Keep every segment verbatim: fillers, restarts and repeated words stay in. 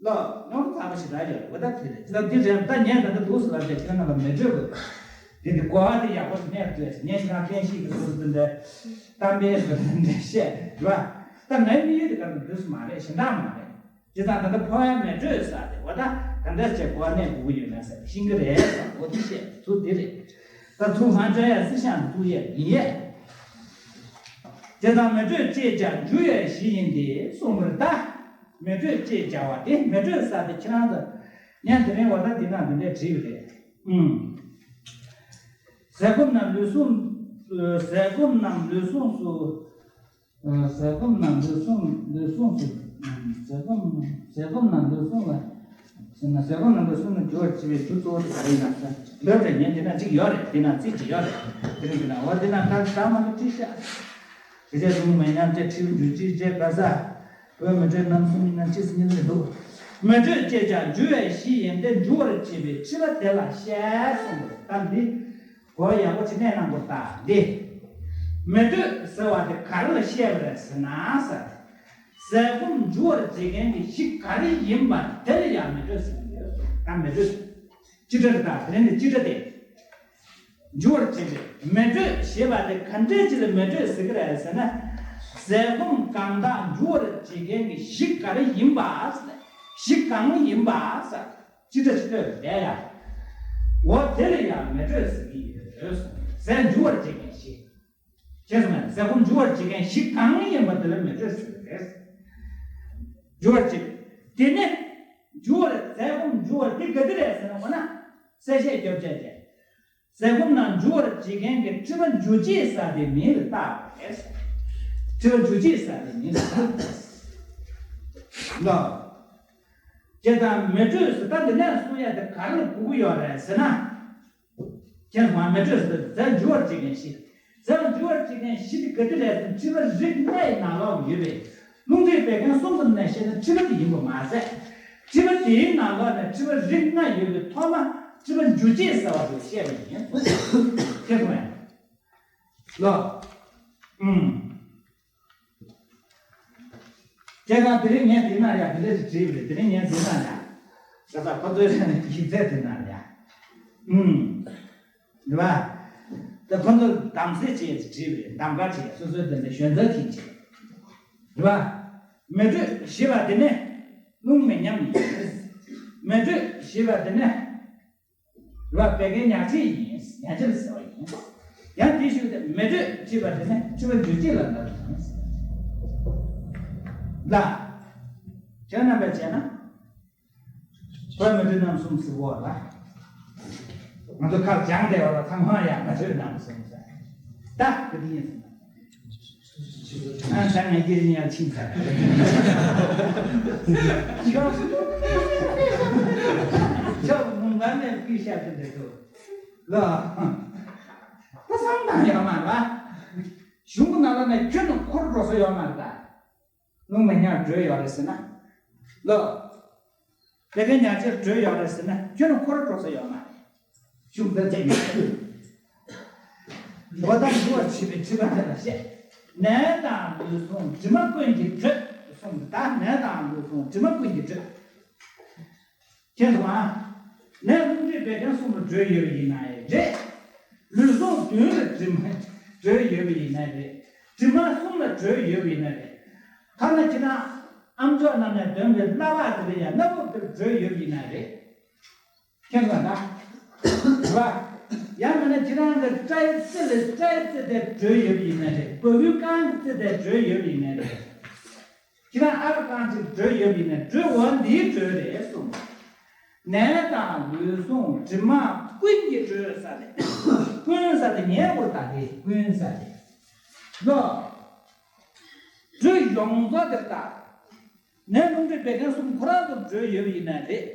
ལོ། ཉོང་ཚ་པོ་ཞིག་རག་ཡོད་རེད། འོ་ད་དེ་རེད། ད་འདི་རེད། ད་ངས་ད་ལྟ་འདུག་སེ་ལབ་བྱས་ཁྱེད་རང་ལ་མེ་དྲོད་དགོས། དེ་དེ་གོ་བ་དེ་ཡག་པོ་ཞིག་གནས་དགོས། ངས་ཁྱེད་རང་བསྟན་བཤིག་གི་སོ་སོ་དེ་འདྲ་གཏམ་དཔེ་སོ་དེ་འདྲ་བཤད་རེད་བ། ད་ངའི་དམིགས་ཡུལ་དེ་ག་རེ་འདུག་སེ་མ་རེད། གཞན་དག་མ་རེད། དེ་དང་ད་ལྟ་ཕོ་བའི་མེ་དྲོད་ཟེར་དེ་འོ་ད་ག་འདྲ་བྱས་གོ་བ་གནས་དགོས་ཀྱི་ཡོད་ན་ཟེར་ཤེས་ཀྱི་རེད་ཟེར། འོ་དེ་བཤད་ཚུལ་དེ་རེད། ད་ཚུར་ང་བཅར་ཡ་སྲི་ཤང་དུ་ཚུར་ཡས་ཡིན་ཡས། དེ་དང་མེ་དྲོད་ཅེས་བྱ་འཇུ་བའི་གཞི་ཡིན་ཏེ་གསུངས་པར་གདའ། མེ་དྲོད་ཅེས་བྱ་བ་དེ་མེ་དྲོད་ཟེར་དེ་ཁྱེད་རང་ཚོ་ངས་དེ་རིང་འོ་ད་འདི་ན་འདི་འདྲས་བྲིས་པ་རེད། ཨུམ། ཟས་སྐོམ་རྣམས་ལུས་ཟུངས། ཟས་སྐོམ་རྣམས་ལུས་ཟུངས་སུ། ཟས་སྐོམ་རྣམས་ལུས་ཟུངས། ལུས་ཟུངས་སུ། ཟས་སྐོམ། ཟས་སྐོམ་རྣམས་ལུས་ཟུངས་ལ། ཟས་སྐོམ་རྣམས་ལུས་ཟུངས་ལ་འཇུ་བར་བྱེད་པའི་རྒྱུ་གཙོ་བོ་དེ་ག་རེ་ཡིན་ན་ཟེར། ལབ་རེད། ངས་འདི་ན་གཅིག་ཡོད་རེད། འདི་ན་རྩིས་གཅིག་ཡོད་རེད། དེ་རིང་འདི་ན་འོ་འདི་ན་ད་ད་མ་གཏོགས་བྲིས་ཤག་དེ་རྗེས་རུང་མེ་མཉམ་བཅས་འཁྲུལ་འཇུ་བྱེད་བཅས་ག་ས། བོད་མི་གྲོས་རྣམ་གསུམ་ཡིན་ན་ཅི་སྙིང་རེ་འདུག་མེ་དྲོད་ཅེས་བྱ་འཇུ་བའི་གཞི་ཡིན་ཏེ་འཇུ་བར་བྱེད་པའི་འཁྲུལ་པ་དེ་ལ་བཤད་གསུངས་པ་རེད། ད་འདི་གོ་ཡག་པོ་ཅིག་གནས་གནང་དགོས། ད་འདི་མེ་དྲོད་ཟེར་བ་དེ་ག་རེ་ལ་བཤད་པ་རེད་ཟེར་ན་ཟེར། ཟས་སྐོམ་འཇུ་བར་བྱེད་མཁན་གྱི་གཞི་ག་རེ་ཡིན་པ་དེ་ལ་ཡང་མེ་དྲོད་ཟེར་གྱི་ཡོད། ད་མེ་དྲོད་སྤྱི་སྒྲ་རེད། ད་དེ་ནི་སྤྱི་སྒྲ་དེ། འཇུ་བར་བྱེད་པའི་མེ་དྲོད་ཞེས་པ་དེ་ག་འདྲས་ཅིག་ལ་མེ་དྲོད་ཟེར་གྱི་རེད་ཟེར་ན། ཟས་སྐོམ་གང་དག་འཇུ་བར་བྱེད་མཁན་གྱི་གཞི་ག་རེ་ཡིན་པ། གཞི་གང་ཡིན་པ་ཟེར། ཅི་འདྲ་ཅིག་ལྟོས་བསྡད་ཡ། འོ་དེ་ལ་ཡང་མེ་དྲོད་ཟེར་གྱི་ཡོད། ཟས་འཇུ་བར་བྱེད་མཁན་གཞི། ཤེས་སོང་ངས། ཟས་སྐོམ་འཇུ་བར་བྱེད་མཁན་གཞི་གང་ཡིན་པ་དེ་ལ་མེ་དྲོད་ཟེར་གྱི་རེད། འཇུ་བར་བྱེད། དེ་ནས་འཇུ་བར། ཟས་སྐོམ་འཇུ་བར་དེ་ག་དེ་རེད་ཟེར་ན། འོ་ན་གསལ་བཤད་རྒྱོབ་བྱས་ཏེ། ཟས་སྐོམ་རྣམས་འཇུ་བར་བྱེད་མཁན་གྱི་འཁྲུལ་པ་འཇུ་བྱེད་ཟེར་དེ་མིང་ལ་བཏགས་པ་རེད། འཁྲུལ་པ་འཇུ་བྱེད་ཟེར་དེ་མིང་ལ་བཏགས་པ་རེད། ལོ། དེ་དང་མེ་དྲོད་ཟེར་ད་འདི་ནས་གསུང་ཡ་དེ་ག་རེ་ལ་གོ་གི་ཡོད་རེད་ཟེར་ན། ཁྱེད་མ་མེ་དྲོད་ཟེར་ཟས་འཇུ་བར་བྱེད་མཁན་གཞི། ཟས་འཇུ་བར་བྱེད་མཁན་གཞི་དེ་ག་དེ་རེད་ཟེར་ན། འཁྲུལ་པ་རིགས་ལྔའི་ནང་ལོགས་ཡོད་པའི། རླུང་མཁྲིས་བད་ཀན་གསུམ་ཙམ་ནས་བཤད་ན་འཁྲུལ་པ་དེ་ཡིན་པ་མ་ཟད། འཁྲུལ་པ་དེའི་ནང་ལོགས་ནས་འཁྲུལ་པ་རིགས་ལྔ་ཡོད་པའི་ཐོག་མ་འཁྲུལ་པ་འཇུ་བྱེད་ཟེར་བ་དེ་བཤད་པ་ཡིན། ཤེས་སོང་ངས། ལོ། ཨུམ། དེ་དང་དེ་རིང་ངས་དེ་ན་ཡ་དེ་འདྲ་ཞིག་བྲིས་པ་རེད། དེ་རིང་ངས་དེ་ན་ཡ། ད་ལྟ་ཁོ་ཚོའི་ཡིག་ཚད་དེ་ན་ཡ། ཨུམ། རེད་པ། ད་ཁོ་ཚོ་གདམ་གསེས་བྱས་བྲིས་པ་རེད། གདམ་ག་བྱས་སོ་སོའི་དེ་འདྲ་ཞོན་རྩལ་ཅིག་བྱས། རེད་པ། མེ་དྲོད་ཞེས་པ་དེ་ནི་རླུང་མེ་མཉམ་ཡིན། མེ་དྲོད་ཞེས་པ་དེ་ནི། རེད་པ། བད་ཀན་ཉག་ཆེ་ཡིན། ཉག་ཆེ་ལ་ཟེར་བ་ཡིན། ཡང་དེའི་ཤུལ་དུ་མེ་དྲོད་ཅེས་པ་དེ་ནི་འཁྲུལ་པ་འཇུ་བྱེད་ལ་ལབ་ཡིན། ལ། ཁྱེད་རྣམ་པས་བྱས་ན། བོད་མི་དྲོད་རྣམ་གསུམ་ཟེར་བ་ལ། ང་ཚོ་ཁ་སྦྱངས་བསྡད་པ་ལ་ཚང་མ་ཡང་མེ་དྲོད་རྣམ་གསུམ་ཟེར། ད་ག་དེ་ཡིན་ཟེར་ན། ཨ་ད་ངས་སྐྱེ་ཉལ་ཕྱིན་ཚར། ཁྱོད་ཁྱོད་མུན་པ་ནས་སྐུལ་བཤད་དུ་འདྲ་འདུག་ལ། ད་བསམ་བཏང་ཡོད་མ་རེད་པ། གཞུང་གི་ནང་ལ་ནས་ཁྱོད་ནི་འཁོར་འགྲོ་ས་ཡོད་མ་རེད་ད། རླུང་མེ་མཉམ་དྲོད་ཡོད་རེད་ཟེར་ན། ལོ། བད་ཀན་ཉག་ཆེར་དྲོད་ཡོད་རེད་ཟེར་ན་ཁྱོད་རང་འཁོར་འགྲོ་ས་ཡོད་མ་རེད། ཤུགས་འདི་བརྩད་མི་ཐུབ། འོ་ད་འདུ་བར་བྱེད་པའི་འཁྲུལ་པ་དེ་ལ་བཤད། ནད་དང་ལུས་ཟུངས་དྲི་མ་ཀུན་གྱི་དྲོད་གསུངས་འདུག་ད་ནད་དང་ལུས་ཟུངས་དྲི་མ་ཀུན་གྱི་དྲོད། མཁྱེན་སོང་ཨ། ནད་རླུང་མཁྲིས་བད་ཀན་གསུམ་ལ་དྲོད་ཡོད་པ་ཡིན་ན་རེད། ལུས་ཟུངས་བདུན་ལ་དྲི་མ་དྲོད་ཡོད་པ་ཡིན་ན་རེད། དྲི་མ་གསུམ་ལ་དྲོད་ཡོད་པ་ཡིན་ན་རེད། ཐ་ན་ཁྱེད་རང་ཨ་མཆོག་རྣམས་ནས་འདོན་པའི་སྣ་བག་དེ་ལ་ཡང་སྣ་བུག་དེར་དྲོད་ཡོད་པ་ཡིན་ན་རེད། མཁྱེན་སོང་ད། རེད་པ། ཡང་མིན་ན་ཁྱེད་རང་གི་སྐྲ་ཡི་རྩེ་ལ་སྐྲ་ཡི་རྩེ་དེར་དྲོད་ཡོད་པ་ཡིན་ན་རེད། སྦ་གུའི་རྐང་གི་རྩེ་དེར་དྲོད་ཡོད་པ་ཡིན་ན་རེད། ཁྱེད་རང་ཨ་རུ་རྐང་གཅིག་དྲོད་ཡོད་པ་ཡིན་ན་དྲོད་འོ་འདིའི་དྲོད་རེད་གསུངས། ནད་དང་ལུས་ཟུངས་དྲི་མ་ཀུན་གྱི་དྲོད་ཟེར་ཏེ། ཀུན་ཟེར་ཏེ་ཉེ་བར་བཏགས་ཏེ་ཀུན་ཟེར་ཏེ། ལོ། དྲོད་ཡོངས་རྫོགས་དེར་བཏགས། ནད་རླུང་མཁྲིས་བད་ཀན་གསུམ་ཁོ་རང་ཚོར་དྲོད་ཡོད་པ་ཡིན་ན་རེད།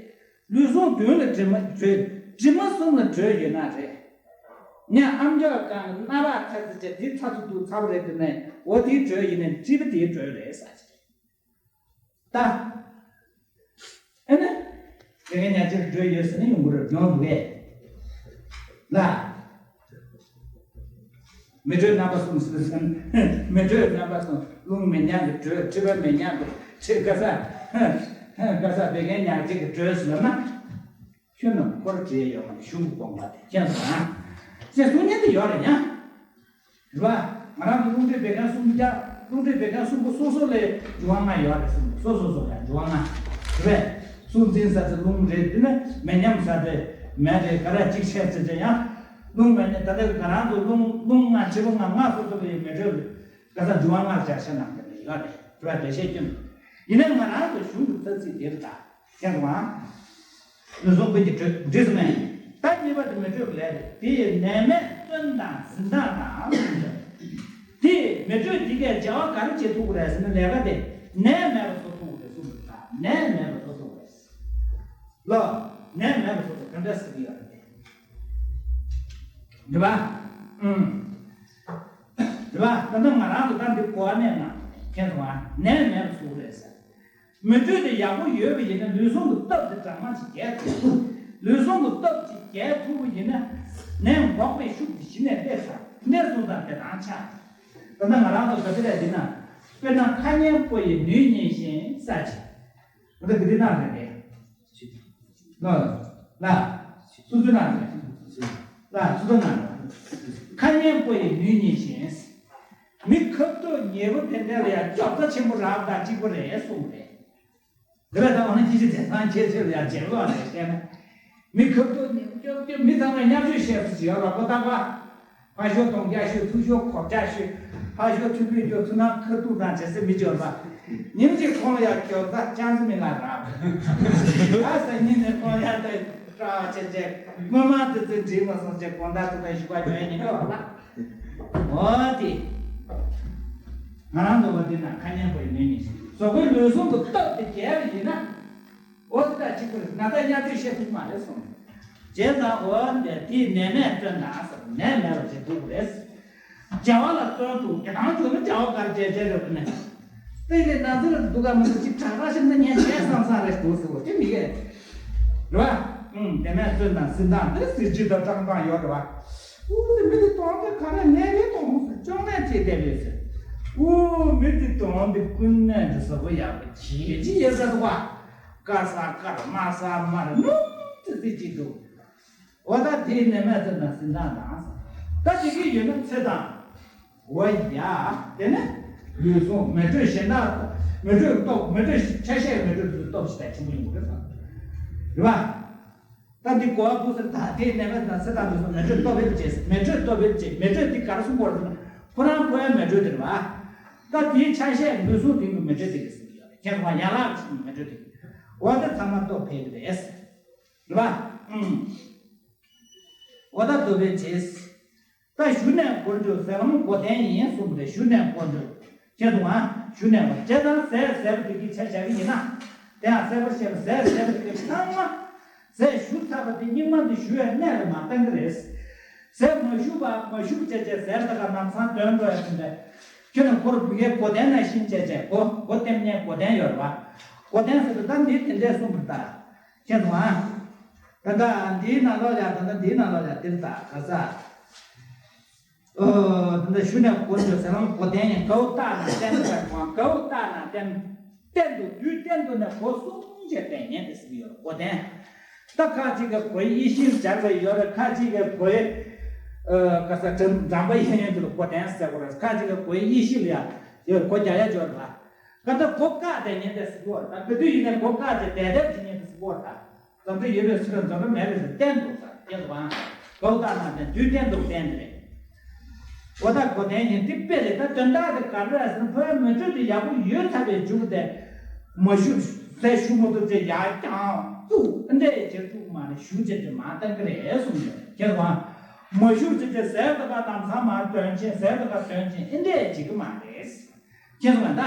ལུས་ཟུངས་བདུན་ལ་དྲི་མ་དྲོད། དྲི་མ་གསུམ་ལ་དྲོད་ཡོད་ན་རེད། ངས་ཨ་མཆོག་རྐང་གི་སྣ་བག་ཚ་ཚ་བྱས་འདི་ཚ་ཚ་འདུག་ཚ་པོ་རེད་དེ་ནས་འོ་དེའི་དྲོད་ཡིན་ནའི་མཁྲིས་པ་དེའི་དྲོད་རེད་ཟེར་གྱི་རེད། ད། ཨ་ནི། དེ་གའི་ཉག་ཆེར་དྲོད་ཡོད་ཟེར་ན་ཡོང་གི་རེད། ཡོང་འདུག་གས། ལ། མེ་དྲོད་རྣམ་པ་གསུམ་ཟེར་ཟིན། མེ་དྲོད་རྣམ་པ་གསུམ། རླུང་མེ་མཉམ་གྱི་དྲོད། མཁྲིས་པ་མེ་མཉམ་གྱི་མཁྲིས་ཀ་ས། ཁ་ས་བད་ཀན་ཉག་གཅིག་གི་དྲོད་ཟེར་ན། ཁྱོད་རྣམས་ཁོ་ར་བྲིས་ཡོད་མ་རེད། གཞུང་གི་དགོངས་པ་དེ་མཁྱེན་སོང་ང་། ཅེས་གསུང་མཁན་དེ་ཡོད་རེད་ཡ། རེད་བ། ང་རང་ཚོ་རླུང་མཁྲིས་བད་ཀན་གསུམ་པོ་རྒྱ། རླུང་མཁྲིས་བད་ཀན་གསུམ་པོ་སོ་སོ་ལ་འབྱུང་བ་ལྔ་ཡོད་རེད་གསུངས། སོ་སོ་སོ་ལ་འབྱུང་བ་ལྔ་རེད། སྲོག་འཛིན་ཟ་ཚེ་རླུང་རེད། དེ་ནས་མེ་མཉམ་ཟ་ཚེ་མེ་རེད། ག་ར་གཅིག་ཆད་ཚེ་ཚེ་ཡང་རླུང་མེ་ནས། ད་ལྟ་ང་རང་ཚོ་རླུང་རླུང་ལྔ་ཕྱི་རླུང་ལྔ་ལྔ་སོ་སོ་ལ་ཡོད་མེད་འགྲོ་རེད། ག་ས་འབྱུང་བ་ལྔར་སྦྱར་ཤེས་ནང་དེ་ལ་ཡོད་རེད། དྲི་བ་འགྲེལ་བཤད་སྐྱོན། ཡིན་ན་ང་རང་ཚོ་གཞུང་གི་ས་ཚིགས་དེ་རེད་ད། མཁྱེན་སོང་ང་། ལུས་ཟུངས་ཀུན་གྱི་དྲོད་འགྲིག་སོང་ངས། ད་གཉིས་པ་དེ་མེ་དྲོད་ཀྱི་ལས་རེད། དེ་ཡི་ནད་མེད་བཙོན་དང་འཛིན་སྟངས་དང་། དེ་མེ་དྲོད་དེ་གས་བྱ་བ་ག་རེ་བྱེད་ཐུབ་ཀྱི་རེད་ཟེར་ན། ལས་ཀ་དེ་ནད་མེད་པ་བཟོ་ཐུབ་ཀྱི་རེད་གསུངས་པ་རེད་ད། ནད་མེད་པ་བཟོ་ཐུབ་ཀྱི་རེད། ལོ། ནད་མེད་པ་བཟོ་ཐུབ་ག་འདྲ་ཟེར་གྱི་ཡོད་རེད། རེད་པ། ཨུམ། རེད་པ། ད་ལྟ་ང་རང་ཚོ་ད་འདི་གོ་བ་ནས་ན་མཁྱེན་སོང་ང་། ནད་མེད་པ་བཟོ་གི་རེད་ཟེར། མེ་དྲོད་དེ་ཡག་པོ་ཡོད་པ་ཡིན་ན་ལུས་ཟུངས་ཀྱི་སྟོབས་དེ་གྲངས་མང་ཞིག་རྒྱས་ཐུབ། ལུས་ཟུངས་ཀྱི་སྟོབས་ཅིག་རྒྱས་ཐུབ་པ་ཡིན་ན། ནད་འགོག་པའི་ཤུགས་དེ་གཞི་ནས་སླེབས་ས་གནས་སོང་ཙང་དེ་རང་ཆགས། ད་ལྟ་ང་རང་ཚོ་ག་ཚོད་རེད་འདི་ན། དཔེར་ན་ཁ་ཉན་པོ་ཡི་ནུས་ཉིད་བཞིན་ས་ཆེ། ད་ལྟ་ག་དེ་ན་རེད་དེ། ལ། ལ། སོ་སོའི་ནང་ནས། ལ། སོ་སོའི་ནང་ནས། ཁ་ཉན་པོ་ཡི་ནུས་ཉིད་བཞིན། མི་ཁ་ཐུག་ཉེ་བོ་དེ་འདྲ་ལ་ཡང་སྐྱོབ་རྩ་ཆེན་པོ་རག་དང་གཅིག་པ་རེད་གསུངས་རེད། དེ་ལ་ད་འོ་ན་ཅི་ཞིག་དེང་སང་ཁྱེད་ཚོས་ལ་ཡང་བྱེད་ལོག་རེད་བཤད་ན། མི་ཁ་ཐུག་ཉེ་བོ་སྐྱོབ་སྐྱོབ། མི་ཚང་མས་བརྙས་བཅོས་བཤད་སུ་ཅི་ཡོད་ལ་ཁོ་ཐག་པ། ཕ་ཤོ་གདོང་རྒྱག་ཤོད། ཐུག་ཤོ་གོ་རྒྱག་ཤོད། ཕ་ཤོ་ཐུག་པའི་རྒྱུ་ཚུ་ན་ཁ་ཐུག་དང་བྱེད་སེ་མི་འབྱོར་པ། ཉིན་གཅིག་ཁོང་ལ་ཡང་འབྱོར་ས་ཅང་ཙི་མི་ལ་རག་ད་སང་ཉིན་ནས་ཁོང་ཡང་ད་སྐྲག་བྱེད་བྱེད། སྔོན་མ་དེ་ཚོས་འགྲིག་མ་སོང་ཅེས་དགོང་དག་ཚུ་ད་ཞུ་བ་འཇོན་ཡིན་འགྲོ་ལ། འོ་དེ། ང་རང་ཚོ་བ་དེ་ན་ཁ་ཉན་པོ་ཡིན་ནི་ཞིག་བཟོ་དགོས། ལུས་ཟུངས་ཀྱི་སྟོབས་དེ་རྒྱས་པ་ཡིན་ན། འོ་དེ་དག་གཅིག་པུ་རེད། ང་ད་བརྙས་བཅོས་བཤད་ཐུབ་མ་རེད་གསུངས། བྱས་ཙང་འོ་འདི་དེའི་ནད་མེད་བཙོན་དང་ཟེར། ནད་མེད་པ་བྱེད་ཐུབ་ཀྱི་རེད། བྱ་བ་ལ་བརྩོན་ཐུབ། དགེ་ཐང་བྱུང་ན་བྱ་བ་གར་བྱས་བྱས་རེད་ནས། དེ་ལས་ན་ཚོད་འདུག་ག་མི་འདུག་ཅིག་དྲག་དྲག་བཤད་ན་ཉན་བྱས་བསམ་བསམ་རེད་འདུག་ཟེར་བ་དེ་མི་གས། རེད་བ། ཨུམ། ནད་མེད་བཙོན་དང་འཛིན་སྟངས་དེ་གཟི་བརྗིད་དང་བཀྲག་མདངས་ཡོད་རེད་བ། ཨུ་མི་འདི་གདོང་དེ་ག་རེ་ནད་རེད་གདོང་ཟེར། ཅོང་ནད་ཅེས་བསྡད་པས་ཟེར། ཨུ་མི་འདི་གདོང་དེ་ཀུན་ནད་འདི་ཟ་བ་ཡག་པོ་ཇི་ཇི་ཡོད་ས་འདུག་བ། དཀར་ས་དཀར། དམར་ས་དམར། སྣུམ་ཙི་ཙི་ཅིག་འདུག་འོ་ད་དེའི་ནད་མེད་ཚེ་དང་འཛིན་སྟངས་དང་། ད་དེ་གི་ཡོད་ན་ཚེ་དང་། འོ་ཡ། དེ་ནས་ལུས་ཟུངས་མེ་དྲོད་གཞན་དག་མེ་དྲོད་སྟོབས། མེ་དྲོད་ཆ་ཤས་མེ་དྲོད་དེ་ཚོ་སྟོབས་ཤིག་དང་ཆེན་པོ་ཡིན་དགོས་རེད་ཟེར། རེད་བ། ད་འདི་གོ་བ་ཕུགས་སུ་ད་དེའི་ནད་མེད་དང་ཚེ་དང་དེ་ཚོ་མེ་དྲོད་སྟོབས་འཕེལ་བྱེད། མེ་དྲོད་སྟོབས་འཕེལ་བྱེད། མེ་དྲོད་འདི་ག་རེ་གསུང་གི་ཡོད་རེད་ཟེར་ན། ཁོ་རང་ཕོ་བའི་མེ་དྲོད་དེ་རེད་བ། ད་དེའི་ཆ་ཤས་ལུས་ཟུངས་སྟེང་གི་མེ་དྲོད་དེ་གི་གསུང་གི་ཡོད་རེད། ཁྱེད་ཚོ་ཡན་ལག་གི་མེ་དྲོད་དེ་གི། འོ་དེ་ཚང་མ་སྟོབས་འཕེལ་གི་རེད། རེད་བ། ཨུམ། འོ་ད་སྟོབས་འཕེལ་བྱེད། ད་ཞུ་ནས་འགོར་འཇུག་ཟེར་ལམ་སྒོ་ལྡན་ཡིན་གསུངས་པ་རེད། ཞུ་ནས་འགོར་འཇུག་ཁྱེད་ཚོ་ཨ་ཞུ་ནས་འགོར། བྱས་ཙང་ཟས་ཟས་པ་དེ་གི་ཆ་བཞག་གི་ཡིན་ན། དེ་ཡང་གསལ་པོར་བཤད་པ། ཟས་ཟས་པ་དེ་གི་ཚང་མ། ཟས་ཞུ་ཚར་བ་དེ་རྙིང་མ་འདི་ཞུ་བའི་གནས་ལ་མ་བཏང་གི་རེད། ཟས་མ་ཞུ་བ་མ་ཞུ་བྱས་བྱས་ཟས་ད་ག་ལམ་སང་དོན་འགྲོ་ཡ་ཟིན་པས། ཁྱོད་ནི་འཁོར་བུ་གའི་སྒོ་ལྡན་ན་བཞིན་བྱས་བྱས་སྒོ་སྒོ་ལྟེམ་ཉན་སྒོ་ལྡན་ཡོད་རེད་བ། སྒོ་ལྡན་ཟེར་དུས་ད་འདི་དེ་འདྲས་གསུངས་པ་རེད་ད། ཁྱེད་ཚོ་ཨ། ད་ལྟ་འདིའི་ནང་ལོགས་ལ་ད་ལྟ་འདིའི་ནང་ལོགས་ལ་འདིར་ད་ག་ས། ཨོ། ད་ལྟ་ཞུ་ནས་འགོར་འཇུག་ཟེར་ལམ་སྒོ་ལྡན་ཡིན། གའུ་ཏ་ན་བརྟན་ཟེར་གོ། གའུ་ཏ་ན་བརྟན། བརྟན་དུ་དུས་གཏན་དུ་ནས་སྒོ་གསུམ་བྱས་བརྟན་ཉན་དེ་ཟེར་གྱི་ཡོད་རེད། སྒོ་ལྡན། ད་ཁ་ཅིག་གི་སྒོའི་དབྱེ་གཞིར་སྦྱར་བའི་ཡོད་རེད། ཁ་ཅིག་གི་སྒོའི། ཨ། ག་ས་འགྲམ་འགྲམ་པ་གཡས་གཡོན་དེ་ལ་སྒོ་ལྡན་ཟེར་གོ་རེད། ཁ་ཅིག་གི་སྒོའི་དབྱེ་གཞི་ལ་ཡང་ཡོད། སྒོ་རྒྱག་ཡ་ཡོད་རེད་ལ། ག་ད་སྒོ་བཀག་བསྡད་ཉན་དེ་ཟེར་གྱི་ཡོད་རེད། ད་ག་དུས་ཡིན་ནའི་སྒོ་བཀག་བྱས་བསྡད་བསྡད་བྱེད་ཉན་དེ་ཟེར་གྱི་ཡོད་རེད་ད། འཛམ་བུ་གཡས་པས་སུ་ར་འཛམ་བུ་མེད་པས་སུ་བརྟན་འདུག་ས་སྐྱེ་སུ་བའང་། གའུ་ཏ་ན་བརྟན། དུས་གཏན་དུ་བརྟན་ཏེ་རེད། འོ་ད་སྒོ་ལྡན་ཡིན་དེ་དཔེ་རེད། ད་དོན་དག་དེ་ག་རེ་རེད་ཟེར་ན། ཕོ་བའི་མེ་དྲོད་དེ་ཡག་པོ་ཡོད་ཚར་བའི་མཇུག་དེ་མ་ཞུ། ཟས་ཞུ་མ་ཐུབ་ཚེ་ཡར་བརྐྱངས་བཙུགས་འདྲས་བྱེད་ཐུབ་མ་རེད། ཞུ་བྱེད་དེ་མ་བཏང་གི་རེད་གསུངས་ཡོད། སྐྱེ་སུ་བའང་མ་ཞུ་བྱེད་དེ་ཟས་ད་ག་དམ་ཚང་མ་དོན་ཆེན། ཟས་ད་ག་དོན་ཆེན་འདྲས་བྱེད་ཀྱི་མ་རེད། མཁྱེན་སོང་ངས་ད།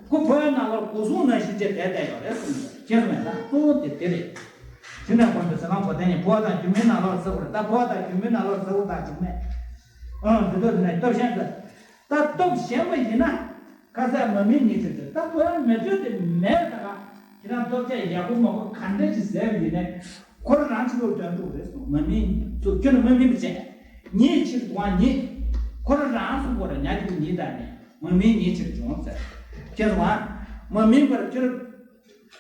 ཁོ་བོད་ནང་ལོགས་སྒོ་སྲུང་ནང་བཞིན་བྱས་བསྡད་བསྡད་ཡོད་རེད་གསུངས་ཡོད། མཁྱེན་སོང་ངས་ད། གཙོ་བོ་དེ་དེ་རེད། དེ་ནས་གོང་དུ་ཟེར་ཁང་བོ་དེ་ནི་ཕོ་བ་དང་རྒྱུ་མའི་ནང་ལོགས་ཟེར་བ་རེད། ད་ཕོ་བ་དང་རྒྱུ་མའི་ནང་ལོགས་ཟེར་བ་དང་རྒྱུ་མ། ཨང་། འདི་ཚོ་དེ་ནས་སྟོབས་ཞན་ཟེར། ད་སྟོབས་ཞན་པ་ཡིན་ན། ཁ་ཟས་མ་སྨིན་ཉིད་ཅེས་ཟེར། ད་ཕོ་བའི་མེ་དྲོད་དེ་མེད་ད་ག་ཁྱེད་རང་ལྟོ་ཆས་ཡག་པོ་མང་པོ་ག་འདྲ་ཅིག་བཟས་པ་ཡིན་ནའི། ཁོ་རང་ཕྱི་ལོགས་དོན་འགྲུབ་རེད་གསུངས། མ་སྨིན་ཚུ་ཁྱོད་ནི་མ་སྨིན་པ་བྱས། ཉིད་ཕྱིར་དུའང་ཉིད། ཁོ་རང་རང་གསུངས་པ་རེད། ཉ་གི་ཉིད་དང་ནི་མ་སྨིན་ཉིད་ཕྱིར་འབྱུང་ཟེར། ཁྱེད་ཚོ་མ་སྨིན་པར་ཁྱོད།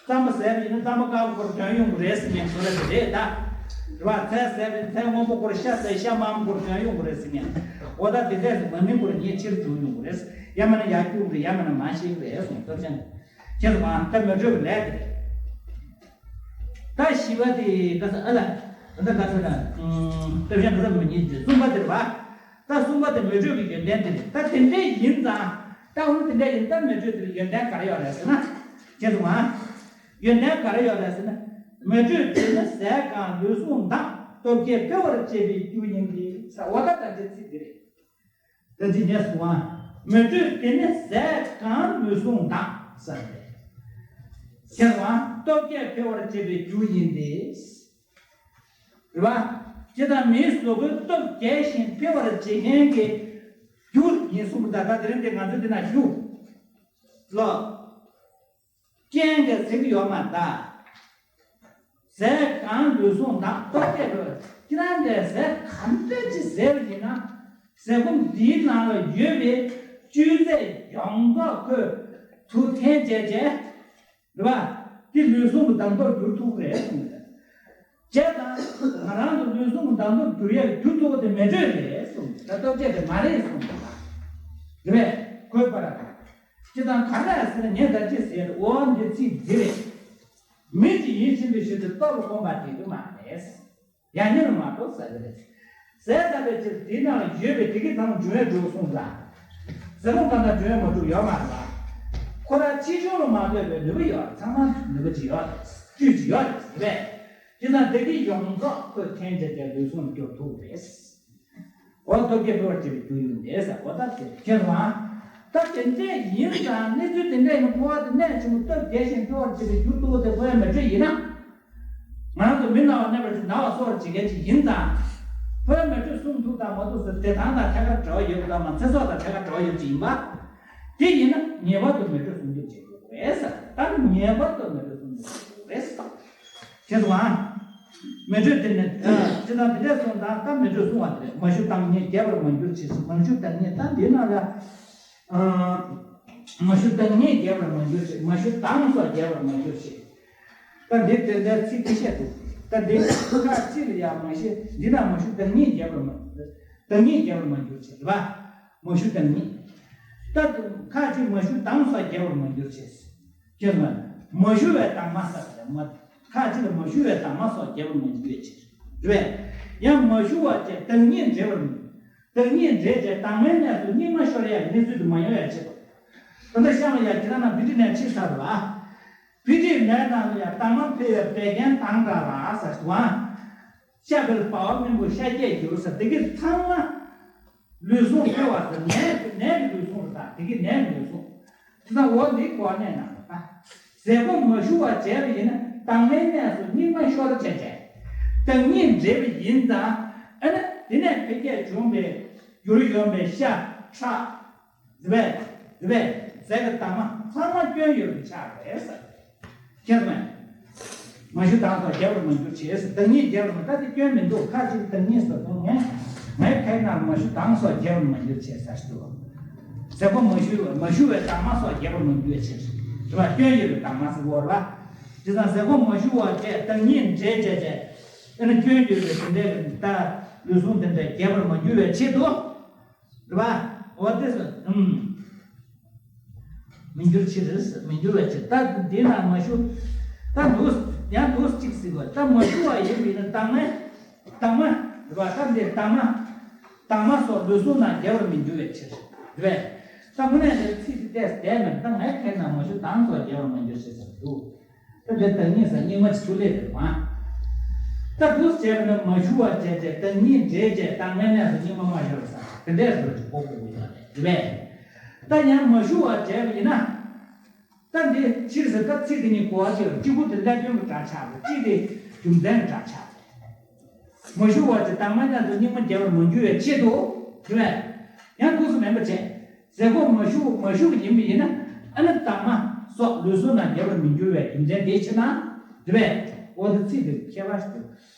རྩམ་པ་ཟས་པ་ཡིན་ན་རྩམ་པ་དཀར་པོ་སྐོར་དོན་ཡོང་གི་རེད་ཟེར་མཁན་བཟོ་འདྲ་དེ་རེད་ད། རེད་བ། ཚལ་ཟས་པ་ཡིན་ན་ཚལ་སྔོན་པོ་སྐོར་ཤ་ཟས་ཤ་དམར་པོ་སྐོར་དོན་ཡོང་གི་རེད་ཟེར་མཁན། འོ་ད་དེ་འདྲས་མ་ནིང་སྐོར་ངས་ཕྱིར་འཛུགས་ཡོང་གི་རེད། ཡང་མིན་ན་ཡར་སྐྱུག་གི་རེད། ཡང་མིན་ན་མར་བཤད་གི་རེད་གསུངས། སྟོབས་ཆེན་ཁྱེད་ཚོ་གང་ད་མི་གྲོས་པའི་ལས་དེ་རེད། ད་བཞི་པ་དེ་ག་ས་ཨ་ལ། ད་ག་ས་ན། སྟོབས་ཆེན་ག་ས་མི་གཉིས་དེ་གསུམ་པ་དེ་རེད་བ། ད་གསུམ་པ་དེ་མི་གྲོས་ཀྱི་ཡོན་ཏན་དེ་རེད། ད་དེ་འདྲས་ཡིན་ཙང་ད་འོ་ན་དེ་འདྲས་ཡིན་ད་མི་གྲོས་དེ་ལ་ཡོན་ཏན་ག་རེ་ཡོད་རེད་ཟེར་ན། ཁྱེད་ཚོ་གང་། ཡོན་ཏན་ག་རེ་ཡོད་རེད་ཟེར་ན། མི་གྲོས་དེ་ནི་ཟས་གང་ལུས་ཟུངས་དང་སྟོབས་ཀྱིས་འཕེལ་བར་བྱེད་པའི་རྒྱུ་ཡིན་ཏེ་ཟེར། འོ་ད་ད་འདི་ཚིག་འདི་རེད། ད་འདི་ངས་གསུང་བ། མི་གྲོས་དེ་ནི་ཟས་གང་ལུས་ཟུངས་དང་ཟེར་རེད། ཁྱེད་ཚོ་གང་སྟོབས་ཀྱིས་འཕེལ་བར་བྱེད་པའི་རྒྱུ་ཡིན་ཏེ། རེད་བ། ཇི་ལྟར་མིའི་གཟུགས་པོའི་སྟོབས་རྒྱས་ཤིང་འཕེལ་བར་བྱེད་མཁན་གྱི་རྒྱུ་ཡིན་གསུངས་པ། ད་ད་དེ་རིང་འདི་ང་ཚོ་འདི་ན་རྒྱུ། ལོ། རྐྱེན་གྱིས་ཟིན་གྱི་ཡོད་མ་རེད་ད། ཟས་གང་ལུས་ཟུངས་དང་སྟོབས་ཀྱིས་འཕེལ་བ། ཁྱེད་རང་གིས་ཟས་གང་འདྲ་ཅིག་ཟས་པ་ཡིན་ན། ཟས་སྐོམ་འདིའི་ནང་ལ་ཡོད་པའི་བཅུད་རྫས་ཡོངས་རྫོགས་ཁོས་དུ་འཐེན་བྱས་བྱས། རེད་བ། དེ་ལུས་ཟུངས་ཀྱི་གདེང་ཐོག་འགྱུར་ཐུབ་ཀྱི་རེད་གསུངས་ཏེ། བྱས་ཙང་ང་རང་ཚོ་ལུས་ཟུངས་ཀྱི་གདེང་ཐོག་འགྱུར་ཡས་འགྱུར་ཐུབ་པ་དེ་མི་གྲོས་རེད་གསུངས་ཏེ། ད་སྟོབས་ཆེན་དེ་མ་རེད་གསུངས་ཏེ། རེད་པས། ཁོས་པར། ཅི་དང་ག་རེ་ཟེར་ན་ངས་ད་ཅི་ཟེར། འོ་འདི་ཚིག་འདི་རེད། མི་གཅིག་ཡིད་བཞིན་དུ་ཞི་སྟེ་སྟོབས་ལ་གོམས་པར་བྱེད་རྒྱུ་མ་རེད། ཡང་ཉིད་ལ་མ་གཏོགས་ཟེར་གྱི་རེད། ཟས་ཟ་བའི་ཕྱིར་དེའི་ནང་ལ་ཡོད་པའི་དེ་གི་དང་འབྱུང་བའི་འགྲོ་གསུངས་ལ། ཟས་སྐོམ་གང་དང་འབྱུང་བའི་མ་འགྲོ་ཡོད་མ་རེད་པ། ཁོ་རང་ཕྱིས་འབྱུང་ལ་མ་ལྟོས་པའི་ནུས་པ་ཡོད། ཚང་མ་ནུས་པ་ཅིག་ཡོད་རེད། བཅུད་ཅིག་ཡོད་རེད་ཟེར་བས། དེ་དང་དེ་གི་ཡོངས་རྫོགས་ཁོས་འཐེན་བྱས་ཏེ་ལུས་ཟུངས་སྐྱོབ་ཐུབ་རེད། འོ་སྟོབས་ཀྱིས་འཕེལ་བར་བྱེད་པའི་རྒྱུ་ཡིན་ཏེ་ཟེར། འོ་ད་དེ་ཁྱེད་རང་། ད་དེ་འདྲས་ཡིན་ཙང་གནས་ཚུལ་དེ་འདྲས་ཡིན་ན་འཕོ་བ་དེ་གནས་ཆུང་སྟོབས་རྒྱས་ཤིང་འཕེལ་བར་བྱེད་པའི་རྒྱུ་ལྟ་བུ་དེ་འཕོ་བའི་མི་གྲོས་ཡིན་ན། ང་རང་ཚོ་མི་ན་བ་གནས་པར་བྱེད་ན་བ་གསོ་བར་བྱེད་མཁན་ཅིག་ཡིན་ཙང་། འཕོ་བའི་མི་གྲོས་གསུངས་འདུག་དང་མ་འདུག་ཟེར་བདེ་ཐང་དང་ཐད་ཀར་འབྲེལ་བ་ཡོད་པ་དང་མ་ཚེ་སྲོག་དང་ཐད་ཀར་འབྲེལ་བ་ཡོད་པ་ཅིག་ཡིན་པ། དེ་ཡིན་ན་ངེས་པར་དུ་མི་གྲོས་སྲུང་སྐྱོབ་བྱེད་དགོས་རེད་ཟེར། ད་ངེས་པར་དུ་མི་གྲོས་སྲུང་སྐྱོབ་བྱེད་དགོས་རེད་ཟེར། ཁྱེད་ཚོ་ཨ། མི་གྲོས་དེ་ནི་ཨ། ཅི་དང་དེ་འདྲས་སོང་ཙང་ད་མི་གྲོས་སྲུང་བ་དེ་རེད། མ་ཞུ་དང་ཉེས་རྒྱས་པར་མ་འགྱུར་ཞེས་སོ། མ་ཞུ་དང་ཉེས་ད་འདི་ན་ལ། ཨ། མ་ཞུ་དང་ཉེས་རྒྱས་པར་མ་འགྱུར་ཞེས། མ་ཞུ་དང་སོགས་རྒྱས་པར་མ་འགྱུར་ཞེས། ད་འདི་དེ་འདྲའི་ཚིག་དེ་བཤད་འདུག་ད་འདི་ཁ་ཅིག་ལ་ཡང་མ་ཤེས། འདི་ན་མ་ཞུ་དང་ཉེས་རྒྱས་པར་མ། དང་ཉེས་རྒྱས་པར་མ་འགྱུར་ཞེས་རེད་པ། མ་ཞུ་དང་ཉེས། ད་ཁ་ཅིག་མ་ཞུ་དང་སོགས་རྒྱས་པར་མ་འགྱུར་ཞེས། ཁྱེད་མ། མ་ཞུ་བའི་དྭངས་མ་ཟེར་བ་རེད་མ། ཁ་ཅིག་ལ་མ་ཞུ་བའི་དྭངས་མ་སོགས་རྒྱས་པར་མ་འགྱུར་བའི་ཕྱིར། རེད་པས། ཡང་མ་ཞུ་བ་བཅས་དང་ཉེས་འདྲེས་པར་མི། དང་ཉེས་འདྲེས་བཅས་དྭངས་མའི་གནས་སུ་སྙིགས་མ་ཤོར་ཡའི་གནས་ཚུལ་དུ་མ་ཡོང་བའི་ཕྱིར། ད་ལྟ་གཤམ་ལ་ཡང་ཁྱེད་རང་ན་བི་ཏི་ནས་ཁྲིད་ཚར་བ། བི་ཏི་མའི་ནང་ལ་ཡང་དྭངས་མ་འཕེལ་བའི་བད་ཀན་དྭངས་དྲགས་ལ་ཟེར་བ། ཤ་འཕེལ་བ་བ་སྨིན་པོ་ཤ་རྒྱས་འགྱུར་ཟེར་དེ་གི་ཚང་མ། ལུས་ཟུངས་འཕེལ་བ་ཟེར་ནད་ནད་ཀྱི་ལུས་ཟུངས་རེད་ད། དེ་གི་ནད་ཀྱི་ལུས་ཟུངས། དེ་ན་འོ་འདི་གོ་གནས་ན་ད། ཟས་སྐོམ་མ་ཞུ་བར་བྱས་པ་ཡིན་ན་དྭངས་མའི་གནས་སུ་སྙིགས་མ་ཤོར་བྱས་བྱས། དང་ཉེས་འདྲེས་པ་ཡིན་ཙང་། ཨ་ནི་དེ་ནས་འཕེལ་རྒྱས་བྱུང་བའི་རྒྱུར་ཡོང་བའི་ཤ་ཁྲག་རེད་པས། རེད་པས། ཟས་ཀྱི་དྭངས་མ་ཚང་མ་སྐྱོན་ཡོད་པའི་ཆ་རེད་ཟེར། ཁྱེད་ཚོ་མས། མ་ཞུ་དང་སོགས་རྒྱས་པར་མ་འགྱུར་ཞེས་སོ། དང་ཉེས་རྒྱས་པར་མ། ད་དེ་སྐྱོན་མི་འདུག་ཁ་ཅིག་དང་ཉེས་སོགས་དང་ངས། ངའི་ཁའི་ནང་མ་ཞུ་དང་སོགས་རྒྱས་པར་མ་འགྱུར་ཞེས་ཟེར་འདུག་ཟས་སྐོམ་མ་ཞུ་མ་ཞུ་བའི་དྭངས་མ་སོགས་རྒྱས་པར་མ་འགྱུར་ཞེས། རེད་པ། སྐྱོན་ཡོད་པའི་དྭངས་མ་ཟེར་བ་རེད་པ། དེ་ཙང་ཟས་སྐོམ་མ་ཞུ་བ་བཅས་དང་ཉེས་འདྲེས་བཅས་བཅས། ཨ་ནི་སྐྱོན་ཡོད་པའི་དེ་འདྲའི་ད་ལུས་ཟུངས་དེ་འདྲ་རྒྱས་པར་མ་འགྱུར་བའི་ཆེད་དུ། རེད་པ། འོ་དེ་སོ། ཨུམ། མི་འགྱུར་ཕྱིར། མི་འགྱུར་བའི་ཕྱིར། ད་འདི་ན་མ་ཞུ། ད་འདུག་ཡང་འདུག་གཅིག་ཟེར་བ། ད་མ་ཞུ་བ་ཡིན་པས་ན་དྭངས་མ། དྭངས་མ། རེད་པ། ད་འདི་དྭངས་མ། དྭངས་མ་སོགས་ལུས་ཟུངས་རྣམས་རྒྱས་པར་མི་འགྱུར་བའི་ཕྱིར། རེད་པས། ད་དངོས་གནས་འདིར་ཚིག་འདི་བལྟས་བསྡད་མེད། ད་ངའི་ཁའི་ནང་མ་ཞུ་དང་སོགས་རྒྱས་པར་མ་འགྱུར་ཞེས་ཟེར་འདུག་ད་འདི་དང་ཉིད་ཟེར་སྙིགས་མ་ཅིག་ཚུར་སླེབས་རེད་པ། ད་འདུག་བྱས་པ་ན་མ་ཞུ་བ་བྱས་བྱས་དང་ཉིད་འདྲེས་བྱས་དྭངས་མའི་གནས་སུ་སྙིགས་མ་མ་ཤོར་ཟེར་དེ་འདྲས་སུ་གོ་དགོས་ཀྱི་ཡོད་རེད། རེད་པས། ད་ཡང་མ་ཞུ་བ་བྱས་པ་ཡིན་ན། ད་འདི་ཕྱིར་ཟེར་ད་ཚིག་འདི་ཉིད་གོ་བ་ཅིག་གཅིག་པུ་དེ་བླ་སྐྱོན་གྱི་སྒྲ་ཆགས་པ་གཅིག་དེ་རྒྱུ་མཚན་གྱི་སྒྲ་ཆགས་པ། མ་ཞུ་བ་བྱས་དྭངས་མའི་གནས་སུ་སྙིགས་མ་རྒྱས་པར་མ་འགྱུར་བའི་ཆེད་དུ། རེད་པས། ཡང་འདུག་སེ་མིན་པ་བྱས། ཟས་སྐོམ་མ་ཞུ་མ་ཞུ་བ་ཡིན་པ་ཡིན་ན། ཨ་ནི་དྭངས་མ་སོགས་ལུས་ཟུངས་རྣམས་རྒྱས་པར་མི་འགྱུར་བའི་རྒྱུ་མཚན་དེའི་ཕྱིར་ན། རེད་པས། འོ་དེ་ཚིག་དེ་ཁྱད་པར་ཞིག་འདུག་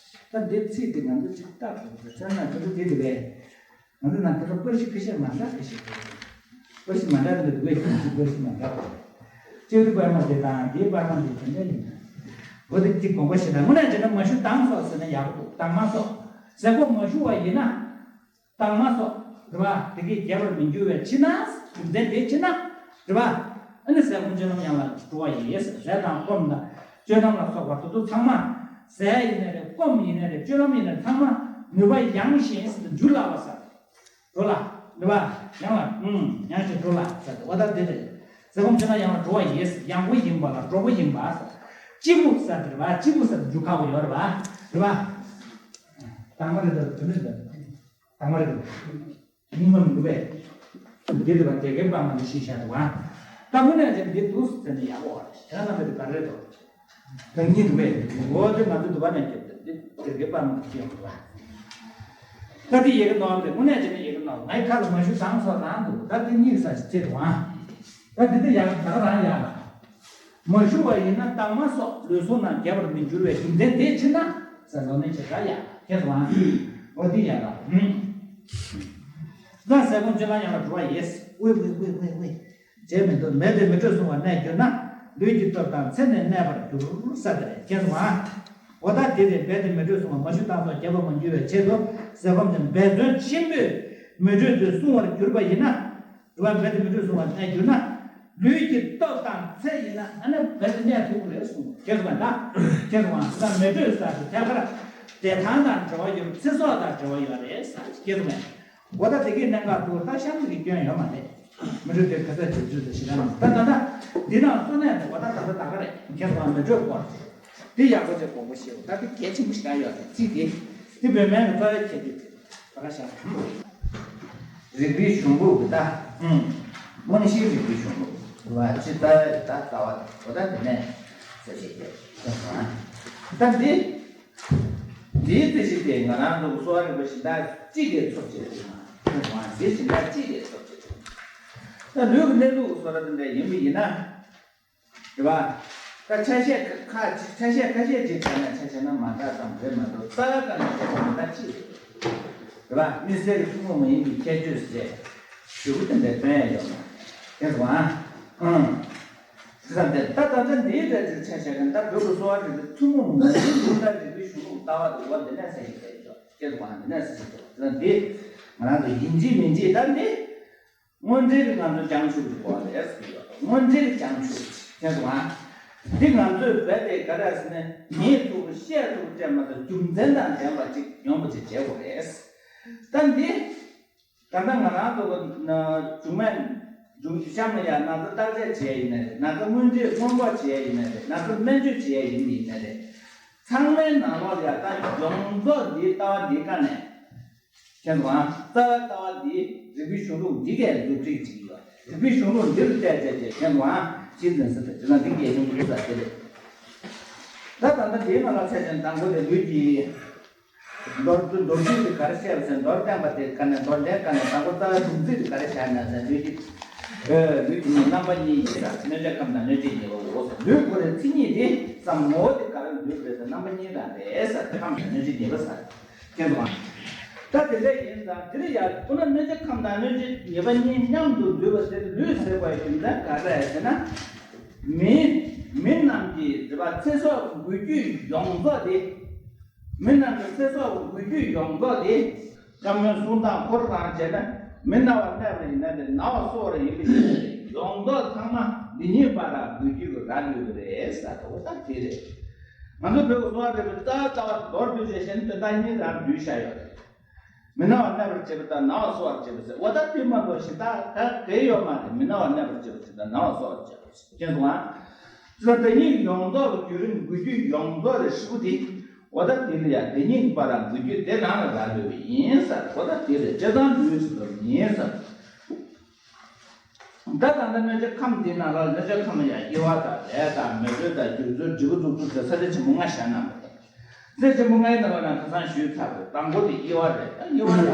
ད་འདི་ཚིག་དེ་ང་ཚོ་ཅིག་བལྟ་དགོས་ཀྱི་འདུག་ཟེར་ན་ང་ཚོ་དེ་རེད་པས། ང་ཚོ་ནང་དེ་ཚོ་པར་ཤི་ཁ་ཤས་མ་འདྲ་ཁ་ཤས་རེད། པར་ཤི་མ་འདྲ་འདུག་པས་ཁྱིམ་གྱི་པར་ཤི་མ་འདྲ་བ་རེད། ལྕགས་རི་པར་མ་དེ་དང་དེའི་པར་མ་དེ་དེ་འདྲ་ཡིན། འོ་དེ་གཅིག་དགོངས་པ་བཞེས་དང་། དངོས་གནས་བྱས་ན་མ་ཞུ་དྭངས་སོགས་ཟེར་ན་ཡག་པོ་འདུག་དྭངས་མ་སོགས་ཟེར་གོ། མ་ཞུ་བ་ཡིན་ན། དྭངས་མ་སོགས་རེད་པ། དེ་གས་རྒྱས་པར་མི་འགྱུར་བའི་ཕྱིར་ན། རྒྱུ་མཚན་དེའི་ཕྱིར་ན་རེད་པ། ཨ་ནི་ཟས་སྐོམ་སྤྱོད་ལམ་ཡན་ལག་བསྒྲུབ་པ་ཡིན། ཟས་དང་སྐོམ་དང་སྤྱོད་ལམ་ལ་སོགས་པ་དེ་ཚོ་ཚང་མ། ཟས་ཡིན་ནའི་རེད། སྐོམ་ཡིན་ནའི་རེད། སྤྱོད་ལམ་ཡིན་ནའི་རེད། ཚང་མ་ནུས་པ་ཡངས་ཤིང་འགྱུར་སླ་བ་ཟེར། འགྲོ་ལ། འདི་བ། ཡང་ལ། ཨུམ། ཡང་ཞིག་འགྲོ་ལ། ཟེར་ཏེ། འོ་ད་འདི་རེད། ཟས་སྐོམ་སྤྱོད་ལམ་ཡན་ལག་བསྒྲུབ་པ་ཡིན། ཡང་པོ་ཡིན་པ་ལ་འགྲོ་པོ་ཡིན་པ་ཟེར། སྐྱིད་པོ་ཟེར་དེ་རེད་བ། སྐྱིད་པོ་ཟེར་དེ་འཇུག་ཁག་པོ་ཡོད་རེད་བ། རེད་བ། དྭངས་མ་རེད་དོ། དེ་མིན་དོ། དྭངས་མ་རེད་དོ། སྙིགས་མ་མི་འདུག་པས། འདི་རེད་བ། དེ་གའི་པར་མ་འདི་ཤེས་བྱ་འདུག་བ། ད་དངོས་གནས་ཀྱང་འདི་འདུག་ཟེར་ནས་ཡག་པོ་བ་རེད། དེ་ན་མི་འདུག་ག་རེད་དོ། བདག་ཉིད་རེད་པས། འོ་དེ་ང་ཚོ་འདུག་པ་ནས་སྐྱེས་ཏེ་འདི་དེ་གའི་པར་མ་སྐྱེས་ཡོང་གི་བ། ད་དེ་ཡི་གེ་ནོར་རེད། དངོས་གནས་བྱས་ན་ཡི་གེ་ནོར། ངའི་ཁ་ལ་མ་ཞུ་དྭངས་སོགས་རང་འདུག་ད་དེ་གཉིས་ས་ཆ་ཚེ་དུའང་། ད་དེ་དེ་ཡག་ད་ག་རང་ཡག་མ་ཞུ་བ་ཡིན་ན་དྭངས་མ་སོགས་ལུས་ཟུངས་རྣམས་རྒྱས་པར་མི་འགྱུར་བའི་རྒྱུ་མཚན་དེའི་ཕྱིར་ན་ཟེར་ལོ་ནས་བྱེད་ཀ་ཡག་ཁྱེད་དུའང་། འོ་དེ་ཡག་ལ། ད་ཟས་སྐོམ་སྤྱོད་ལམ་ཡན་ལག་བསྒྲུབ་པ་ཡིན། ཝེ་ཝེ་ཝེ་ཝེ་ཝེ། བྱས་མི་འདུག་མེད་དེ་མི་འགྲོས་བསྲུང་བར་གནས་གྱུར་ན། ལུས་ཀྱི་སྟོབས་དང་ཚེ་ནི་གནས་པར་འགྱུར་ཟེར་དེ་རེད། མཁྱེན་སོང་ཨ། འོ་ད་དེ་རེད། མེད་དེ་མི་འགྲོས་བསྲུང་བར། མ་ཞུ་དྭངས་སོགས་རྒྱས་པར་མི་འགྱུར་བའི་ཆེད་དུ་ཟས་སྐོམ་དེ་འབད་བརྩོན་ཆེན་པོས་མི་འགྲོས་དེ་བསྲུང་བར་གྱུར་པ་ཡིན་ན། རེད་བ། མེད་དེ་མི་འགྲོས་བསྲུང་བར་གནས་གྱུར་ན། ལུས་ཀྱི་སྟོབས་དང་ཚེ་ཡིན་ན་ཨ་ནི་རྦད་དེ་གནས་ཐུབ་ཀྱི་རེད་གསུངས། མཁྱེན་སོང་ཨ། ད་མཁྱེན་སོང་ཨ། ད་མི་འགྲོས་ཟེར་དེ་ཐད་ཀར་བདེ་ཐང་དང་འབྲེལ་བ་ཡོད། ཚེ་སྲོག་དང་འབྲེལ་བ་ཡོད་རེད་ཟེར། མཁྱེན་སོང་ཨ། འོ་ད་དེ་གའི་གནད་འགག་ཏུ་ད་གཤམ་གྱི་སྐྱོན་ཡོད་མ་རེད། མི་འགྲོས་དེ་ཁ་ཚ་ཆུ་ཚོད་དུ་ཞེ་དྲག་ནང་ད་ད་ད་འདི་ནང་གཙོ་གནད་དུ་འོ་ད་ད་ད་ད་ག་རེད། མཁྱེན་སོང་ཨ། མི་འགྲོས་སྐོར་དེ་ཡག་པོ་ཅིག་དགོངས་པ་བཞེས། འོ་ད་དེ་གལ་ཆེན་པོ་ཞེ་དྲག་ཡོད་རེད། ཚིག་དེ་དེ་བོད་སྨན་གྱི་རྩ་བའི་ཁྱད་ཆོས་དེ་ད་ག་ཤར། རིག་པའི་གཞུང་ལུགས་ཀྱི་ད། ཨུམ། རྨང་གཞིའི་རིག་པའི་གཞུང་ལུགས་ལ་ཇི་ལྟ་བའི་ད་ལྟ་བ་དེ་འོ་ད་དེ་ནས་ཟེར་བྱེད་ཀྱི་ད་འདི། འདིའི་རྩིས་གཞི་དེ་ང་རང་ཚོ་གི་གསོ་བ་རིག་པ་གཞན་དག་ཅི་གས་ཚོར་བྱེད་ཐུབ་ན། ཁོང་ཚོའང་འདི་གཞན་དག་ཅི་གས་ཚོར་བྱེད་ཐུབ་ན། ད་ལུས་ཀྱི་གནས་ལུགས་ཀྱི་བཟོ་འདྲ་དེ་འདྲ་ཡིན་པ་ཡིན་ན། རེད་བ། ད་ཆ་ཤས་ཁ་ཆ་ཤས་ཁ་ཤས་ཅིག་བྱས་ན་ཆ་བཞག་ན་མ་འདྲ་ཙམ་རེད་མ་གཏོགས་རྩ་བའི་སྒང་ནས་བཤད་ན་མི་འདྲ་ཅི་རེད། རེད་བ། དམིགས་བསལ་གྱི་ཐུན་མོང་མ་ཡིན་པའི་ཁྱད་ཆོས་ཟེར་ཞུ་གི་དེ་འདྲ་སྟོན་ཡ་ཡོད་མ་རེད། དེ་རེད་བ། ཨང་། དེ་ཙམ་དེ་ད་ད་ལྟ་འདིའི་འདྲ་ཅིག་ཆ་བཞག་ན་ད་བོད་ཀྱི་གསོ་བ་རིག་པའི་ཐུན་མོང་མ་ཡིན་པའི་ལྟ་བ་རིག་པའི་གཞུང་ལུགས་ལྟ་བ་དེ་འོ་འདི་ནས་ཟེར་ཞིག་བསྡད་ཡོད། དེ་རེད་བ། འདི་ནས་ཟེར་ཞིག་བསྡད་ཡོད། དེ་ཙམ་འདི་ང་རང་ཚོ་ཡིན་གཅིག་མིན་གཅིག་ད་འདི། དངོས་འབྲེལ་གྱི་ང་ཚོ་བྱང་ཆུབ་ཀྱི་སྒོ་ལས་ཟེར་གྱི་ཡོད། དངོས་འབྲེལ་བྱང་ཆུབ་ཀྱི་དེ་སོང་ང་། འདི་ང་ཚོས་རྦད་དེ་ག་རེ་ཟེར་ན་ཉིད་ཐུབ་ཤེས་ཐུབ་བྱས་མ་ཐུབ་རྒྱུ་མཚན་དང་ལྡན་པ་ཅིག་ཡོང་བ་ཅིག་བྱེད་དགོས་རེད། ད་འདི་ད་ལྟ་ང་རང་ཚོ་གི་མཇུག་མ་མཇུག་གཤམ་ལ་ཡང་ན་ཚ་བརྟག་དཔྱད་བྱས་ཡིན་ན་རེད། ན་ཚ་སྔོན་དཔྱད་སྔོན་འགོག་བྱས་ཡིན་ན་རེད། ན་ཚ་སྨན་བཅོས་བྱས་ཡིན་ཡིན་ན་རེད། ཚང་མའི་ནང་ལོགས་ལ་ཡང་ད་ཡོངས་རྫོགས་འདིའི་ལྟ་བ་འདིའི་སྒང་ནས། མཁྱེན་སོང་ང་། རྩ་བའི་ལྟ་བ་འདི་རིག་པའི་གཞུང་ལུགས་འདི་གས་མཛུབ་ཁྲིད་ཅིག་ཡོད། རིག་པའི་གཞུང་ལུགས་འདི་ལ་བལྟས་བྱས་བྱས་མཁྱེན་སོང་ང་། གཅེས་འཛིན་ཟེར་ཏེ་དེ་ན་འདི་གས་ཡོང་གི་ས་དེ་རེད། ད་ད་ལྟ་འདིའི་ནང་ལ་ཆ་བཞག་ན་དང་པོ་དེ་ལུས་ཀྱི་མདོར་བསྡུས་མདོར་བསྡུས་དེ་ག་རེ་བཤད་པ་ཟེར་མདོར་བསྟན་པ་དེ་ག་ནས་མདོར་བསྟན་ག་ནས་དང་པོ་རྩ་བའི་སྡོམ་ཚིག་དེ་ག་རེ་བཞག་ན་ཟེར་ལུས་ཀྱི་ལུས་ཀྱི་རྣམ་པ་གཉིས་ཡིན་ས་གནོད་བྱེད་ཁམས་དང་གནོད་བྱེད་ཉེས་པ་འོ་ཟེར་ལུས་ཁོ་རའི་མཚན་ཉིད་དེ་ཙམ་ངོ་བོ་དེ་ག་རེ་ལུས་རེད་ཟེར་རྣམ་པ་གཉིས་རང་རེད་ཟེར་ཁམས་དང་གནོད་བྱེད་ཉེས་པ་ཟེར། མཁྱེན་སོང་ང་། ད་དེ་འདྲ་ཡིན་ཙང་དེ་རིང་ཡང་ཁོ་ན་གནོད་བྱེད་ཁམས་དང་གནོད་བྱེད་ཉེས་པ་གཉིས་མཉམ་དུ་འདུས་པ་དེར་ལུས་ཟེར་བའི་རྒྱུ་མཚན་ག་རེ་ཟེར་ན། མི་མི་རྣམས་ཀྱི་རེད་པ་ཚེ་སྲོག་འགུལ་སྐྱོད་ཡོངས་རྫོགས་དེ། མི་རྣམས་ཀྱི་ཚེ་སྲོག་འགུལ་སྐྱོད་ཡོངས་རྫོགས་དེ། བཀའ་མོལ་གསུང་སྟངས་ཁོ་རང་བྱས་ན་མི་ན་བར་གནས་པ་ཡིན་ན་རེད། ན་བ་གསོ་བར་ཡིན་པ་ཡིན་ན་རེད། ཡོངས་རྫོགས་ཚང་མ་འདི་ཉིད་པ་རང་འགུལ་སྐྱོད་ཀྱི་ར་ལུས་ཀྱི་རེད་ཟེར་ད་འོ་ད་དེ་རེད། ང་ཚོ་བོད་ཀྱི་གསོ་བ་རིག་པའི་རྩ་བ་རྩ་བ་མདོར་བསྡུས་བྱས་བཤད་ན་དོན་དག་གཉིས་རང་འདུས་བཞག་ཡོད་རེད། མི་ན་བར་གནས་པར་བྱེད་པ་དང་ན་བ་གསོ་བར་བྱེད་པ་ཟེར། འོ་ད་དེ་མ་གཏོགས་གཞན་དག་ག་གེ་ཡོད་མ་རེད། མི་ན་བར་གནས་པར་བྱེད་པ་དེ་དང་ན་བ་གསོ་བར་བྱེད་པ་ཟེར། མཁྱེན་སོང་ང་། ཚུལ་དེ་ཉིད་ཡོངས་རྫོགས་ཀྱི་བརྒྱུད་རིམ་འགུལ་སྐྱོད་ཡོངས་རྫོགས་ལས་ཧྲིལ་པོ་དེ། འོ་ད་དེ་ལ་ཡང་དེ་ཉིད་པ་རང་འགུལ་སྐྱོད་དེ་རང་ལ་རག་ལུས་པ་ཡིན་ཟེར། འོ་ད་དེ་ལས་བྱས་ཙང་ལུས་ཟེར་བ་ཡིན་ཟེར། ད་ད་ལྟ་གནོད་བྱེད་ཁམས་འདི་ནང་ལ་གནོད་བྱེད་ཁམས་ལ་ཡང་དབྱེ་བ་དང་ལས་དང་མེ་དྲོད་དང་རྒྱུ་ཚོད་འབྲས་བུ་འཛུགས་ཚུལ་ཟེར་ས་ཆ་ཆེན་པོ་ལྔ་བཞག་གནང་བ་དང་། ས་ཆ་ཆེན་པོ་ལྔའི་ནང་ལ་ནང་ཁ་སང་ཞུས་ཚར་བའི་དང་པོ་དེ་དབྱེ་བ་རེད། ད་དབྱེ་བ་ལ་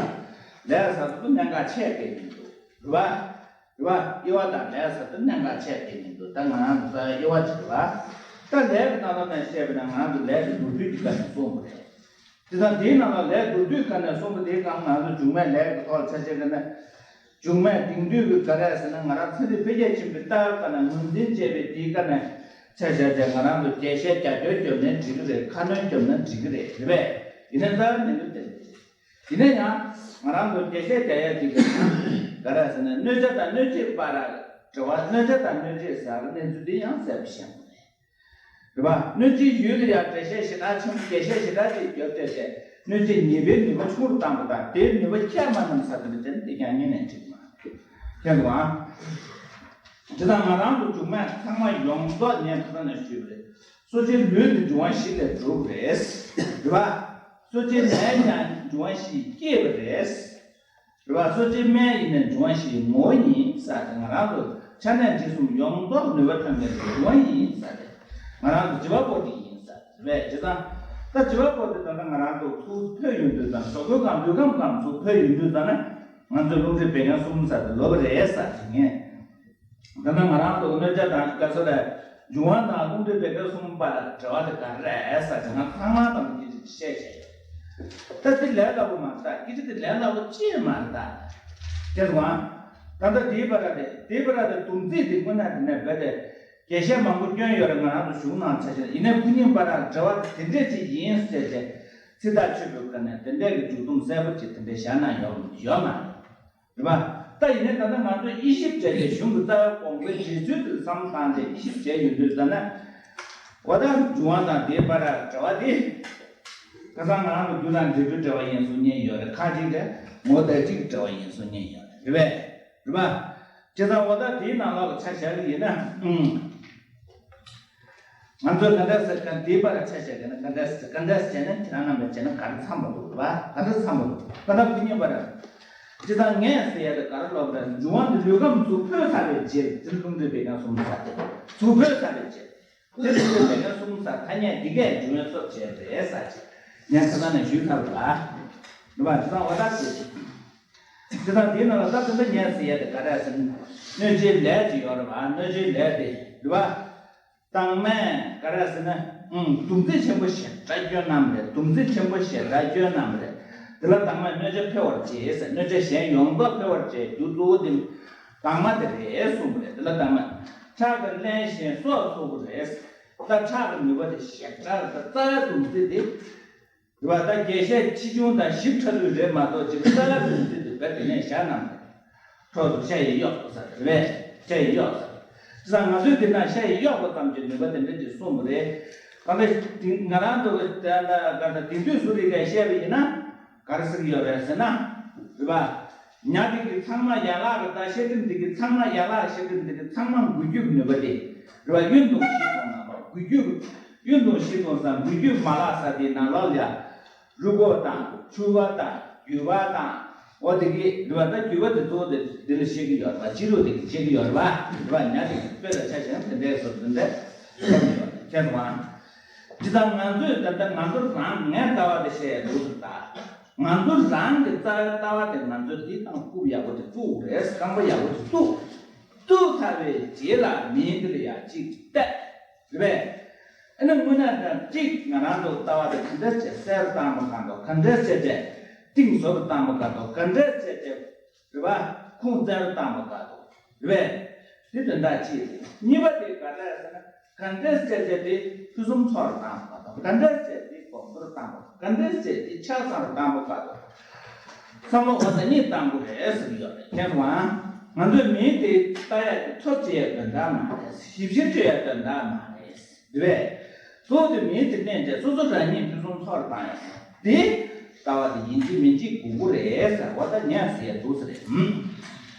ལས་ཟེར་དུས་གནད་འགག་ཆེ་གི་མི་འདུག་རེད་བ། རེད་བ། དབྱེ་བ་དང་ལས་ཟེར་དུས་གནད་འགག་ཆེ་གི་མི་འདུག་ད་ང་རང་ཚོ་ས་དབྱེ་བ་ཅིག་རེད་བ། ད་ལས་ཀྱི་ནང་ལོགས་ནས་བཤད་པ་ན་ང་རང་ཚོ་ལས་ཀྱི་མདོར་བསྡུས་ཀྱི་སྒང་ནས་གསུངས་པ་རེད། དེ་དང་དེའི་ནང་ལ་ལས་མདོར་བསྡུས་སྒང་ནས་གསུངས་པ་དེའི་སྒང་ང་ཚོ་མཇུག་མའི་ལས་ཀྱི་ཐོག་ལ་ཆ་བཞག་གི་ན། མཇུག་མའི་དེང་དུས་ཀྱི་ག་རེ་ཟེར་ན། ང་རང་ཚན་རིག་འཕེལ་རྒྱས་ཕྱིན་པའི་ལྟ་བའི་སྒང་ནས་ངོས་འཛིན་བྱས་པའི་དེའི་སྒང་ནས་ཆ་བཞག་བྱས། ང་རང་ཚོ་རྒྱས་བཤད་རྒྱབ་སྐྱོར་བརྒྱབ་ནའི་འགྲིག་གི་རེད། ཁ་སྣོན་བརྒྱབ་ན་འགྲིག་གི་རེད། རེད་པས། ཡིན་ན་རྩ་བའི་ནས་ལུགས་དེ་རེད། ཡིན་ན་ཡང་ང་རང་ཚོ་རྒྱས་བཤད་རྒྱག་ཡ་ཅིག་གི་ག་རེ་ཟེར་ན། གནོད་བྱ་དང་གནོད་བྱེད་བར་འབྲེལ་བ། གནོད་བྱ་དང་གནོད་བྱེད་ཟེར་གནས་ཚུལ་འདི་ཡང་གསལ་པོ་ཤེས་དགོས་རེད། རེད་པ། གནོད་བྱའི་ཡུལ་ལ་ཡང་འགྲེལ་བཤད་ཞེ་དྲག་ཆེན་པོ། རྒྱས་བཤད་ཞེ་དྲག་ཅིག་བརྒྱབ་བསྡད་དེ། གནོད་བྱའི་ཉེས་པའི་ནུས་པ་ཆུང་རུ་བཏང་པ་དང་། དེའི་ནུས་པ་ཁྱད་མ་བསྣམས་ས་དེ་འདྲ་དེ་ནི་དེ་ཀྱང་ངེས་ནས་འགྲིག་མ་རེད། མཁྱེན་འདུག་ཨང་། དེ་དང་ང་རང་ཚོ་མཇུག་མ་ཚང་མ་ཡོངས་རྫོགས་ངས་ཁ་སང་ནས་ཞུས་པ་རེད། གསོ་བྱེད་ལུས་དེ་འབྱུང་བ་བཞི་ལས་གྲུབ་རེད། རེད་པ། གསོ་བྱེད་ལས་ཀྱང་འབྱུང་བ་བཞི་སྐྱེས་པ་རེད། རེད་པ། གསོ་བྱེད་སྨན་ཡིན་ནའི་འབྱུང་བ་བཞིའི་ངོ་བོ་ཡིན་ཟེར་ཏེ། ང་རང་ཚོ་ཆ་གནས་འབྲས་གསུམ་ཡོངས་རྫོགས་ནུས་པ་ཐོན་མཁན་གྱི་འབྱུང་བ་ཡིན་ཟེར་ཏེ། ང་རང་ཚོ་བྱེད་པ་པོ་དེ་ཡིན་ཟེར་རེད་པས། བྱས་ཙང་ད་བྱེད་པ་པོ་དེ་ད་ལྟ་ང་རང་ཚོ་ཚུར་འཕོས་ཡོང་དུས་ཙང་། གཟུགས་པོའི་སྒང་ལུས་ཁམས་སྒང་ཚུར་འཕོས་ཡོང་དུས་ཙང་ན། ང་ཚོས་རླུང་མཁྲིས་བད་ཀན་གསུམ་ཟེར་ཏེ་ལབ་པ་རེད་ཟེར་ཏེ་ངས། ད་ལྟ་ང་རང་ཚོ་གནོད་བྱ་དང་ག་ས་རེད། འབྱུང་བ་དང་རླུང་མཁྲིས་བད་ཀན་གསུམ་བར་འབྲེལ་བ་དེ་ག་རེ་རེད་ཟེར་ཏེ་ང་ཚང་མ་དང་སྐད་ཆ་བཤད་བྱས། ད་དེ་ལས་སླ་པོ་མ་རེད་ད། སྐད་ཆ་དེ་ལས་སླ་པོ་ཅིག་མ་རེད་ད། དེ་རུང་ད་ལྟ་དེའི་བར་རེད། དེའི་བར་དེ་སྡོམ་ཚིག་དེ་དངོས་གནས་དེ་ནས་རྦད་དེ་རྒྱས་བཤད་མང་པོ་བསྐྱོན་ཡོད་རེད། ང་རང་ཚོ་གཞུང་ནང་ཆ་བཞག་ན། ཡིན་ནའི་ཁོ་གཉིས་བར་འབྲེལ་བ་དེ་འདྲས་ཅིག་ཡིན་ཟེར་ཏེ་ཚིག་ཐག་ཆོད་པའི་སྒང་ནས་དེ་འདྲས་ཀྱི་མཇུག་སྡོམ་གསལ་པོ་ཅིག་དེ་འདྲས་བཞག་གནང་ཡོད་ཡོད་མ་རེད། རེད་པ། ད་ཡིན་ནའི་ད་ལྟ་ང་ཚོས་དབྱེ་ཞིབ་བྱས་ཏེ་གཞུང་གི་རྩ་བའི་དགོངས་པའི་འགྲེལ་ཚུལ་དེ་བསམ་བློ་བཏང་སྟེ་དབྱེ་ཞིབ་བྱས་ཡོང་དུས་ཙ་ན། འོ་ད་འབྱུང་བ་དང་དེའི་བར་འབྲེལ་བ་དེ། ཁ་སང་ང་རང་གི་རྒྱུ་དང་འབྲས་བུའི་འབྲེལ་བ་ཡིན་གསུངས་མཁན་ཡོད་རེད། ཁ་ཅིག་གིས་ངོ་བོ་དང་སྤྱིའི་འབྲེལ་བ་ཡིན་གསུངས་མཁན་ཡོད་རེད། རེད་པས། རེད་པ། བྱས་ཙང་འོ་ད་དེའི་ནང་ལོགས་ལ་ཆ་བཞག་གི་ཡིན་ན། ཨང་། ང་ཚོས་ག་འདྲ་ཟེར་ག་འདིའི་བར་ཆ་བཞག་གི་ན། ག་འདྲ་ཟེར་ག་འདྲ་ཟེར་ན། ཁྱེད་རང་རྣམ་པས་བྱས་ན་ག་རེ་འཚམ་པོ་འདུག་རེད་པ། ག་འདྲ་འཚམ་པོ་འདུག་ད་ལྟ་ཁོ་གཉིས་བར། སྤྱིར་བཏང་ངས་ཟེར་ཡ་དེ་ག་རེ་ལབ་རེད། འབྱུང་བ་འདི་ལུས་ཁམས་ཚུར་འཕོས་ཚར་བའི་རྗེས། དེ་རླུང་མཁྲིས་བད་ཀན་གསུམ་ཟེར་ཏེ། ཚུར་འཕོས་ཚར་བའི་རྗེས། དེ་རླུང་མཁྲིས་བད་ཀན་གསུམ་ཟེར་ཐ་སྙད་འདི་གས་འབྱུང་བའི་ཚབ་བྱས་རེད་ཟེར་ཅིག་ངས་ཁ་སང་ནས་ཞུས་ཚར་བ་རེད་པ། སྤྱིར་བཏང་འོ་ད་ཟེར་ཅིག་སྤྱིར་བཏང་དེའི་ནང་ལ་ད་དེ་འདྲ་ངས་ཟེར་ཡ་དེ་ག་རེ་ཟེར་ན། གནོད་བྱེད་ལས་ཅིག་ཡོད་རེད་པ། གནོད་བྱེད་ལས་དེ་རེད་པ། དང་མས་ག་རེ་ཟེར་ན། ཨང་། སྡོམ་ཚིག་ཆེན་པོ་ཞེ་དྲག་བསྐྱོན་གནང་བ་རེད། སྡོམ་ཚིག་ཆེན་པོ་ཞེ་དྲག་བསྐྱོན་གནང་བ་རེད། དེ་ལ་དང་མས་གནོད་བྱ་འཕེལ་བར་བྱེད་ཟེར། གནོད་བྱ་གཞན་ཡོངས་རྫོགས་འཕེལ་བར་བྱེད་རྒྱུ་གཙོ་བོ་དེ་དང་མ་དེ་རེད་གསུངས་པ་རེད། དེ་ལ་དང་མས་ཁྲག་གི་རླན་གཞན་སྲོག་འཚོ་བ་རེད། ད་ཁྲག་གི་ནུས་པ་དེ་ཞེ་དྲག་རེད། ད་རྩ་བའི་སྡོམ་ཚིག་དེ། རེད་པ། ད་རྒྱས་བཤད་ཆེ་ཆུང་དང་ཞིབ་ཕྲ་ལོས་རེད་མ་གཏོགས། ཅིག་རྩ་བའི་སྡོམ་ཚིག་དེ་རྦད་དེ་ནས་བཞག་གནང་མེད། འཕྲོ་དུ་ཤ་ཡིས་གཡོགས་ཟེར་རེད་པས། ཤ་ཡིས་གཡོགས་ཟེར། བྱས་ཙང་ང་ཚོས་དེ་ན་ཤ་ཡིས་གཡོགས་པ་ཙམ་གྱི་ནུས་པ་དེ་འདྲ་ཅིག་གསུངས་པ་རེད། གང་ལྟར་ང་རང་ཚོ་གི་ད་ལྟ་ག་ད་དེང་དུས་སུ་རིག་གས་བཤད་པ་ཡིན་ན་ག་རེ་ཟེར་གྱི་ཡོད་རེད་ཟེར་ན། རེད་པ། ཉ་དེ་གི་ཚང་མ་ཡན་ལག་གི། ད་ཤ་སྐྲན་དེ་གི་ཚང་མ། ཡན་ལག་ཤ་སྐྲན་དེ་གི་ཚང་མ་འགུལ་སྐྱོད་ཀྱི་ནུས་པ་དེ། རེད་པ། གཡུང་དང་བཞི་སྟོང་ནང་ལོགས་འགུལ་སྐྱོད། གཡུང་དང་བཞི་སྟོང་ཟེར་འགུལ་སྐྱོད་མ་ལག་ཟེར་དེའི་ནང་ལོགས་ལ་ཡ། རུས་ཁོག་དང་། མཆུ་པ་དང་། རྒྱུས་པ་དང་། འོ་དེ་གི་རེད་པ། ད་རྒྱུས་པ་དེ་གཙོ་བོ་དེ་འདི་ལ་བཤད་ཀྱི་ཡོད་རེད་པ། སྤྱི་ལུགས་དེ་གི་བཤད་ཀྱི་ཡོད་རེད་པ། རེད་པ། ཉ་དེ་གི་དཔེ་ལ་ཆ་བཞག་ན་དེ་འདྲའི་བཟོ་དེ་འདྲ་བཤད་ཀྱི་ཡོད་རེད། མཁྱེན་སོང་ཨ། སྤྱིར་བཏང་ང་ཚོས་ད་ལྟ་ང་ཚོ་རང་ངའི་ལྟ་བ་དེ་བཤད་ཡ་འདུག་ཟེར། ད་ང་ཚོ་རང་གི་རྩ་བའི་ལྟ་བ་དེ་ང་ཚོས་འདི་དང་རྐུབ་ཡག་པོ་དེ་བཙུགས་རེད། རྐང་པ་ཡག་པོ་དེ་བཙུགས། བཙུགས་ཚར་བའི་རྗེས་ལ་མིང་དེ་ལ་ཡ་གཅིག་བལྟས། རེད་པས། ཨ་ནི་དངོས་གནས་དྲང་གཅིག་ང་རང་ཚོ་ལྟ་བ་དེ་ག་འདྲ་བྱས་གསལ་རུ་བཏང་པ་ག་འདུག་ག་འདྲ་བྱས་བྱས་གཏིང་ཟབ་རུ་བཏང་པ་ག་འདུག་ག་འདྲ་བྱས་བྱས། རེད་པ། ཁུངས་བཙན་རུ་བཏང་པ་ག་འདུག་རེད་པས། དེ་དོན་དག་གཅིག་རེད། གཉིས་པ་དེ་ག་འདྲ་ཟེར་ན། ག་འདྲ་བྱས་བྱས་དེ་ཕུན་སུམ་ཚོགས་རུ་བཏང་པ་ག་འདུག་ག་འདྲ་བྱས་དེ་གོང་མཐོར་བཏང་པ། ག་འདྲ་བྱས་དེ་ཆ་ཚང་རུ་བཏང་པ་ག་འདུག་བསམ་བློ་འོ་ད་གཉིས་བཏང་དགོས་རེད་ཟེར་གྱི་ཡོད་རེད། མཁྱེན་སོང་ཨ། ང་ཚོས་མིང་དེ་ལྟ་ཡག་གི་ཐབས་བྱེད་ཡག་དོན་དག་མ་རེད། ཞིབ་བཤེར་བྱེད་ཡག་དོན་དག་མ་རེད། རེད་པས། གཙོ་བོ་དེ་མིང་དེ་བསྣན་བྱས་སོ་སོ་རང་ཉིད་ཕུན་སུམ་ཚོགས་རུ་བཏང་ཡག་དེ་ལྟ་བ་དེ་ཡིན་གཅིག་མིན་གཅིག་དགོས་ཀྱི་རེད་ཟེར་བ། ད་ངས་ཟེར་ཡག་འདུག་ཟེར་རེད། ཧུམ།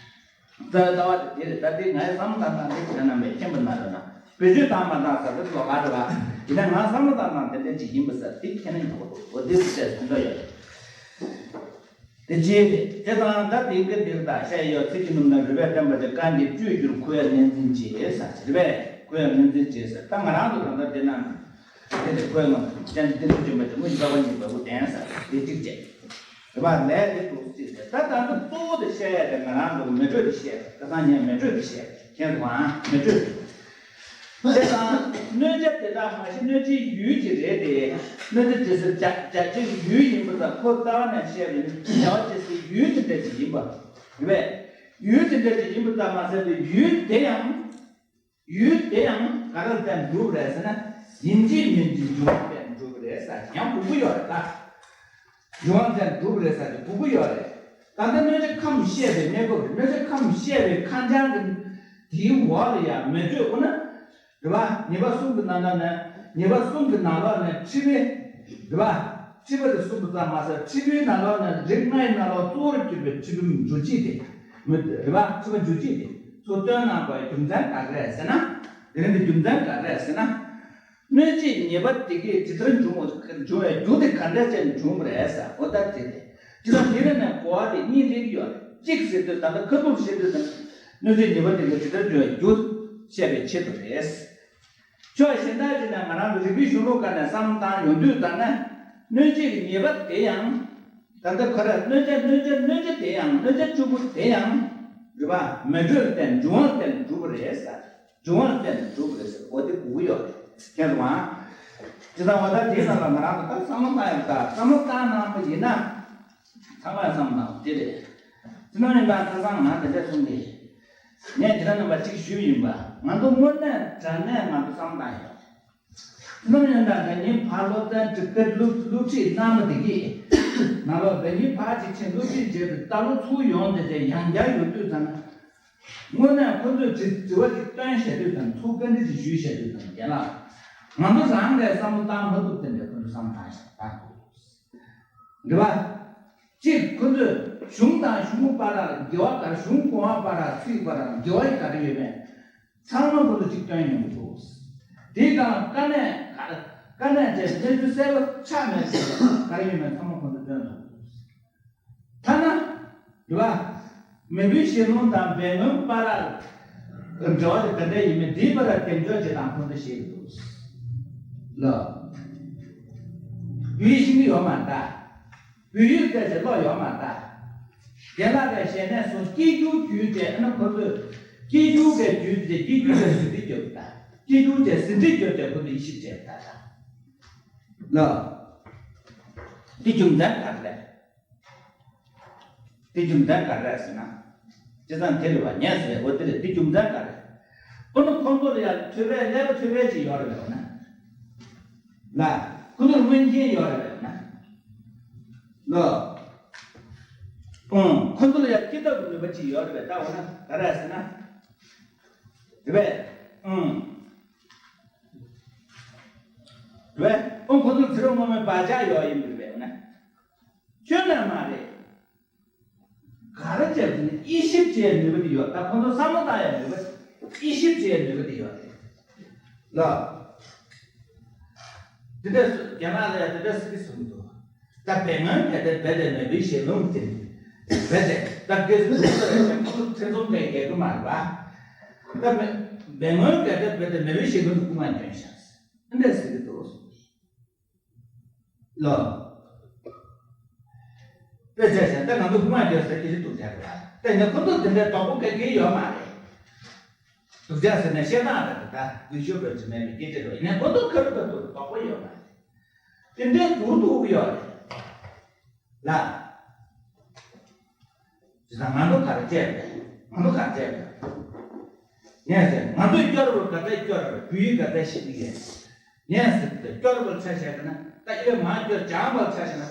རྩ་བའི་ལྟ་བ་དེ་དེ་རེད། ད་དེ་ངའི་བསམ་བློ་བཏང་སྟངས་དེ་ཁྱེད་རྣམ་པས་མཁྱེན་པ་ན་རོགས་གནང་། བེད་སྤྱོད་བཏང་མ་བཏང་ཟེར་དེ་ལོགས་ཀ་རེད་པ། ཡིན་ན་ང་བསམ་བློ་བཏང་སྟངས་དེ་འདྲ་ཅིག་ཡིན་པ་ཟེར་དེ་ཁྱེད་རྣམ་གྱིས་གོ་འདུག་འོ་དེ་རུ་བཤད་ཟིན་འདོད་ཡོད་རེད། དེ་རྗེས་རེད། དེ་དང་ད་དེང་གི་འདིར་ད་ཤ་ཡི་ཡོད་ཚིག་གི་སྣུམ་དང་རུས་པའི་བསྟེན་པ་དེ་ཀན་གྱིས་བཅོས་གྱུར་ཁོ་ཡང་ནན་འཛིན་བྱེད་ཟེར་གྱི་རེད་པས། ཁོ་ཡང་ནན་འཛིན་བྱེད་ཟེར། ད་ང་རང་ཚོ་ད་ལྟ་དེ་ན་དེ་ལས་ཁོ་ཡང་ཅན་དེ་འདྲ་བྱུང་བ་དེ་དངོས་ཀྱི་པ་ཕ་གཉིས་པ་བུ་ལྡན་ཟེར་དེ་གཅིག་བྱས། རེད་པ། ལས་དེ་འདུག་ཟེར་ཏེ། ད་ད་ཚོ་གཙོ་བོ་དེ་བཤད་ཡ་དེ་ང་རང་ཚོ་མེ་དྲོད་དེ་བཤད། ཁ་སང་ངས་མེ་དྲོད་དེ་བཤད། མཁྱེན་སོང་ཨ། མེ་དྲོད་དེ། དེ་དང་གནོད་བྱ་དེ་དག་མ་གཞི་གནོད་བྱའི་ཡུལ་གྱི་རེད་དེ། གནོད་བྱ་དེ་ཚོ་བྱ་བྱ་བྱེད་ཀྱི་ཡུལ་ཡིན་པ་དང་། ཁོ་རྩ་བ་ནས་བཤད་པའི་བྱ་བ་བྱེད་སའི་ཡུལ་དེ་འདྲ་ཅིག་ཡིན་པ་རེད་པས། ཡུལ་དེ་འདྲ་ཅིག་ཡིན་པ་ཙམ་མ་ཟད་པའི་ཡུལ་དེ་ཡང་། ཡུལ་དེ་ཡང་ག་རེ་ལ་བརྟེན་འགྲུབ་རེད་ཟེར་ན། ཡིན་གཅིག་མིན་གཅིག་འབྱུང་བ་ལ་བརྟེན་འགྲུབ་རེད་ཟེར། ཡང་དགོས་ཀྱི་ཡོད་རེད་ད། འབྱུང་བ་ལ་བརྟེན་འགྲུབ་རེད་ཟེར་དེ་དགོས་ཀྱི་ཡོད་རེད། ད་ལྟ་གནོད་བྱེད་ཁམས་བཤད་པའི་གནས་སྐབས་རེད། གནོད་བྱེད་ཁམས་བཤད་པའི་ཁ་བྱང་གི་དེའི་འོག་ལ་ཡང་མི་ལྟོས་ཁོ་ན། རེད་པ། ཉེས་པ་གསུམ་གྱི་ནང་ལོགས་ནས། ཉེས་པ་གསུམ་གྱི་ནང་ལོགས་ནས་འཁྲུལ་པའི། རེད་པ། འཁྲུལ་པ་དེ་གསུམ་པོ་ཙམ་མ་ཟད། འཁྲུལ་པའི་ནང་ལོགས་ནས་རིགས་ལྔའི་ནང་ལོགས་གཙོ་བོར་གྱུར་པའི་འཁྲུལ་པའི་འཇུག་བྱེད་དེ། མི། རེད་པ། འཁྲུལ་པ་འཇུག་བྱེད་དེ་ཚུར་བཏོན་གནང་བའི་རྒྱུ་མཚན་ག་རེ་རེད་ཟེར་ན། དེ་རིང་གི་རྒྱུ་མཚན་ག་རེ་རེད་ཟེར་ན། གནོད་བྱེད་ཉེས་པ་དེ་གས་ཇི་ལྟར་འབྱུང་བ། འབྱུང་བའི་རྒྱུ་དེ་ག་འདྲ་བྱས་ནས་འབྱུང་བ་རེད་ཟེར། འོ་ད་དེ་རེད། ཇི་ལྟར་དེ་རིང་ནས་གོ་བ་དེ་གཉིས་སླེབས་ཀྱི་ཡོད་རེད། གཅིག་ཟེར་དུས་ད་ལྟ་ཁ་ཐུག་བཤད་དུས་ཙམ། གནོད་བྱེད་ཉེས་པ་དེ་གས་ཇི་ལྟར་འབྱུང་བའི་རྒྱུ་བཤད་པའི་ཆེད་དུ་རེད། ཕྱོགས་གཞན་དག་ཅིག་ནས་ང་རང་གི་རིག་པའི་གཞུང་ལུགས་སྒང་ནས་བསམ་བློ་བཏང་ཡོང་དུས་ཙམ་ན། གནོད་བྱེད་ཀྱི་ཉེས་པ་དེ་ཡང་། ད་ལྟ་ཁོ་ར་གནོད་བྱ་གནོད་བྱ་གནོད་བྱ་དེ་ཡང་། གནོད་བྱ་བཅུ་པོ་དེ་ཡང་། རེད་པ། མི་འགྲོ་བརྟེན་འབྱུང་བ་ལ་བརྟེན་འགྲུབ་པ་རེད་ཟེར། འབྱུང་བ་ལ་བརྟེན་འགྲུབ་པ་རེད་ཟེར། འོ་དེ་དགོས་ཀྱི་ཡོད་རེད། མཁྱེན་སོང་ང་། ཇི་ལྟར་འོ་ད་དེའི་ནང་ལ་ང་རང་ཚོ་ད་བསམ་བློ་བཏང་ཡོད། ད་བསམ་བློ་བཏང་གནང་བ་ཡིན་ན། ཚང་མས་བསམ་བློ་བཏང་དེ་རེད། ཕྱི་ནང་ཡིན་པ་ཁ་སང་ང་དེ་འདྲ་གསུངས་ཏེ། ངས་དེ་འདྲ་རྣམ་པ་གཅིག་ཞུས་ཡིན་པ། ང་ཚོ་དངོས་གནས་དྲང་གནས་ང་ཚོ་བསམ་བློ་བཏང་ཡོད། ནམ་ཡང་ན་ང་གཉིས་ཕར་སློབ་ཚན་ཁྲིད་ཁར་སློབ་སློབ་ཁྲིད་གནང་བ་དེ་གིས། ནང་ལོགས་ང་གཉིས་ཕར་ཅིག་ཕྱིན་སློབ་ཁྲིད་བྱས་ཏེ་ད་ལོ་ཚུར་ཡོང་དེ་དེ་ཡང་བསྐྱར་ཡོང་དུས་ཙམ་ན། དངོས་གནས་ཁོ་ཚོས་དྲི་དྲི་བ་ཅིག་བཏོན་བྱས་དུས་ཙམ། ཚུར་བཀའ་འདྲི་ཅིག་ཞུས་བྱས་དུས་ཙམ། རྒན་ལགས། ང་ཚོ་རང་གིས་བསམ་བློ་བཏང་མ་ཐུབ་དེ་འདྲ་ཁོ་ཚོ་བསམ་བཏང་བྱས་བཏང་འདུག། རེད་པ། གཅིག་ཁོ་ཚོས་གཞུང་དང་གཞུང་བར་ལ་འགལ་བ་ག་རེ། གཞུང་གོང་མ་བར་ལ་ཚིག་བར་ལ་འགལ་བ་ག་རེ་ཡོད་མེད། ཚང་མ་ཁོ་ཚོ་གཅིག་སྟོན་ཡོང་གི་འདུག། དེའི་སྒང་དཀའ་གནད་ག་རེ། དཀའ་གནད་དེ་གནས་ཚུལ་གསལ་པོ་ཆགས་མེད་ཟེར་བ་ག་རེ་ཡིན་མིན་ཚང་མ་ཁོ་ཚོ་སྟོན་ཐུབ་འདུག། ཐ་ན། རེད་པ། མེས་པོའི་ཞལ་ལུང་དང་སྦས་མགོན་བར་ལ་འབྲེལ་བ་དེ་ག་འདྲ་ཡིན་མིན། དེའི་བར་ལ་དེབ་འཇོག་བྱེད་སྟངས་ཁོ་ཚོ་ཤེས་ཀྱི་འདུག་ལ། བོད་ཡིག་ཤེས་ཀྱི་ཡོད་མ་རེད་ད། བོད་ཡིག་སྐད་ཆ་ཀློག་ཡོད་མ་རེད་ད། རྒན་ལགས་ཀྱིས་ཞལ་ནས་སོང་། སྐད་སྒྱུར་བརྒྱུད་བྱས་ཨ་ནི་ཁོ་ཚོས། སྐད་སྒྱུར་གྱི་བརྒྱུད་བྱས། སྐད་སྒྱུར་གྱི་ཟིན་བྲིས་བརྒྱབ་ད། སྐད་སྒྱུར་བྱས་ཟིན་བྲིས་བརྒྱབ་བྱས་ཁོ་ཚོས་དབྱེ་ཞིབ་བྱས་ད་ད། ལ། དེ་རྒྱུ་མཚན་ག་རེ་རེད། དེ་རྒྱུ་མཚན་ག་རེ་རེད་ཟེར་ན། བྱས་ཙང་དེ་རེད་པ། ངས་ཟེར་འོ་དེ་རེད། དེ་རྒྱུ་མཚན་ག་རེ། ཁོ་ན་ཁོང་ཚོ་ལ་ཡང་ཐོས་པའི་ཀླད་པ་ཐོས་པའི་ཅིག་ཡོད་རེད་པས་ན། ལ། ཁོ་ཚོར་མངོན་མཁྱེན་ཡོད་རེད་པས་ན། ལོ། ཨང་། ཁོ་ཚོ་ལ་ཡང་ཀི་ཏ་གི་ནུས་པ་ཅིག་ཡོད་རེད་པས། ད་འོ་ན་ག་རེ་ཟེར་ན། རེད་པས། ཨང་། རེད་པས། ཨང་། ཁོ་ཚོར་ཚེ་རབས་སྔོན་མའི་བག་ཆགས་ཡོད་ཡིན་རེད་པས་ན། ཁྱོན་ནས་མ་རེད། ག་རེ་བྱས་ནས་དབྱེ་ཞིབ་བྱེད་ནུས་པ་དེ་ཡོད། ད་ཁོང་ཚོ་བསམ་བློ་བཏང་ཡ་ནུས་པ། དབྱེ་ཞིབ་བྱེད་ནུས་པ་དེ་ཡོད་རེད་ལ། དེ་འདྲ་སུ་རྒན་ལགས་ལ་ཡང་དེ་འདྲ་ཟེར་གྱི་གསུངས་འདུག། ད་སྦས་མགོན་གལ་ཏེ་རྦད་དེ་མེས་པོའི་ཞལ་ལུང་དེ། རྦད་དེ་ད་དགེ་ཚུལ་ཁོ་ཚོ་ལ་ཡང་ཁོང་ཚོ་ཐེ་ཚོམ་གང་ཡང་གི་མ་རེད་པ། ད་མེ་སྦས་མགོན་གལ་ཏེ་རྦད་དེ་མེས་པོའི་ཞལ་ལུང་དེ་སྐུ་མ་འདོན་ཤག་ཟེར། འདི་འདྲ་ཟེར་གྱི་འདུག། ལོ། དཔེ་ཆ་བཞག་ད་ང་ཚོ་སྐུ་མ་འདོན་ཟེར་གྱི་རེད། སྡུག་ཅག་རེད་པ། དེ་ནས་ཁོ་ཚོ་དེ་འདྲའི་དོགས་པ་ག་གེ་ཡོད་མ་རེད། སྡུག་ཅག་ཟེར་ན་བཤད་སྟངས་རེད། ད་འདི་ཤོད་དགོས་ཀྱི་མེད་པའི་སྐད་ཆ་རེད། ཡིན་ནའི་ཁོ་ཚོ་ཁ་རུ་ཁ་ཐུག་དོགས་པ་ཡོད་མ་རེད། དེ་འདྲའི་སྡུག་སྡུག་ཡོད་རེད། ལ། དེ་དང་ང་ཚོ་ག་རེ་བྱས་པ་རེད། ང་ཚོ་ག་རེ་བྱས་པ་རེད། ངས་ཟེར། ང་ཚོས་སྐྱོ་རུ་ག་ཚད་སྐྱོ་རུ་བོད་ཡིག་ག་ཚད་ཤེས་ཀྱི་ཡོད། ངས་ཟེར་དུས་སྐྱོ་རུ་བ་ཆ་བཞག་གི་ན། ད་ཨེ་མ་སྐྱོ་སྦྱངས་པ་ཆ་བཞག་ན།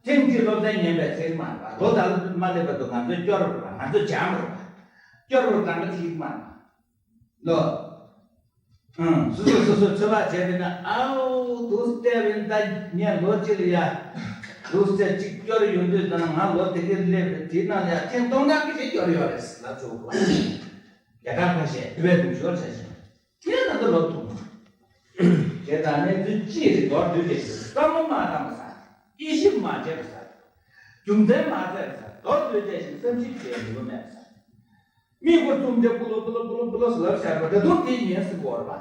ཐེངས་གཅིག་སློབ་ཚན་ཉན་པའི་ཚེ་མ་རེད་པ། ལོ་དག་ལ་མ་སླེབས་བར་དུ་ང་ཚོས་སྐྱོ་རུ་བ། ང་ཚོས་སྦྱངས་རུ་བ། སྐྱོ་རུ་གང་ག་ཐིག་མ་རེད་པ། ལོ། ཨང་། སོ་སོ་སོ་སོ་ཚོད་དཔག་བྱས་པས་ན། ཨའོ་འདུག་སྟེ་བས་ད་ངས་ལོ་གཅིག་ལ་ཡ། འདུག་སྟེ་གཅིག་སྐྱོ་རུ་ཡོང་དུས་ད་ང་ལོ་དེ་གའི་སླེབས་པའི་དེའི་ནང་ལ་ཡ་ཐེངས་སྟོང་ཕྲག་གི་ཞིག་སྐྱོ་རུ་ཡོད་རེད་ཟེར་ལབ་ཆོག་གི་རེད། རྒྱ་གར་ཁ་ཤས་དུ་བས་དུ་ཞོར་བྱས་ཤིང་། ངས་ད་ལྟ་ལོ་ཐུང་། དེ་དང་གནས་ཚུལ་ཅི་རིགས་མདོར་བསྡུས་ཏེ་བསམ་བློ་མ་བཏང་བ་ཟ། དབྱེ་ཞིབ་མ་བྱས་པ་ཟ། རྒྱུ་མཚན་མ་བཙལ་བ་ཟ། མདོར་བསྡུས་བྱས་ཤིང་བསམ་ཞིབ་བྱེད་ནུས་པ་མེད་པ་ཟ། མིག་སྒོར་བཙུམ་བྱས་སྤུ་ལོ་སྤུ་ལོ་སྤུ་ལོ་སྤུ་ལོ་ཟེར་ལབ་བཞག་པ་ད་དུང་དེ་ཡིན་ཟེར་གོ་ར་བ།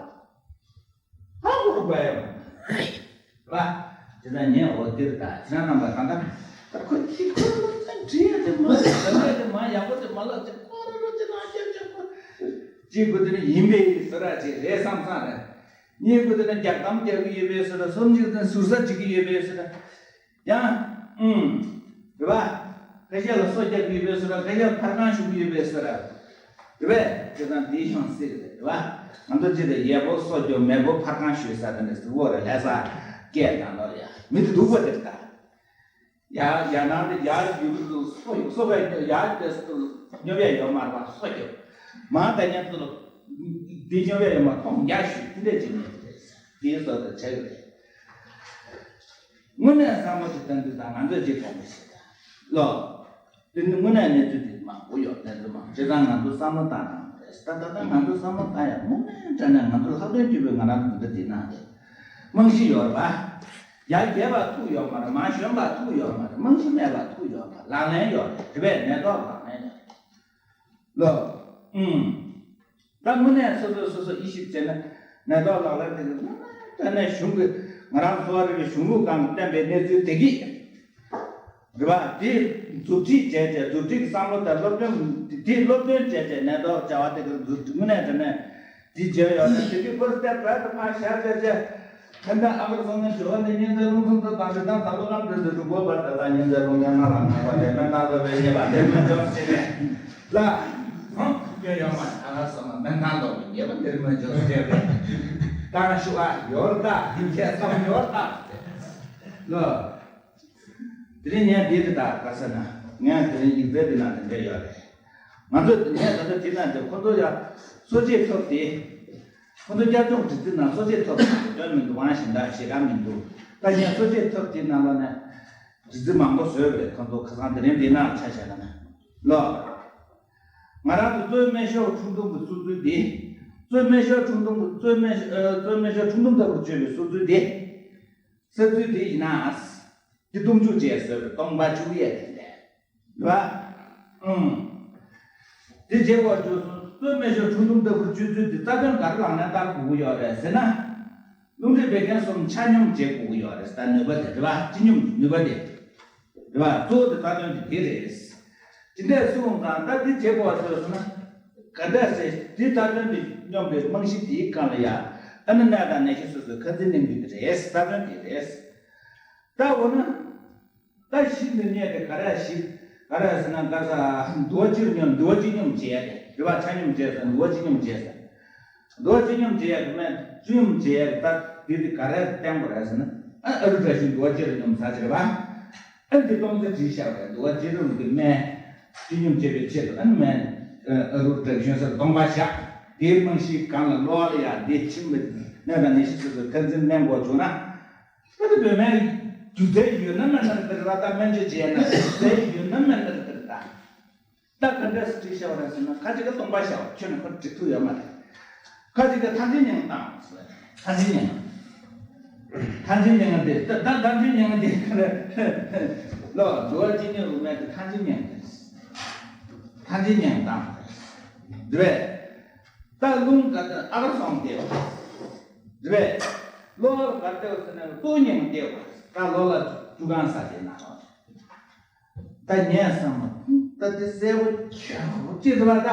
ཧ་གོ་རུ་བ་ཡོད་ར་བ། དེ་ན་ངས་འོ་དེར་ད་ཁྱེད་རང་རྣམ་པ་གང་ལྟར་ད་ཁོ་ཅི་ཁོ་རང་ཚོ་འདྲི་ཡ་དེ་མ་ཟ་ཡ་དེ་མ་ཡག་པོ་དེ་མ་ལབ་དེ་ཁོ་རང་རང་དེ་ན་སྐྱབས་སྐྱབས་ཁོ་ཅི་ཁོ་དེ་ནི་ཡིན་པའི་ཟེར་ར་ཅི་རེད་བསམ་བསམ་རེད། གཉིས་ཁོ་དེ་ན་རྒྱག་གཏམ་རྒྱག་གི་ཡོད་པའི་ཟེར་ར། སོམ་ཅིག་དེ་ཟུར་ཟ་བྱེད་ཀྱི་ཡོད་པའི་ཟེར་ར། ཡང་། ཨུམ། རེད་པ། ཁ་ཤས་ལ་སོ་རྒྱབ་ཡོད་པའི་བཟོ་འདྲ། ཁ་ཤས་ལ་ཕར་ཁང་ཞུགས་ཡོད་པའི་བཟོ་འདྲ། རེད་པས། དེ་དང་དེའི་ཤང་སྲིད་རེད། རེད་པ། ང་ཚོ་ཅི་ལ་ཡས་པོ་སོ་རྒྱབ། མེས་པོ་ཕར་ཁང་ཞུགས་ས་དེ་འདྲ་ཟེར་བོ་རེད། ལྷ་ས་སྐད་དང་ལོ་ཡ་མི་དེ་སྡུག་པ་དེ་རེད་ད། ཡ་ཡ་ནང་དེ་ཡར་རྒྱུག་གི་འདུག་སོ་ཡོད། སོ་བས་ཡར་དེ་སོ་སྙོབ་ཡ་ཡོད་མ་རེད་པ། སོ་རྒྱབ་མ་ད་ཉན་ཚོ་ལ་དེ་སྙོབ་ཡ་ཡོད་མ། གཏོང་རྒྱ་ཞུས་དེ་འདྲས་ཅིག་མེད་དེ། དེའི་སོ་དེ་ཆགས་ཀྱི་རེད། དངོས་གནས་བསམ་བློ་ཞིག་བཏང་དུས་དང་ང་ཚོས་ཅིག་དྲན་པ་ཞིག་དང་ལོ། དེ་ནི་དངོས་གནས་གནས་ཚུལ་དེ་མང་པོ་ཡོད། གནས་ཚུལ་མང་པོ་བྱས་ཙང་ང་ཚོ་བསམ་བློ་བཏང་དང་རེད། ད་ད་ལྟ་ང་ཚོ་བསམ་བློ་བཏང་ཡ་དངོས་གནས་དྲང་གནས་ང་ཚོ་ལྷག་དོན་གྱུར་པའི་ང་རང་ཚོ་འདི་འདྲ་བྱེད་ན་དེ་རྨང་གཞི་ཡོད་རེད་པ། ཡར་རྒྱས་པ་ཐུག་ཡོད་མ་རེད། མར་ཞོན་པ་ཐུག་ཡོད་མ་རེད། རྨང་གཞི་མེད་པ་ཐུག་ཡོད་མ་རེད། ལག་ལེན་ཡོད་རེད། དེ་བས་ནད་ཐོག་ལག་ལེན་ཡོད་རེད། ལོ། ཨུམ། ད་དངོས་གནས་སོ་སོ་སོ་སོ་དབྱེ་ཞིབ་བྱས་ན་ནད་ཐོག་ལག་ལེན་དེ་གི་དངོས་གནས་དྲང་གནས་གཞུང་གི་ང་རང་ཚོ་བ་རེ་བའི་གཞུང་ལུགས་སྒང་གི་བསྟན་པའི་གནས་ཚུལ་དེ་གི་རེད་པ། དེ་མཛུབ་ཁྲིད་བྱས་བྱས། མཛུབ་ཁྲིད་ཀྱི་བསམ་བློ་དང་སློབ་སྟོན་དེ་སློབ་སྟོན་བྱས་བྱས། ནད་ཐོག་བྱ་བ་དེ་གི་མཛུབ་ཁྲིད་དངོས་གནས་དྲང་གནས་དེ་བྱས་ཡོད་ན་དེ་གི་བར་སྟེ་བར་དུ་ཕར་བཞག་བྱས་བྱས། ཁ་འདྲ་ཨ་ཁར་སོང་ན་ཇོ་བོ་ནི་གཉན་ཚད་རླུང་འཚུབ་འཚུབ་དང་། རི་དྭགས་དང་ཀླུ་ཁམས་འདྲེས་སུ་འགྲོ་དགོས་པར། ད་ལྟ་གཉན་ཚད་རླུང་ཉམས་སྣང་ལ་ངེས་པ་དེ་སྨན་ཐང་ལྟ་བུའི་ཉེས་པ་དེ་སྨན་སྦྱོར་བྱེད་པས་ལ། ཧང་སྐྱོན་ཡོད་མ་རེད། ཨ་ཁར་སོང་ན་སྨན་ཐང་ལྟ་བུའི་ཉེས་པ་དེར་སྨན་སྦྱོར་བྱེད་པས། དང་ཤུ་ཨ་ཡོར་ད་དེ་ཁྱད་བསམ་ཡོར་ད་ལོ། དེ་རིང་ངས་འདི་རེད་ད་ག་ཟེར་ན། ངས་དེ་རིང་ཡིག་ཚད་འདི་ནང་དེ་འདྲ་ཡོད་རེད། ང་ཚོས་ངས་ད་ལྟ་དེ་ན་འདི་ཁོ་ཚོ་ཡ་གསོ་བྱེད་ཐོབ་དེ། ཁོ་ཚོ་བསྐྱར་སྦྱོང་སྒྲིག་འཛུགས་ནང་གསོ་བྱེད་ཐོབ་དོན་མི་འདུག་ཨང་། གཞན་དག་ཞེ་དྲག་མི་འདུག་ད་ངས་གསོ་བྱེད་ཐོབ་དེ་ནང་ལོགས་ནས་སྒྲིག་འཛུགས་མང་པོ་བཟོས་པ་རེད། ཁོ་ཚོ་ཁ་སང་དེ་རིང་དེ་ན་ཆ་བཞག་ན་ལོ། ང་རང་ཚོ་གཙོ་བོ་སྨན་ཤོག་ཁྲུང་ཐུང་གི་སོ་ཚུལ་དེ། གཙོ་བོ་སྨན་ཤོག་ཁྲུང་ཐུང་གི་གཙོ་བོ་སྨན་ཤོག་ཨ་གཙོ་བོ་སྨན་ཤོག་ཁྲུང་ཐུང་ལྟ་བུར་བཅོས་པའི་སོ་ཚུལ་དེ། ས་ཚུལ་དེ་ཡིན་ན། དེ་སྟོང་ཕྲག་གཅིག་བཟོས་པའི་སྟོང་པ་བཅུ་ཡས་དེ་འདྲ། རེད་པ། ཨང་། དེ་རྗེས་གོ་བཅོས་སོང་། གཙོ་བོ་སྨན་ཤོག་ཁྲུང་ཐུང་ལྟ་བུར་བཅོས་ཚུལ་དེ་རྩ་དོན་ག་རེ་ལག་ལེན་བསྟར་དགོས་ཀྱི་ཡོད་རེད་ཟེར་ན། རླུང་མཁྲིས་བད་ཀན་གསུམ་ཆ་སྙོམས་བྱེད་དགོས་ཀྱི་ཡོད་རེད། ད་ནུས་པ་དེ་རེད་པ། སྤྱི་སྙོམས་ཀྱི་ནུས་པ་དེ། རེད་པ། གཙོ་བོ་དེ་རྩ་དོན་དེ་དེ་རེད། དེ་འདྲས་གསུངས་ཙང་ད་དེ་རྗེས་གོ་བཅོས་སོང་ན། ག་འདྲ་ཟེར། དེ་རྩ་དོན་དེ་སྙོམས་པའི་རྨང་གཞི་དེའི་སྒང་ལ་ཡ། ཨ་ནི་ནད་དང་ནད་གཞི་སོ་སོའི་ཁ་འཛིན་གནང་རྒྱུ་དེ་རེད། རྩ་དོན་དེ་རེད། ད་འོ་ན། ད་གཞི་འདི་ནས་དེ་ག་རེ་གཞི་ག་རེ་ཟེར་ན། ག་ས་འདུ་བ་སྤྱི་སྙོམས། འདུ་བ་སྤྱི་སྙོམས་བྱེད་ཡ་དེ་རེད་པ། ཆ་སྙོམས་བྱེད་ས། འདུ་བ་སྤྱི་སྙོམས་བྱེད་ས། འདུ་བ་སྤྱི་སྙོམས་བྱེད་ཡ་དེ་མེད། སྤྱི་སྙོམས་བྱེད་ཡ་ད་དེ་དེ་ག་རེ་བསྟན་པ་རེད་ཟེར་ན། ཨ་ཨ་རུ་བཀྲ་ཤིས་འདུ་བ་སྤྱི་ལ་སྙོམས་ས་ཅིག་རེད་པ། ཨ་འདི་སྟོང་ཚེ་བྲིས་བཞག་པ་རེད། འདུ་བ་སྤྱི་སྙོམས་ཀྱི་སྨན་སྤྱི་སྙོམས་བྱེད་པའི་ཆེད་དུ་ཨ་ནི་སྨན་ཨ་རུ་བཀྲ་ཤིས་ཟེར་སྟོང་པ་བཞག་དེའི་རྨང་གཞིའི་སྒང་ལ་གློ་བ་ལ་ཡ་འདི་ཕྱིན་པའི་ནད་དང་ནད་གཞི་སོ་སོའི་ཁ་འཛིན་གནང་དགོས་བྱུང་ན། ད་ལྟ་བོད་སྨན་སྒྱུ་རྩལ་ཡོད་ན་མེད་ན་རེད་པ། ད་སྨན་བཅོས་བྱས་ན་སྒྱུ་རྩལ་ཡོད་ན་མེད་ན་རེད་པ། ད་ད་ག་འདྲ་སེ་བྲིས་བཞག་པ་རེད་ཟེར་ན། ཁ་ཅིག་གིས་སྟོང་པ་བཞག་པ་ཁྱོན་ནས་ཁོ་འབྲི་ཐུབ་ཡོད་མ་རེད། ཁ་ཅིག་གིས་ཐང་ཆེན་མྱང་བཏང་། ཐང་ཆེན་མྱང་། ཐང་ཆེན་མྱང་དེ་ད་ད་ཐང་ཆེན་མྱང་དེ་ག་རེ། ལོ། འདུ་བ་སྤྱི་སྙོམས་རུ་མེད་དེ་ཐང་ཆེན་མྱང་དེ། ཐང་ཆེན་མྱང་བཏང་། འདི་བས། ད་རླུང་ག་དེ་ཨ་ཁ་སོང་སྟེ། རེད་པས། གློ་བ་ག་དེ་ཟེར་ན་ལྟོ་མྱང་སྟེ། ད་གློ་ལ་བཅུ་གང་ས་དེ་ན། ད་ངས་བསམ་པ་ད་དེ་གསལ་པོ་ཁྱོད་ཅི་རེད་པ་ད།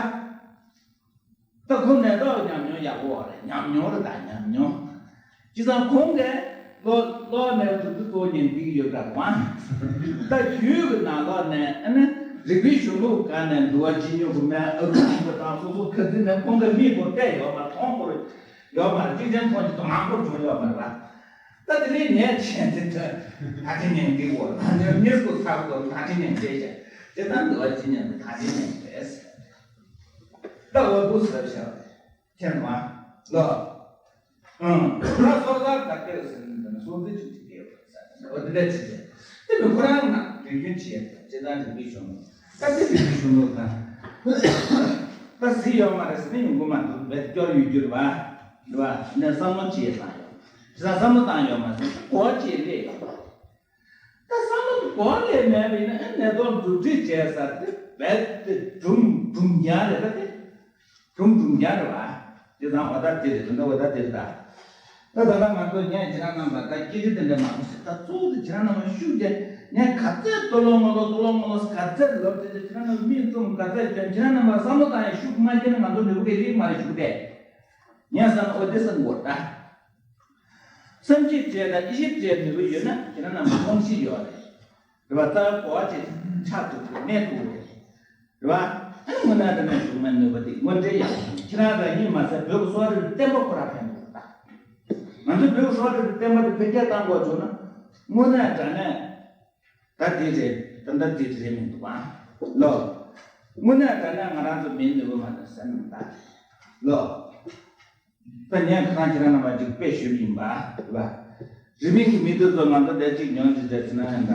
ད་ཁོ་ནད་ཐོག་ཉམས་མྱོང་ཡག་པོ་རེད། ཉམས་མྱོང་རེད་ད་ཉམས་མྱོང་། བྱས་ཙང་ཁོང་གིས་གློ་གློ་ནད་དུག་དུག་ཏོ་ཉན་འདི་ཡོད་པ་མ། ད་ཁྱོད་ཀྱི་ནང་ལོགས་ནས་ཨ་ནི་རིག་པའི་གཞུང་ལུགས་སྒང་ནས་འདུ་བ་སྤྱི་སྙོམས་ཀྱི་སྨན་ཨ་རུ་སྙོམས་པ་དང་སོ་སོ་ཁ་འཛིན་ནས་ཁོང་གིས་མིག་སྒོར་བལྟས་ཡོད་མ། མཐོང་སྒོར་ཡོད་མ་རེད། གཅིག་ཅན་མཐོང་རྒྱུ་དང་མང་པོར་བྱུང་ཡོད་མ་རེད་པ། ད་དེ་ལས་ངས་བྱས་ཏེ་ད་ད་དེ་ནས་འདི་འོ་ད་ནས་མིག་སྒོར་ཚ་པོ་ད་དེ་ནས་བལྟས་བྱས་དེ་ད་འདུ་བ་སྤྱི་སྙོམས་ཀྱི་ད་དེ་ནས་རེད། ད་འོ་འདུག་ཟེར་བྱས་པ་རེད། མཁྱེན་མ་ལོ། ཨང་། ད་སོ་སོར་ག་དེ་ཟེར་ན་སོང་ཚེ་ཅིག་ཅིག་དེ་ཟེར་འོ་དེ་འདྲ་ཅིག་བྱས། དེ་མི་ཁོ་རང་ན་དུས་རྒྱུན་བྱས་ཅེ་ད་རིག་པའི་གཞུང་ལུགས། ད་དེ་རིག་པའི་གཞུང་ལུགས་དང་། ད་ཟིག་ཡོད་མ་རེད་ཟེར་ནས་ཡོང་གི་མ་འདུག་བས་སྐྱོར་ཡོད་རྒྱུ་རེད་པ། རེད་པ། ནས་བསམ་བློ་ཅིག་བཏང་ཡོད། ཇི་ལྟར་བསམ་བློ་བཏང་ཡོད་མ་ཟེར་གོ་ཅིག་སླེབས་ཡོད་པ། ད་བསམ་བློ་གོ་ལས་མེད་པ་ཡིན་ན་ཨེ་ནད་ཐོག་མཛུབ་ཁྲིད་བྱས་ས་དེ་རྦད་དེ་གྲུམ་གྲུམ་རྐྱང་རེད། ད་དེ་གྲུམ་གྲུམ་རྐྱང་རེད་པ། དེ་དང་འོ་ད་དེ་རེད། དེ་འདྲ་འོ་ད་དེ་རེད་ད། ད་ད་ལྟ་ང་ཚོ་ངས་ཁྱེད་རང་རྣམ་པ་ད་སྐད་ཆ་དེ་འདྲ་མང་པོ་ཞིག་ད་གཙོ་བོ་དེ་ཁྱེད་རང་རྣམ་པ་ཤུགས་རྒྱག་ངས་ག་ཚད་ལྟོ་ལོ་ངོ་ལོ་ལྟོ་ལོ་ངོ་ལོ་ག་ཚད་ལབ་དེ་དེ་ཁྱེད་རང་རྣམ་པ་མིག་བཙུམ་ག་ཚད་སྐྱོན་ཁྱེད་རང་རྣམ་པ་བསམ་བློ་བཏང་ཡ་ཤུགས་མ་སྐྱེས་ན་ང་ཚོ་ནུས་པ་ག་ལེགས་མ་རེད་ཞུ་གི་དེ། ངས་བསམ་ཨོ་དེ་བསམ་དགོས་ད། བསམ་གཞིག་བྱས་དང་དབྱེ་ཞིབ་བྱས་ནུས་པ་ཡོད་ན་ཁྱེད་རང་རྣམ་པ་རྨང་གཞི་ཡོད་རེད། རེད་བ། རྩ་བའི་གོ་བ་ཅིག་ཆགས་ཐུབ་ཀྱི་གནས་ཐུབ་རེད། རེད་བ། ཨ་ནི་དངོས་གནས་དྲང་གནས་གཞུང་མའི་ནུས་པ་དེ་དངོས་འབྲེལ་ཡག་པོ་བྱུང་། ཁྱེད་རང་རང་ཉིད་མ་ཟད་བོད་ཀྱི་གསོ་བ་རིག་པའི་བསྟན་པ་ཁོ་རང་ཕན་ཐོགས་ད། ང་ཚོས་བོད་ཀྱི་གསོ་བ་རིག་པའི་བསྟན་པ་དེ་འཕེལ་རྒྱས་གཏང་དགོས་བྱུང་ན། དངོས་གནས་དྲང་གནས་ད་འདི་རེད། ད་ལྟ་འདི་རེད་མི་འདུག་ཨ། ལོ། དངོས་གནས་དྲང་གནས་ང་རང་ཚོ་མིའི་ནུས་པ་མ་གཏོགས་ཟེར་མི་འདུག་ད། ལོ། ད་ངས་ཁ་སང་ཁྱེད་རང་རྣམ་པ་ཅིག་དཔེ་ཞུས་པ་ཡིན་པ། རེད་པ། རི་པིན་གྱི་མི་དེ་ཚོ་ང་ཚོ་འདིར་གཅིག་ཉོན་ཅིག་བྱས་ཟིན་ན་ཡང་ད།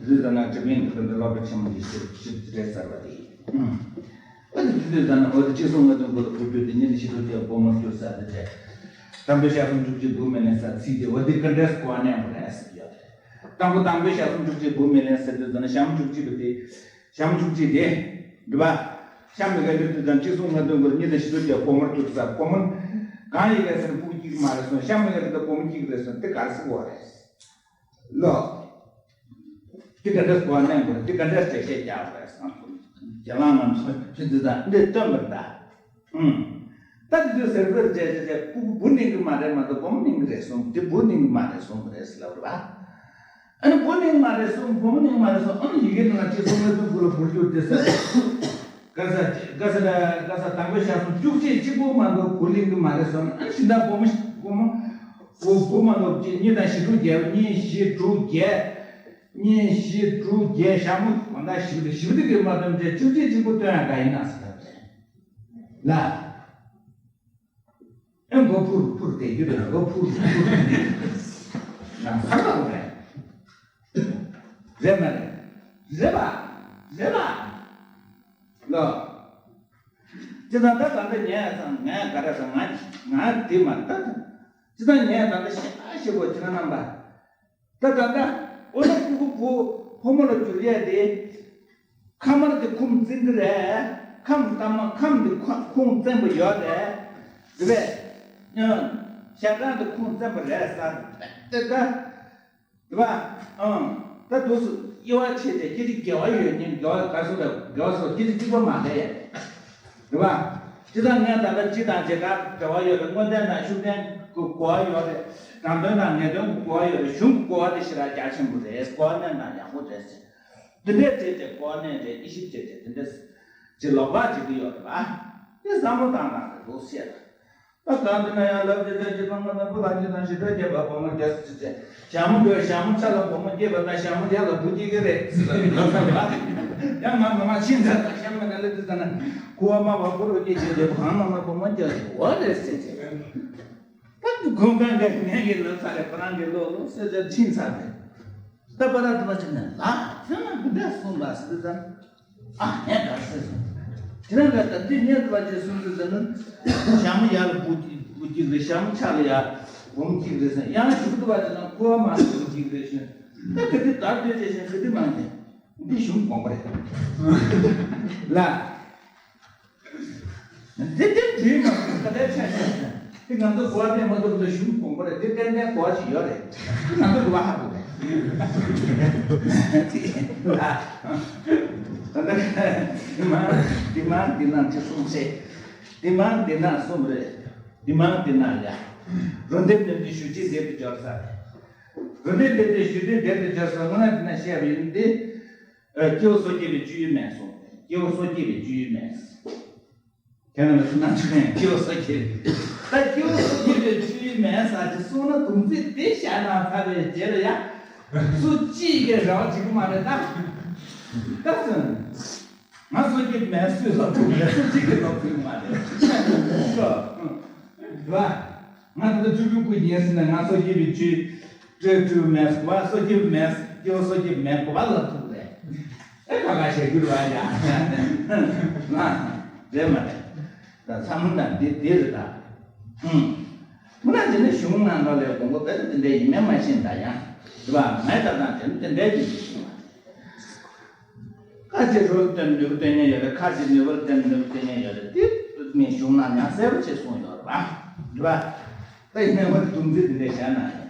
རི་ཟེར་ན་རི་པིན་གྱི་དེ་འདྲ་སློབ་གྲྭ་ཆེན་མོ་ཞིག་ཞིག་རེད་ཟེར་བ་དེ། ཨ་ནི་དེ་དུས་ད་ནི་འོ་དེ་གཅིག་གསུམ་ལྔ་བདུན་དགུ་ལ་བུ་རྒྱུད་དེ་ཉིད་ནི་ཤི་དུས་ཀྱི་སྒོ་མོར་གྱུར་ས་དེ་བྱས། དང་པོའི་ཞག་གསུམ་བཅུ་གཅིག་བུ་མི་ལེན་ས་ཚིག་དེ་འོ་དེ་ག་འདྲས་གོ་བ་གནས་པ་རེད་ཟེར་གྱི་ཡོད་རེད། དང་པོ་དང་པོའི་ཞག་གསུམ་བཅུ་གཅིག་བུ་མི་ལེན་ཟེར་དུས་ད་ནི་ཞག་མོ་བཅུ་གཅིག་པ་དེ། ཞག་མོ་བཅུ་གཅིག་དེ། འདི་པ། ཤམ་མི་ག་འདི་དུས་དང་གཅིག་གསུམ་ལྔ་བདུན་དགུ་ལ་ཉིན་དང་ཕྱི་དྲོ་བརྒྱད་སྒོ་མོར་གྱུར་ས་སྒོ་མོ། གང་ཡིན་ག་ཟེར་ན་ཕྲུ་གུ་གཅིག་མ་རེད་གསུངས། ཤམ་མི་ག་འདི་དང་སྒོ་མོ་གཅིག་རེད་གསུངས། དེ་ག་རེ་ཟེར་དགོས་རེད། ལོ། དེ་ག་འདྲ་གོ་བ་གནས་དགོས་རེད། དེ་ག་འདྲ་འགྲེལ་བཤད་རྒྱག་དགོས་རེད་བསམ་སོང་། རྒྱ་ལང་ང་ཚོ་ཕྱི་འདི་དང་འདི་སྟོན་པ་རེད་ད། ཨུམ། ད་དེ་དུས་ཟེར་དགོས་རེད་བྱས་བྱས་བྱས་ཕྲུ་གུ་བུ་གླེང་གི་མ་རེད་མ་གཏོགས་སྒོ་མོ་གླེང་གི་རེད་གསུངས། དེ་བུ་གླེང་གི་མ་རེད་གསུངས་པ་རེད་ཟེར་ལབ་རེད་པ། ཨ་ནི་བུ་གླེང་མ་རེད་གསུངས། བུ་མོ་གླེང་མ་རེད་གསུངས། ཨ་ནི་ཡི་གེ་ནང་ལ་གཅིག་གསུམ་ལྔ་བདུན་དགུ་ལ་བུར་གྱུར་ཏེ་ཟེར། ག་ས་ག་ས་ལ་ག་ས་དང་པོའི་ཞག་གསུམ་བཅུ་གཅིག་གཅིག་པོ་མ་གཏོགས་བུ་གླེང་གི་མ་རེད་གསུངས། ཨ་ནི་ཕྱི་ཟླ་བུ་མོ་བུ་མོ་བུ་བུ་མ་གཏོགས་གཅིག་གཉིས་དང་བཞི་དྲུག་བརྒྱད་གཉིས་བཞི་དྲུག་བརྒྱད་གཉིས་བཞི་དྲུག་བརྒྱད་ཞག་མོ་གང་ལྟར་བཞི་བདུན་བཞི་བདུན་གྱི་མ་གཏོགས་བཅུ་གཅིག་གཅིག་པོ་སྟོན་ཡ་ག་ཡིན་ན་ཟེར་ལབ་རེད་ལ། ཨེ་མགོ་ཕུར་ཕུར་དེ་རྒྱུ་དེ་མགོ་ཕུར་ཕུར་ན་ས་ལ་རེད། རེད་མ་རེད། རེད་པ། རེད་པ། ལོ། ཅི་ད་ད་ད་ད་ངས་ང་ག་རེ་ཟ་ང་ང་དེ་མ་ད་ད་ཅི་ད་ངས་ད་ད་ཤ་ཤེས་པོ་ཅི་ན་རྣམ་པ། ད་ད་ད་འོ་ན་ཕྲུ་གུ་བུ་ཕོ་མོ་ལ་འགྱུར་ཡས་དེ། ཁ་དམར་དེ་ཁུངས་བཙན་གི་རེད། ཁམས་དམར་ཁམས་དེ་ཁ་ཁུངས་བཙན་པོ་ཡོད་རེད། རེད་པས། ཨ། ཞག་གྲངས་དེ་ཁུངས་བཙན་པོ་རེད་ཟེར། དེ་ད། རེད་པ། ཨང་། ད་དུས་སུ་དབྱེ་བ་ཕྱེ་སྟེ་སྐད་ཅིག་དགེ་བ་ཡོད་ཉེས་དགེ་བ་ག་སོ་རེད་དགེ་བ་སོ་སྐད་ཅིག་གཅིག་པོ་མ་རེད། རེད་པ། སྤྱིར་བཏང་ངས་ད་ལྟ་སྤྱི་དང་རྒྱལ་ཁབ་འབྲེལ་བ་ཡོད་རེད། དངོས་བསྟན་དང་ཤུགས་བསྟན་གྱི་གོ་བ་ཡོད་རེད། དྲང་དོན་དང་ངེས་དོན་གྱི་གོ་བ་ཡོད་རེད། གཞུང་གི་གོ་བ་དེ་ཞེ་དྲག་རྒྱ་ཆེན་པོ་རེད། གོ་བ་གནད་འགག་ཡག་པོ་རེད་ཟེར། འདི་འདྲས་བྱས་ཏེ་གོ་བ་གནད་འགག་དབྱེ་ཞིབ་བྱས་ཏེ་འདི་འདྲས་ཅིག་ལོག་པ་བྱེད་ཀྱི་ཡོད་རེད་པ། དེ་བསམ་བློ་བཏང་དང་རེད་འདུག་ཟེར། ད་གང་དུ་ན་ཡང་ལབ་ཀྱི་ལས་ཀྱི་ལམ་ལ་བུ་ལ་ཅི་དང་ཞི་ཁྲོ་རྒྱས་པ་བུ་མོ་རྒྱས་སུ་ཅི་བྱས། ཞྭ་མོ་འགྲོས་ཞྭ་མོ་ཆ་ལ་བུ་མོ་སྐྱེས་པ་ད་ཞྭ་མོ་རྒྱས་ལ་བུ་སྐྱེ་གི་རེད་ཟེར་ལ་ལབ་ས་ལ། ཡང་ང་ང་མ་ཤི་འདྲ་ད་ཞྭ་མོ་ན་ལ་དུ་ད་ན་ཁུ་བ་མ་བ་བུ་རུ་སྐྱེ་ཆེ་དེ་བུ་གང་མ་མ་བུ་མོ་རྒྱས་སུ་འོ་རེད་ཟེར་ཅི། ད་གོང་གང་ག་ངས་ཀྱི་ལབ་ས་རེད། ཁོ་རང་གི་ལོ་ལོ་ཟེར་ཅི་ཕྱིན་ས་རེད། ད་པ་ར་དུ་མ་ཅི་ན་ལ་ཁྱོད་ང་གི་འདྲ་གསུངས་པ་ཟེར་ད། ཨ་ཧེ་ག་ཟེར་སོང་། དེ་རིང་ག་ད་འདི་ངས་འདི་བ་ཅེས་གསུངས་ཟེར་ཟེར་ན། ཞྭ་མོ་ཡར་ལ་བུ་བུ་གཅིག་རེད། ཞྭ་མོ་ཆ་ལ་ཡར་བུ་མོ་གཅིག་རེད་ཟེར། ཡང་ཞུགས་འདི་བ་ཅེས་ན་ཁུ་བ་མ་བུ་གཅིག་རེད་ཟེར། ད་ག་དེ་དར་དེ་དེ་བཞིན་ག་དེ་མང་དེ། འདི་གཞུང་དགོངས་པ་རེད། ལ། འདི་འདི་འདི་མ་ག་དེ་ཆ་ཆ་ཆ། དེ་ང་ཚོ་གོ་བ་དེ་མ་གཏོགས་ད་གཞུང་དགོངས་པ་རེད། དེ་ཏན་ཏན་གོ་བ་ཞིག་ཡོད་རེད། དེ་ང་ཚོ་གོ་བ་ཧ་གོ་རེད། ད་ལྟ་འདི་མ་འདི་མ་འདི་ན་ཅི་གསུངས་ཚེ། འདི་མ་འདི་ན་གསུངས་རེད། འདི་མ་འདི་ན་ཡ། རོ་འདེབས་འདེབས་ཏེ་ཞུ་རྗེས་འདེབས་ཏེ་འབྱོར་ས་རེད། རོ་འདེབས་འདེབས་ཏེ་ཞུ་རྗེས་འདེབས་ཏེ་འབྱོར་ས་ངོ་ན་འདི་ན་བཤད་པ་ཡིན་ཏེ། སྐྱེ་བོ་སོ་སྐྱེ་བའི་སྤྱོད་ཡུལ་མེད་གསུངས། སྐྱེ་བོ་སོ་སྐྱེ་བའི་སྤྱོད་ཡུལ་མེད། ཁྱེད་རང་ལ་སུ་ན་ཆུ་ནས་སྐྱེ་བོ་སོ་སྐྱེ་བའི། ད་སྐྱེ་བོ་སོ་སྐྱེ་བའི་སྤྱོད་ཡུལ་མེད་ཟེར་གྱི་གསུངས་ན་དུམ་ཚིག་དེ་བཤད་ན་ཚར་བའི་རྗེས་ལ་ཡ། སུ་གཅིག་གིས་རེ་བ་བྱེད་ཀྱི་མ་རེད་ད། ད་སུ། ང་སོ་སྐྱེ་མེད་སུས་ལབ་ཐུབ་མེད། སུ་གཅིག་གིས་ལབ་ཐུབ་ཀྱི་མ་རེད། སོ། རེད་བ། ང་ད་ལྟ་ཆུ་ཆུ་ཀུ་ཉན་ཟིན་ན་ང་སོ་སྐྱེ་བའི་ཆུ། སྤྲོས་སྤྲོས་མེད་གོ་བ། སོ་སྐྱེ་མེད་སྐྱེ་བོ་སོ་སྐྱེ་མེད་གོ་བ་ལ་ཐུག་རེད། ཨེ་ཁ་ཁ་བཤད་རྒྱུ་རེད་བ་ཡ། ང་རེད་མ་རེད། ད་བསམ་བློ་དང་འདི་འདི་རེད་ད། ཧུམ། མི་ན་དེ་ནི་གཞུང་ནང་ལོགས་ལས་དགོངས་པ་དཔེ་དེ་འདྲ་ཡིན་མིན་མ་ཤེས་ད་ཡང་། རེད་བ། ངས་ད་ད་དེ་ནི་དེ་འདྲའི་གི་གཞུང་བ། ཁ་ཅིག་རོ་ལ་བརྟེན་ནུས་པ་སྟོན་མཁན་ཡོད་རེད། ཁ་ཅིག་ནུས་པ་ལ་བརྟེན་ནུས་པ་སྟོན་མཁན་ཡོད་རེད། དེ་ངས་གཞུང་ནང་ཡང་གསལ་པོ་བྱས་གསུངས་ཡོད་རེད་བ། རེད་བ། ད་ཡིན་ནའི་ང་ཚོ་སྡོམ་རྩིས་འདི་འདྲ་བྱས་ན་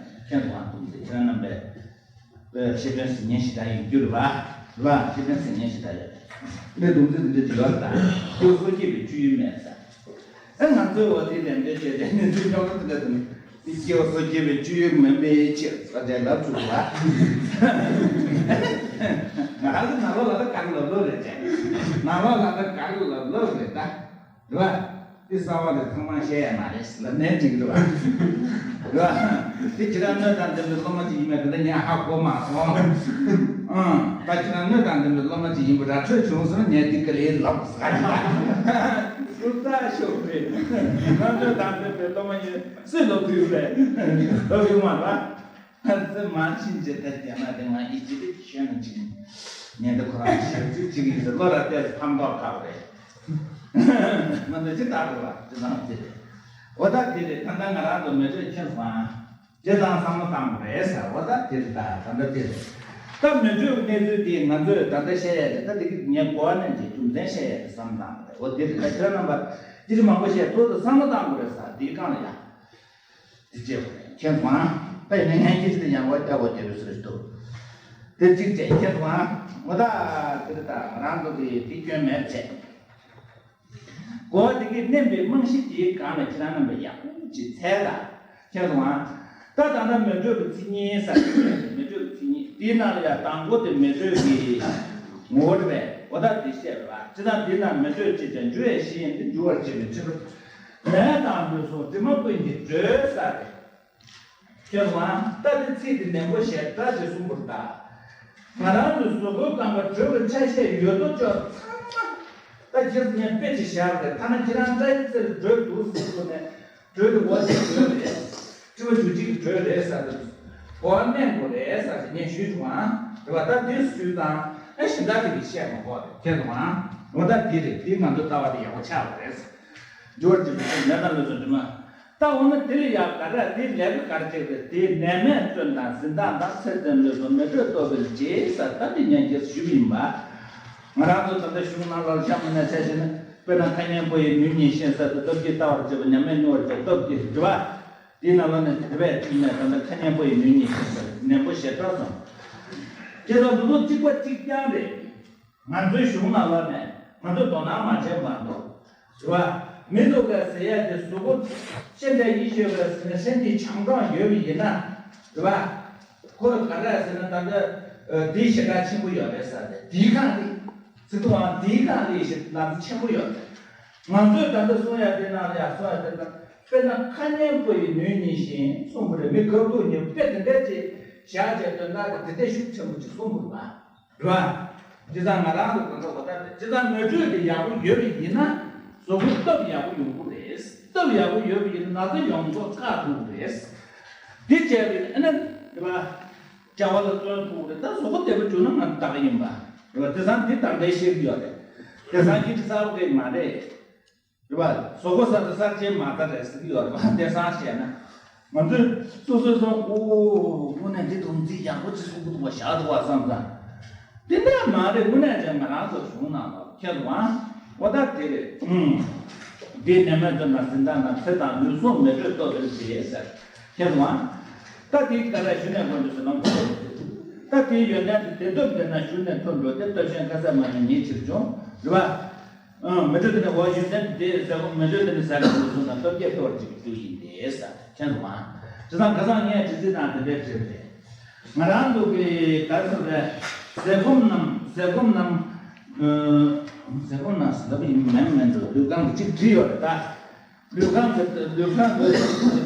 ཁྱེད་ཚོ་ང་སྡོམ་རྩིས་ཁྱེད་རྣམ་པས་ཤེས་དོན་ཟིན་མཁན་ཞེ་དྲག་ཡིན་རྒྱུ་རེད་བ། རེད་བ། ཤེས་དོན་ཟིན་མཁན་ཞེ་དྲག་ཡོད་རེད། འདི་སྡོམ་རྩིས་འདི་འདྲ་ཅིག་ཡོད་རེད་ད། སྐྱེ་བོ་སོ་སྐྱེ་བའི་སྤྱོད་ཡུལ་མེད་ཟེར། ཨེ་ང་ཚོའི་འོ་དེ་ལན་འདེབས་བྱས་ཏེ་གནས་ཚུལ་རྙོག་དྲ་འདི་འདྲ་དང་། སྐྱེ་བ་སོ་སྐྱེ་བའི་སྤྱོད་ཡུལ་མིན་པའི་ཕྱིར་ཟེར་ཏེ་ལབ་བཅུག་པ། ང་རང་ཚོ་ནང་ལོགས་ལ་ད་ག་རེ་ལབ་ལབ་རེད་ཅེ། ནང་ལོགས་ལ་ད་ག་རེ་ལབ་ལབ་རེད་ད། རེད་བ། འདི་གསར་བ་ལས་ཚང་མ་བཤད་ཡ་མ་རེད་ལབ་ནས་འགྲིག་རེད་བ། རེད་བ། འདི་ཁྱེད་རང་སྣོད་དང་ལྡན་པའི་སློབ་མ་ཅིག་ཡིན་པས་ད་ལྟ་ངས་ཧ་གོ་མ་སོང་། ཨང་། ད་ཁྱེད་རང་སྣོད་དང་ལྡན་པའི་སློབ་མ་ཅིག་ཡིན་པ་ར་འཕྲོད་བྱུང་སོང་ངས་འདི་ག་ལེར་ལབ་ཟ་གི་ད། སུ་ད་ཤོག་རེད། ང་སྣོད་དང་ལྡན་པའི་སློབ་མ་ཡིན། སུས་ལབ་དུས་རེད། ལབ་ཡོང་བ་རེད་བ། ཚེ་མ་ཕྱིན་ཅི་ལྟར་བསྡད་ན་དེ་ང་ཡི་ཅི་ལི་ཤོད་ན་ཅིག་ངས་འདི་ཁོ་རང་ཞེ་ཚིག་ཅིག་ཡིན་ཟེར་བློ་ར་གཏད་ཕམ་ཐོག་ཁག་རེད། མ་འདི་ཅི་ལྟར་རེད་བ་དེ་ཙང་དེ་རེད། འོ་ད་དེ་རེད། ད་ལྟ་ང་རང་ཚོ་མེ་དྲོད་ཁྱེར་སོང་ཨ། དེ་ཙང་བསམ་བློ་བཏང་དགོས་རེད་ཟེར། འོ་ད་དེ་རེད། ད་ད་ལྟ་དེ་རེད། ད་མེ་དྲོད་ཀྱི་གནས་ཚུལ་དེ་ང་ཚོས་ད་ལྟ་བཤད་ཡ་རེད། ད་དེ་གི་ངས་གོ་བ་ལེན་གྱི་རྒྱུ་མཚན་བཤད་ཡ་རེད་བསམ་བཏང་དགོས་རེད། འོ་དེ་རེད། ད་ཁྱེད་རང་རྣམ་པ་ཅི་རིགས་མང་པོ་བཤད་ཐུབ་ཏུ་བསམ་བློ་བཏང་དགོས་རེད་ཟེར། དེའི་སྒང་ལ་ཡ། དེ་བྱས་པ་ཁྱེད་ཚོ་ཨང་། དཔེ་ནས་ངན་གྱི་ཚེ་ཡང་བ་སྐྱ་བོ་རྒྱལ་པོའི་ཟུར་དུ། དེ་གཅིག་བྱས་ཁྱེད་ཚོ་ཨང་། ངོ་ད་དེ་རེད། ད་ང་རང་ཚོ་གི་དེ་སྐྱོན་མེད་བྱས། གོ་བ་དེ་གའི་བསྣན་པའི་རྨང་གཞི་དེའི་སྒང་ལ་ཁྱེད་རང་རྣམ་པས་ཡག་པོ་ཅིག་འཚལ་དང་། ཁྱེད་ཚོ་ཨང་། ད་ད་ལྟ་མེ་དྲོད་ཀྱི་མཚན་ཉིད་ཟེར་གྱི་ཡོད་རེད། མེ་དྲོད་ཀྱི་མཚན་ཉིད་དེའི་ནང་ལ་ཡང་དང་པོ་དེ་མེ་དྲོད་ཀྱི་ངོ་བོ་རེད་པས། འོ་ད་དེ་བཤད་པ་ཅི་ད་དེའི་ནང་མེ་དྲོད་ཅེས་བྱ་འགྱུ་བའི་གཞི་ཡིན་ཏེ་འགྱུ་བར་བྱེད་པའི་ཕྱིར། ནད་དང་ལུས་ཟུངས་དྲི་མ་ཀུན་གྱི་དྲོད་ཟེར་རེད། ཁྱེད་ཚོ་ཨང་། ད་དེ་ཚིག་དེ་ནན་པོ་ཞེ་དྲག་ཅིག་གསུང་དགོས་རེད་ད། ང་རང་ཚོའི་གཟུགས་པོའི་རྐང་པ་དྲོད་ཀྱི་ཆ་ཤས་ཡོད་དོ་ཅོག་ཚང་མ། ད་ཁྱེད་ཚོ་ངས་དཔེ་ཅིག་བཞག་པ་རེད། ཐ་ན་ཁྱེད་རང་སྐྲ་ཡི་རྩེར་དྲོད་འདུག་ཟེར་དུས་ནས་དྲོད་དེ་འོ་ཞིག་དྲོད་རེད། དྲི་བ་འཇུ་གཅིག་གི་དྲོད་རེད་ཟེར་དུས། གོ་བ་ལེན་དགོས་རེད་ཟེར་ཞིག་ངས་ཞུས་བྱུང་ཨང་། རེད་པ། ད་དེ་སུས་དང་ཨེ་གཞན་དག་ཅིག་གིས་བཤད་མ་དགོས་རེད། ཁྱེད་ཚོ་ཨང་། འོ་ད་དེ་རེད། དེ་ང་ཚོ་ལྟ་བ་དེ་ཡག་པོ་ཆགས་པ་རེད་ཟེར། འགྱུར་བ་ཅིག་མི་འདུག་ནད་དང་ལུས་ཟུངས་དྲི་མ། ད་འོ་ན་དེ་ལ་ཡང་ག་རེ་དེ་ལས་ཀ་ག་རེ་བྱེད་དགོས། དེ་ནད་མེད་བཙོན་དང་གཟི་མདངས་དང་། ཚེ་བརྟན་ལུས་ཟུངས་མེ་དྲོད་སྟོབས་འཕེལ་བྱེད་ཟེར། ད་དེ་ཉན་རྒྱས་སུ་ཞུས་པ་ཡིན་པ། ང་རང་ཚོ་ད་ལྟ་གཞུང་ནང་ལ་བཤད་མ་ནས་བཤད་བྱས་ན། དཔེར་ན་ཁ་ཉན་པོ་ཡི་ནུས་ཉིད་ཤེས་ཟེར་དུས་སྟོབས་ཀྱིས་ལྟ་བར་བྱེད་པ། ཉམས་མེད་མྱུར་བར་བྱེད་པ་སྟོབས་ཀྱིས་འགྲུབ་པ། དེའི་ནང་ལ་ནི་དེ་བས་ཐིག་ནས་ད་ལྟ་ཁ་ཉན་པོ་ཡི་ནུས་ཉིད་ཤེས་ཟེར་ནན་པོ་ཞེ་དྲག་སོང་། དེ་དང་འདུ་ཚོགས་གཅིག་པ་གཅིག་རྐྱང་རེད། ང་ཚོའི་གཞུང་ནང་ལ་ནས་ང་ཚོས་དོ་སྣང་མ་བྱས་མ་གཏོགས། རེད་བ། མི་ཚོ་ག་ཟེར་ཡ་དེ་གཟུགས་པོ་ཤེས་འདྲ་ཡིད་ཤེས་ག་ཟེར་ན་སེམས་ཀྱི་བྱམས་སྐྱོང་ཡོད་པ་ཡིན་ན། རེད་བ། ཁོ་ལ་ག་རེ་ཟེར་ན་ད་ལྟ་འདི་ཞེ་དྲག་ཆེན་པོ་ཡོད་རེད་ཟེར་ཏེ་འདིའི་སྒང་རེད། ཚིག་ཐོག་འདིའི་སྒང་རེད་ཞེས་ལབ་ཆེན་པོ་ཡོད་རེད། ང་ཚོས་ད་ལྟ་གསུང་ཡ་དེ་ནང་ལ་ཡ་གསུང་ཡ་དེ་ལྟར་དཔེར་ན་ཁ་ཉན་པོ་ཡི་ནུས་ཉིད་བཞིན་གསུངས་པ་རེད། མི་དཀའ་སྡུག་ཉེན་དཔེ་དེ་འདྲ་ཅིག་བཞག་བྱས་དོན་དག་དེ་དེ་ཤུགས་ཆེན་པོ་ཅིག་གསུངས་པ་རེད་བ། རེད་བ། བྱས་ཙང་ང་རང་ཚོ་གང་ལྟར་བ་ལྟར་རེད། བྱས་ཙང་མེ་དྲོད་དེ་ཡག་པོ་ཡོད་པ་ཡིན་ན་གཟུགས་པོ་སྟོབས་ཡག་པོ་ཡོང་གི་རེད། སྟོབས་ཡག་པོ་ཡོད་པ་ཡིན་ན་ན་ཚ་ཡོང་ཐོག་བཀག་ཐུབ་ཀྱི་རེད། འདི་བྱས་པ་ཡིན་ན་ཨ་ནི་རེད་བ། བྱ་བ་ལ་བརྩོན་ཐུབ་ཀྱི་རེད། ད་གཟུགས་པོ་བདེ་པོ་བྱུང་ན་ང་བདག་ཡིན་པ་རེད་བ། དེང་སང་འདི་དང་འདྲ་བཤད་ཀྱི་ཡོད་རེད། དེང་སང་ཁྱེད་ཀྱི་གསར་པ་གི་མ་རེད། རེད་བ། གཟུགས་པོ་གསར་དུ་གསར་བརྗེ་མ་རྩ་རེད་ཟེར་གྱི་ཡོད་རེད་བ། དེང་སང་བཤད་ན། ང་ཚོས་སོ་སོའི་སོང་ཨོ་དངོས་གནས་འདི་དུང་འདི་ཡག་པོ་ཅིག་གསུང་གི་འདུག་བ། བཞག་འདུག་བ་བསམ་ཙང་། དེ་འདྲ་མ་རེད། དངོས་གནས་ཀྱང་ང་རང་ཚོ་གཞུང་ནང་ལ་ཁྱེད་ཚོ་ཨང་། འོ་ད་དེ་རེད། ཨུམ། འདི་ནད་མེད་བཙོན་དང་གཟི་མདངས་དང་། ཚེ་དང་ལུས་ཟུངས་མེ་དྲོད་སྟོབས་འཕེལ་བྱེད་ཟེར། ཁྱེད་ཚོ་ཨང་། ད་དེའི་སྐད་ལ་ཞུ་ནས་དགོངས་ཏེ་ཟེར་ན་དགོས། ད་དེའི་ཡོན་ཏན་དེ་དེ་སྟོབས་ལྡན་ན་ཞུ་ནས་ཐོན་འགྲོ་སྟེ། སྟོབས་ཆེན་ཁ་ཟས་མ་ཡིན་ཉིད་ཕྱིར་འབྱུང་། རེད་བ། ཨང་། མེ་དྲོད་དེ་ནི་འོ་ཡོན་ཏན་དེ་ཟས་སྐོམ། མེ་དྲོད་དེ་ནི་ཟས་སྐོམ་ལུས་ཟུངས་དང་སྟོབས་ཀྱིས་འཕེལ་བར་བྱེད་པའི་རྒྱུ་ཡིན་ཏེ་ཟེར། ཁྱེད་ཚོ་ཨང་། བྱས་ཙང་ཁ་སང་ངས་དྲི་ཚིག་དང་དེ་འདྲའི་བྲིས་པ་རེད། ང་རང་ཚོ་གི་ག་ཚོད་རེད། ཟས་སྐོམ་རྣམས། ཟས་སྐོམ་རྣམས། ཨ། ཟས་སྐོམ་རྣམས་ཟེར་ལབ་ཡིན་མིན་མིན་འགྲོ། ལུས་ཁམས་ཀྱི་གཅིག་བྲིས་ཡོད་རེད་ད། ལུས་ཁམས་ཀྱི། ལུས་ཁམས་ཀྱི།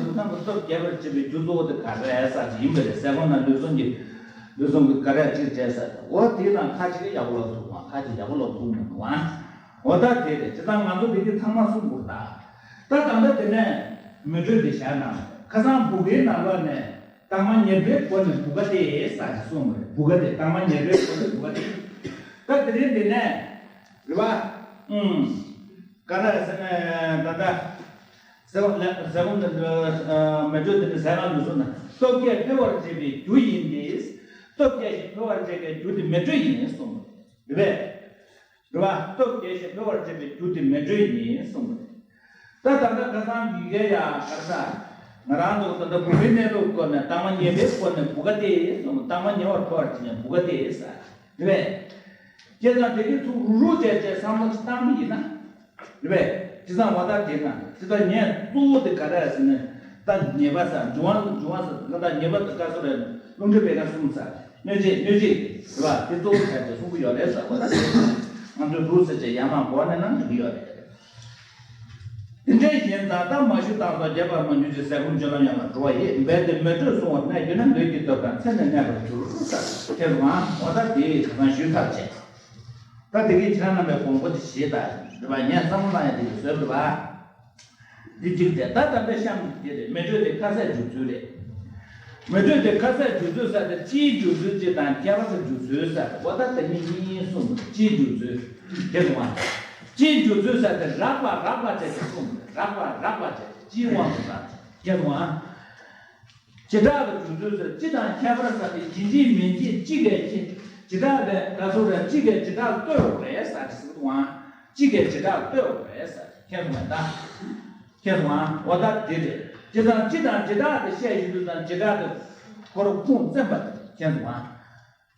ལུས་ཁམས་ཀྱི་སྟོབས་རྒྱས་པར་བྱེད་པའི་རྒྱུ་གཙོ་བོ་དེ་ག་རེ་རེད་ཟེར་གྱི་ཡིན་པ་རེད། ཟས་སྐོམ་ན་ལུས་ཟུངས་ཀྱི། ལུས་ཟུངས་ཀྱི་ག་རེ་གཅིག་བྱས་ཟེར། འོ་དེ་དང་ཁ་ཅིག་ཡག་པོ་ལབ་ཐུབ་མ། ཁ་ཅིག་ཡག་པོ་ལབ་ཐུབ་མི་འདུག་ཨང་། འོ་ད་དེ་རེད། བྱས་ཙང་ང་ཚོ་དེ་གི་ཚང་མ་གསུང་དགོས་ད། ད་ད་ལྟ་དེ་ནས་མེ་དྲོད་དེ་བཞག་ན། ཁ་སང་བུ་གའི་ནང་ལོགས་ནས་དྭངས་མ་ཉེར་པའི་སྒོ་ནས་བུ་ག་སྟེ་ཟེར་གྱི་གསུངས་པ་རེད། བུ་ག་སྟེ། དྭངས་མ་ཉེར་པའི་སྒོ་ནས་བུ་ག་སྟེ། ད་དེ་རིང་འདི་ནས་རེད་བ། ཨུམ། ག་རེ་ཟེར་ན་ད་ལྟ་ཟས་སྐོམ་ལ། ཟས་སྐོམ་འདི་མེ་དྲོད་འདི་ནི་ཟས་དང་ལུས་ཟུངས་དང་སྟོབས་རྒྱས་འཕེལ་བར་བྱེད་པའི་རྒྱུ་ཡིན་ཏེ། སྟོབས་རྒྱས་ཤིང་འཕེལ་བར་བྱེད་པའི་རྒྱུ་དེ་མེ་དྲོད་ཡིན་གསུངས་པ་རེད་བས། རེད་བ། སྟོབས་རྒྱས་ཤིང་འཕེལ་བར་བྱེད་པའི་རྒྱུ་དེ་མེ་དྲོད་ཡིན་གསུངས་པ་རེད། ད་ད་ལྟ་ཁ་སང་ཡི་གེ་ཡ་ག་ས། ང་རང་ཚོ་ད་ལྟ་བུ་གའི་གནས་ལུགས་སྐོར་ནས་དྭངས་མ་ཉེར་པའི་སྒོ་ནས་བུ་ག་སྟེ་གསུངས། དྭངས་མ་ཉེ་བར་འཕེལ་བར་བྱེད་ནས་བུ་ག་སྟེ་ཟེར། རེད་བས། བྱས་ཙང་དེ་གི་ཚུར་རུག་རུག་བྱས་བྱས་བསམ་བློ་ཅིག་བཏང་གི་ཡིན་ན། རེད་བས། བྱས་ཙང་འོ་ད་དེ་ན་དེ་ད་ངས་གཙོ་བོ་དེ་ག་རེ་ཟེར་ན། ད་ ད་ཉེས་པ་ཟེར། འབྱུང་བ་འབྱུང་བ་ཟེར། ད་ཉེས་པ་དེ་ག་ཚོད་རེད། རླུང་མཁྲིས་པའི་ཁ་གསུམ་ཟེར། གནོད་བྱེད་གནོད་བྱེད་རེད་བ། དེ་གཙོ་བོ་བྱས་ཏེ་གསུང་གི་ཡོད་རེད་ཟེར་བ། ད་ང་ཚོས་རུ་ཟེར་བྱས་ཡར་མར་འགོག་ནས་ན་འགྲིག་གི་ཡོད་རེད། དེ་འདྲའི་ཞིང་ས་དང་མ་ཞུ་དང་སོགས་རྒྱས་པར་མ་གྱུར་ཅིག་ཟས་སྐོམ་སྤྱོད་ལམ་ཡོངས་ལ་འགྲོ་བ་ཡི་འབད་དེ་མེ་དྲོད་བསྲུང་བར་གནས་གྱུར་ན་ལུས་ཀྱི་སྟོབས་དང་ཚེ་ནི་གནས་པར་འགྱུར་ཟེར། ཁྱེད་རང་འོ་ད་དེ་ད་གང་ཞུས་ཚར་བྱས། ད་དེ་གའི་ཁྱེད་རང་རྣམ་པའི་དགོངས་པ་དེ་བཞེས་ད་རེད་བ། ངས་བསམ་བློ་བཏང་ཡ་དེ་གི་བཟོས་པ་རེད་བ། འདི་གཅིག་དེ་ད་ད་ལྟ་གཤམ་གྱི་དེ་རེད། མེ་དྲོད་དེ་ཁ་ཟས་འཇུ་ཚུལ་རེད། མེ་དྲོད་དེ་ཁ་ཟས་འཇུ་ཚུལ་ཟེར་དེ་སྤྱིའི་འཇུ་ཚུལ་གཅིག་དང་ཁྱད་པར་དུ་འཇུ་ཚུལ་ཟེར། འོ་ད་དེ་གཉིས་གཉིས་གསུངས། སྤྱིའི་འཇུ་ཚུལ་དེ་གསུངས་པ། སྤྱིའི་འཇུ་ཚུལ་ཟེར་དེ་རགས་པ་རགས་པ་བྱས་ཏེ་གསུངས། རགས་པ་རགས་པ་བྱས་ཏེ་སྤྱིའི་དབང་དུ་བཏང་། དེ་གསུངས་པ། བྱེ་བྲག་ཏུ་འཇུ་ཚུལ་ཟེར། སྤྱི་དང་ཁྱད་པར་ཟེར་དེ་ཡིན་གཅིག་མིན་གཅིག་གཅིག་གིས་གཅིག་བྱེ་བྲག་ལས་ག་ཚོད་རེད། གཅིག་གིས་བྱེ་བྲག་ལ་ལྟོས་དགོས་རེད་ཟེར་དེ་གསུངས་པ། གཅིག་གིས་བྱེ་བྲག་ལ་ལྟོས་དགོས་རེད་ཟེར། ཁྱེད་རང་ད། ཁྱེད་རང་འོ་ད་དེ་རེད། དེ་དང་སྤྱི་དང་བྱེ་བྲག་དེ་བཤད་ཡོང་དུས་དང་བྱེ་བྲག་དེ་ཁོ་རང་ཁུངས་བཙན་པ་དེ་ཁྱེད་རང་།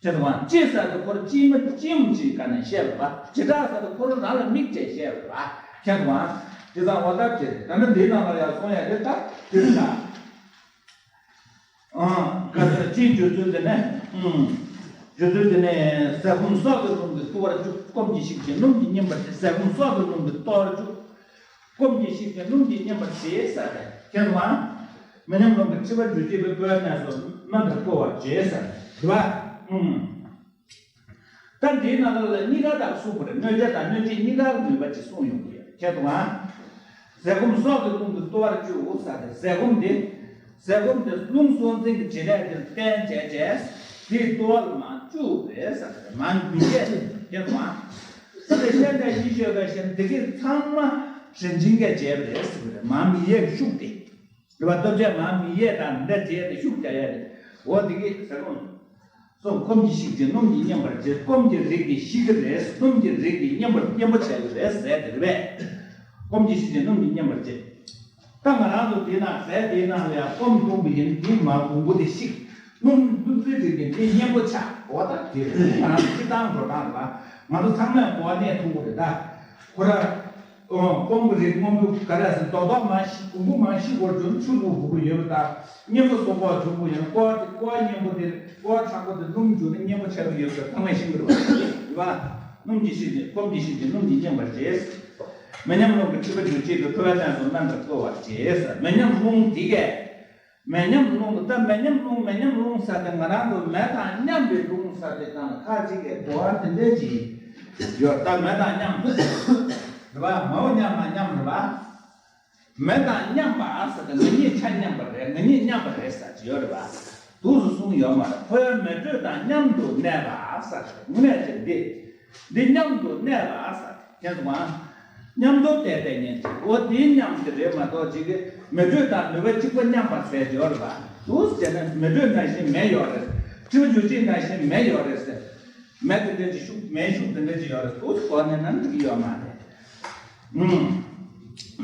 ཁྱེད་རང་སྤྱི་ཟེར་དེ་ཁོ་རང་སྤྱི་མ་སྤྱི་མ་ཅིག་ག་ནས་བཤད་པ། བྱེ་བྲག་ཟེར་དེ་ཁོ་རང་རང་ལ་དམིགས་བྱས་བཤད་པ། ཁྱེད་རང་དེ་དང་འོ་ད་དེ་རེད། ད་ནི་འདིའི་ནང་ལ་ཡར་སོང་ཡ་དེ་ད་དེ་རེད་ད། ཨང་། ག་ཚོད་སྤྱིའི་འཇུ་ཚུལ་དེ་ནས། ཨང་། འཇུ་ཚུལ་དེ་ནས་ཟས་སྐོམ་སྲོག་གི་རླུང་གིས་གཏོར་བར་འཇུག་སྐོམ་གྱིས་ཤིག་ཅིང་རླུང་གིས་མཉེན་པར་བྱེད། ཟས་སྐོམ་སྲོག་གི་རླུང་གིས་གཏོར་བར་འཇུག་སྐོམ་གྱིས་ཤིག་ཅིང་རླུང་གིས་མཉེན་པར་བྱེད་ཟེར་ཏེ། ཁྱེད་རང་། མེ་མཉམ་རླུང་གིས་མཁྲིས་པ་འཇུ་བྱེད་པའི་སྤོས་སྣ་ཚོགས་མནམ་པར་བསྐོལ་བར་བྱེད་ཟེར། རེད་བ། ཨང་། ད་འདིའི་ནང་ལོགས་ལ་གཉིས་ཀ་དག་གསུངས་པ་རེད། གནོད་བྱ་དང་གནོད་བྱེད་གཉིས་ཀ་ལ་ནུས་པ་ཅིག་གསུངས་ཡོང་གི་ཡོད། ཁྱེད་དང་། ཟས་སྐོམ་སྲོག་གི་རླུང་གིས་གཏོར་བར་འཇུག་ཟེར་ཏེ། ཟས་སྐོམ་དེ། ཟས་སྐོམ་དེ་རླུང་སྲོག་འཛིན་གྱི་བྱེད་ལས་དེར་བརྟེན་བྱས་བྱས། དེའི་གཏོར་བ་ལ་མར་བཅུག་རེད་ཟེར་ཏེ། མར་མི་ཡས། ཁྱེད་དང་། ད་ལྟ་ཤ་འདྲ་ཡིད་ཆེས་པ་བཞིན་འདི་གས་ཚང་མ་རིན་ཆེན་གྱིས་བྱས་པ་རེད་ཟེར་བ་རེད། མར་མི་ཡས་ཤུགས་དེ། རེད་བ། ལྟོ་ཆས་མར་མི་ཡས་དང་འདྲ་བྱས་ཏེ་ཤུགས་རྒྱག་ཡ་རེད། འོ་འདི་གི་ཟས་སྐོམ་སོགས་སྐོམ་གྱིས་ཤིག་ཅིང་སྣུམ་གྱིས་མཉེན་པར་བྱེད། སྐོམ་གྱི་རིགས་ཀྱིས་ཤི་གི་རེད། སྣུམ་གྱི་རིགས་ཀྱིས་མཉེན་པར་མཉེན་པོ་བྱ་གི་རེད་ཟེར་དེ་རེད་པས། སྐོམ་གྱིས་ཤིག་ཅིང་སྣུམ་གྱིས་མཉེན་པར་བྱེད། ད་ང་རང་ཚོ་དེ་ན་ཟས་དེའི་ནང་ལ་ཡང་སྐོམ་འཐུང་བ་ཡིན། དེ་མར་གོང་བུ་དེ་ཤིག་སྣུམ་སྣུམ་ཚོའི་རིགས་ཀྱིས་དེ་མཉེན་པོ་ཆགས། འོ་ད་དེ་རེད། ང་རང་ཚོ་སྤྱིར་བཏང་འགྲོ་སྟངས་ལ་ང་ཚོ་ཚང་མས་གོ་བ་གནས་ཐུབ་ཀྱི་རེད། ད་ཁོ་ར། ཨོ། སྐོམ་གྱི་རིགས་སྔོན་པོ་ག་རེ་ཟེར། རྡོག་རྡོག་མང་ཤི་གོང་བུ་མང་ཤི་བར་གྱུར་ཆུ་བླུགས་དགོས་ཀྱི་ཡོད་པ་དང་། མཉེན་པོ་བཟོ་དགོས་བྱུང་བ་ཡིན་ན་ཀོ་བ་དེ་ཀོ་བ་མཉེན་པོ་དེ་ཀོ་བ་དྲག་པོ་དེ་སྣུམ་བྱུགས་ནས་མཉེན་པོ་ཆགས་ཀྱི་ཡོད་པ་ཚང་མས་ཤེས་ཀྱི་རེད་བ། རེད་བ། སྣུམ་གྱིས་ཤིག་ཅིང་སྐོམ་གྱིས་ཤིག་ཅིང་སྣུམ་གྱིས་མཉེན་པར་བྱེད། མེ་མཉམ་རླུང་གིས་མཁྲིས་པ་འཇུ་བྱེད་པའི་ཁུ་བའི་སྟན་སོགས་མནམ་པར་བསྐོལ་བར་བྱེད་ཟེར། མེ་མཉམ་རླུང་དེ་གས། མེ་མཉམ་རླུང་། ད་མེ་མཉམ་རླུང་། མེ་མཉམ་རླུང་ཟེར་དེ་ང་རང་ཚོ་མེ་དང་མཉམ་པའི་རླུང་ཟེར་དེ་དང་ཁ་ཅིག་གི་གོ་བ་དེ་འདྲ་ཅིག་ཡོད། ད་མེ་དང་མཉམ་རེད་བ། མེའོ་མཉམ་མ་མཉམ་རེད་བ། མེ་དང་མཉམ་པ་ཟེར་དེ་ང་གཉིས་ཆ་མཉམ་པ་རེད། ང་གཉིས་མཉམ་པ་རེད་ཟེར་ཅིག་ཡོད་རེད་བ། འདུག་སེ་གསུངས་ཡོད་མ་རེད། ཁོ་ཡང་མེ་དྲོད་དང་མཉམ་དུ་གནས་པ་ཟེར་དེ་དངོས་གནས་ཅིག་འདི། འདི་མཉམ་དུ་གནས་པ་ཟེར། ཁྱེད་ཚོ་མཉམ་དུ་བསྡད་བསྡད་ཉན་ཅིག་འོ་དེའི་མཉམ་དེ་རེད་མ་གཏོགས་ཅིག་གི་མེ་དྲོད་དང་ནུས་པ་གཅིག་པ་མཉམ་པ་ཟེར་ཡོད་རེད་པ། འདུག་ཟེར་ན་མེ་དྲོད་ནང་བཞིན་མེ་ཡོད་རེད། མཁྲིས་པ་འཇུ་བྱེད་ནང་བཞིན་མེ་ཡོད་རེད་ཟེར། མེ་དེ་འདྲ་ཅིག་ཤུགས། མེའི་ཤུགས་དེ་འདྲ་ཅིག་ཡོད་རེད། འདུག་གོ་ནས་ནམ་འགྲིག་གི་ཡོད་མ་རེད། ཨུམ།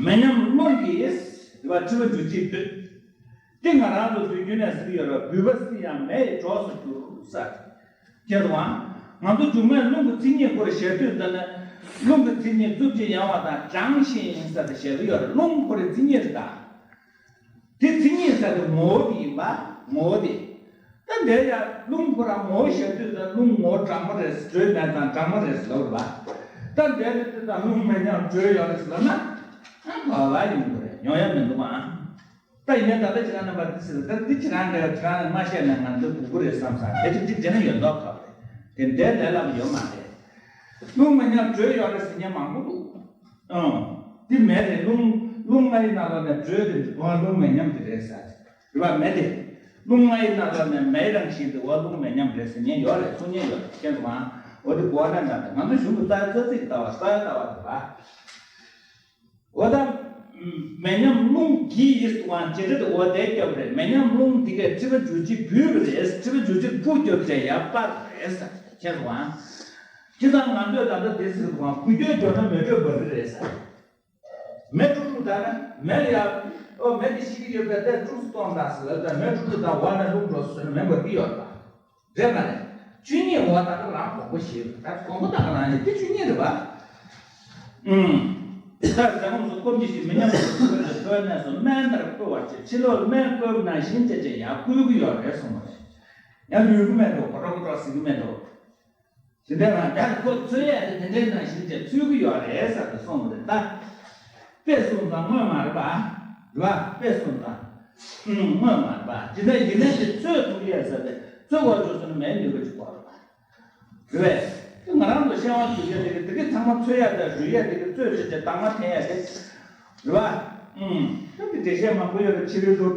མེ་མཉམ་རླུང་གིས་རེད་པ། མཁྲིས་པ་འཇུ་བྱེད་འབུད། འདི་ང་རང་ཚོ་དུས་རྒྱུན་ནས་ཟེར་གྱི་ཡོད་རེད་པ། འབུད་པ་སྲིད་ཡང་མེ་ཡི་གྲོགས་སུ་འགྱུར་ཟེར། ཁྱེད་རང་། ང་ཚོ་མཇུག་མའི་རླུང་གི་མཚན་ཉིད་སྐོར་བཤད་དུས་ཙམ་ནས། རླུང་གི་མཚན་ཉིད་རྩུབ་ཅིང་ཡང་བ་དང་གྲང་ཞིང་ཟེར་ཏེ་བཤད་ཀྱི་ཡོད་རེད། རླུང་ཁོ་རའི་མཚན་ཉིད་རེད་ད། དེ་མཚན་ཉིད་ཟེར་དེ་ངོ་བོ་དེ་ཡིན་པ། ངོ་བོ་དེ། ད་འདིར་ཡང་རླུང་ཁོ་རང་ངོ་བོ་བཤད་དུས་ད་རླུང་ངོ་བོ་གྲང་མོ་རེད། དྲོད་མེད་ཙང་གྲང་མོ་རེད་ཟེར་ལབ་རེད་པ། ད་འདིར་ཡང་དུས་ད་རླུང་མེ་མཉམ་དྲོད་ཡོད་རེད་ཟེར་ལབ་ན། ཨ་ག་བ་ཡོང་གི་རེད། ཡོང་ཡ་མི་འདུག་ཨ། ད་ཡིན་ནའི་ད་ལྟ་ཁྱེད་རང་རྣམ་པ་འདི་ཟེར། ད་འདི་ཁྱེད་རང་འདྲ་ཁྱེད་རང་མ་བཤད་ན་ང་འདི་སྒུག་གི་རེད་བསམ་ས། དེ་ཅིག་ཅིག་བྱས་ན་ཡོད་མདོག་ཁ་པོ་རེད། དེ་འདྲའི་ལས་སླ་པོ་ཡོད་མ་རེད། རླུང་མེ་མཉམ་དྲོད་ཡོད་རེད་ཟེར་མཁན་མང་པོ་འདུག་ཨང་། འདི་མེ་རེད། རླུང་། རླུང་ལྔ་ཡི་ནང་ལོགས་ནས་དྲོད་དེ་འོ་རླུང་མེ་མཉམ་དེ་རེད་ཟེར། རེད་པ། མེ་དེ། རླུང་ལྔ་ཡི་ནང་ལོགས་ནས་མེའི་རང་བཞིན་དེ་འོ་རླུང་མེ་མཉམ་རེད་ཟེར་མཁན་ཡོད་རེད། གསུང་མཁན་ཡོད་རེད། མཁྱེན་སོང་ཨ། འོ་དེ་གོ་བ་ལེན་དང་། ང་ཚོ་གཞུང་གི་རྩ་བའི་ཚོད་ཚིག་ལྟ་བ། རྩ་བའི་ལྟ་བ་རེད་པ། འོ་ད། མེ་མཉམ་རླུང་གིས་ཡིས་དབང་བྱེད་རེད། འོ་དེ་སྐྱོབ་རེད། མེ་མཉམ་རླུང་འདི་གས་མཁྲིས་པ་འཇུ་བྱེད་འབུད་པ་རེད། མཁྲིས་པ་འཇུ་བྱེད་འབུད་སྐྱོབ་བྱས་ཡར་སྤར་རེད་ཟེར། མཁྱེན་སོང་ཨ། ཁྱེད་ཚང་ང་ཚོས་ད་ལྟ་དེ་ཟེར་དུས་འགུལ་སྐྱོད་སྐྱོར་ན་མེ་དྲོད་འབར་གི་རེད་ཟེར། མེ་དཀྲུག་དཀྲུག་བཏང་ན་མེ་ལ་ཡ། ཨོ་མེ་དེ་ཤི་གི་ཡོད་པས་དེ་དཀྲུགས་སུ་གཏོང་དང་ཟེར་ལབ་ད་མེ་དཀྲུག་དཀྲུག་དང་འོག་ནས་རླུང་འགྲོ་སོང་ན་མེ་འབར་གི་ཡོད་རེད་པ། རེད་མ་རེད། ཆོས་ཉིད་འོ་ད་ག་རང་དགོངས་པ་བཞེས་རེད། ད་དགོངས་པ་ད་ག་རང་ཡིན། དེ་ཆོས་ཉིད་རེད་པ། ཨུམ། ད་ཟས་སྐོམ་སོགས་སྐོམ་གྱི་ཞིང་མི་མཉམ་པར་འཚོ་བའི་འཚོའི་གནས་སུ་སྨན་ལྟར་བསྐོལ་བར་བྱེད། ཕྱི་ལོགས་སྨན་བསྐོལ་ནང་བཞིན་བྱས་བྱས་ཡར་བསྐོལ་གྱི་ཡོད་རེད་གསུངས་པ་རེད། ཡང་ལུས་ཀྱི་མེད་འགྲོ། གོ་ཁྲོ་གོ་ཁྲོ་ཟེར་གྱི་མེད་འགྲོ། དེ་འདྲ་རང་ཡང་ཁོ་འཚོལ་ཡས་དེ་དེ་འདྲའི་ནང་བཞིན་བྱས་འཚོལ་གྱི་ཡོད་རེད་ཟེར་ཏེ་གསུངས་པ་རེད་ད། དཔེ་གསུངས་ཙང་དངོས་མ་རེད་པ། རེད་པ། དཔེ་གསུངས་ཙང་། ཨུམ། དངོས་མ་རེད་པ། དེ་འདྲ་ཡིན་ན་དེ་འཚོལ་ཐུབ་ཡས་ཟེར་ཏེ་འཚོལ་དགོས་བྱུང་སོང་ན་མེད་ནུས་པ་ཅིག་དགོས་རེད་པ། རེད་པས། དེ་ང་རང་ཚོ་ཤེས་དབང་འདུས་ཀྱི་དེ་གི་དེ་གི་ཚང་མ་འཚོལ་ཡས་དང་རུལ་ཡས་དེ་གི་རྩོད་བྱེད་དེ་དྭངས་མ་འཐེན་ཡས་དེ། རེད་པ། ཨུམ། ད་དེ་འགྲེལ་བཤད་མང་པོ་ཡོད་རེད། ཕྱི་རོལ་དུ་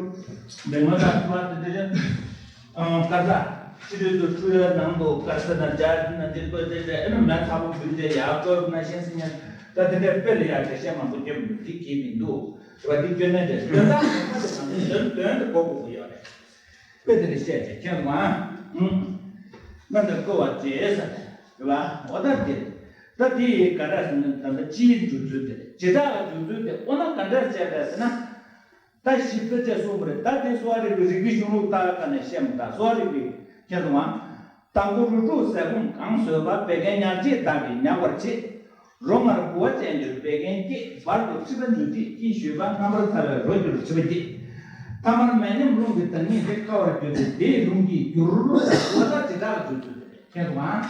མེ་མོ་དང་ཕུ་བ་དེ་འདྲ་ཅན། ཨང་། དཀར་ས། ཕྱི་རོལ་དུ་འཁྲུལ་བའི་ནང་དུ་དཀར་ས་དང་སྦྱར་ན་འདི་བཀོད་དེ་འདྲ། ཨེ་ན་མེ་ཚ་པོ་འབུད་དེ་ཡར་བཀོད་ན་ཤེས་སྲིད་ཉན། ད་དེ་འདྲའི་དཔེ་ལ་ཡང་འགྲེལ་བཤད་མང་པོ་སྐྱོན་མི་འདུག་འདི་གི་མི་འདུག་འདི་སྐྱོན་ནས་འདྲ་དོན་དག་ངོ་མ་དེ་ནང་དོན་དོན་དུ་གོ་དགོས་ཀྱི་ཡོད་རེད། དཔེ་དེ་ལ་བཤད་ཅེས་ཁྱེད་མ། ཨུམ། མ་འདི་བཀོད་པ་བྱས་ས་རེད་པ། འོ་ད་དེ། ད་དེ་ཡི་ག་ར་ཟེར་ན་ད་ལྟ་སྤྱིའི་འཇུག་ཚུལ་དེ་རེད། བྱེ་བྲག་གི་འཇུག་ཚུལ་དེ་འོ་ན་ག་འདྲ་བྱས་པས་ཟེར་ན། ད་ཞིབ་ཏུ་བྱས་གསུངས་པ་རེད། ད་དེ་གསོ་བ་རིག་པའི་རིགས་པའི་གཞུང་ལུགས་ལྟ་བའི་སྒང་ནས་བཤད་མི་ད་གསོ་བ་རིག་པའི་ཁྱེད་ཚོ་མ། དང་པོ་རོ་དྲུག་ཟས་སྐོམ་གང་ཟོས་པ། བད་ཀན་ཉག་གཅིག་དག་གིས་མྱགས་པར་བྱེད། རོ་མངར་བུ་བ་ཅན་གྱུར་བད་ཀན་སྐྱེད། བར་དུ་མཁྲིས་པ་འཇུ་བྱེད་སྐྱེས་ཞུས་པ། རྣམ་པར་ཚ་བས་རོ་གྱུར་མཁྲིས་པ་སྐྱེད། ཐ་མར་མེ་མཉམ་རླུང་གི་བདག་ཉིད་དེ། སྐ་བར་གྱུར་ཏེ་དེ་ཡི་རླུང་སྐྱེད་འགྱུར། འོ་ད་དེ་དག་གི་འཇུག་ཚུལ་དེ་རེད། ཁྱེད་ཚོ་མ།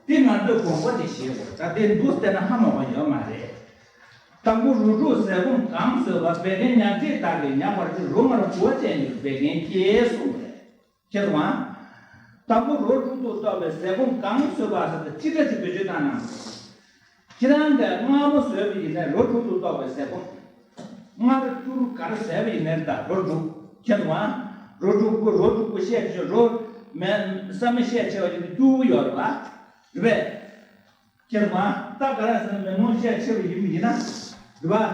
དེ་ང་ཚོས་དགོངས་པ་དེ་བཞེས་དགོས། ད་དེ་འདུག་བལྟས་ན་ཧ་མ་གོ་ཡོད་མ་རེད། དང་པོ་རོ་དྲུག་ཟས་སྐོམ་གང་ཟོས་པ། བད་ཀན་ཉག་གཅིག་དག་གིས་མྱགས་པར་བྱེད། རོ་མངར་བུ་བ་ཅན་གྱུར་བད་ཀན་སྐྱེད་གསུངས་པ་རེད། ཁྱེད་ཚོ་མ། དང་པོ་རོ་དྲུག་ཏུ་གཏོགས་པའི་ཟས་སྐོམ་གང་ཟོས་པ་ཟེར་ཏེ་སྤྱི་སྒྲ་གཅིག་བེད་སྤྱོད་བཏང་ན། ཁྱེད་རང་གིས་མངར་མོ་ཟོས་པ་ཡིན་ན་རོ་དྲུག་ཏུ་གཏོགས་པའི་ཟས་སྐོམ། མངར་སྐྱུར་ག་རེ་ཟས་པ་ཡིན་ནའི་ད་རོ་དྲུག་ཁྱེད་ཚོ་མ། རོ་དྲུག་པོ་རོ་དྲུག་པོ་བཤད་ཆོག་རོ། མེ་ས་མེ་བཤད་ཆེ་བ་ཡིན་ན་སྐྱུར་པོ་ཡོད་རེད་པ། རེད་པས། ཁྱེད་མ་ད་ག་ར་ཟེར་ན་མེ་ལོང་བཤད་ཆེ་བ་ཡིན་པ་ཡིན་ན། རེད་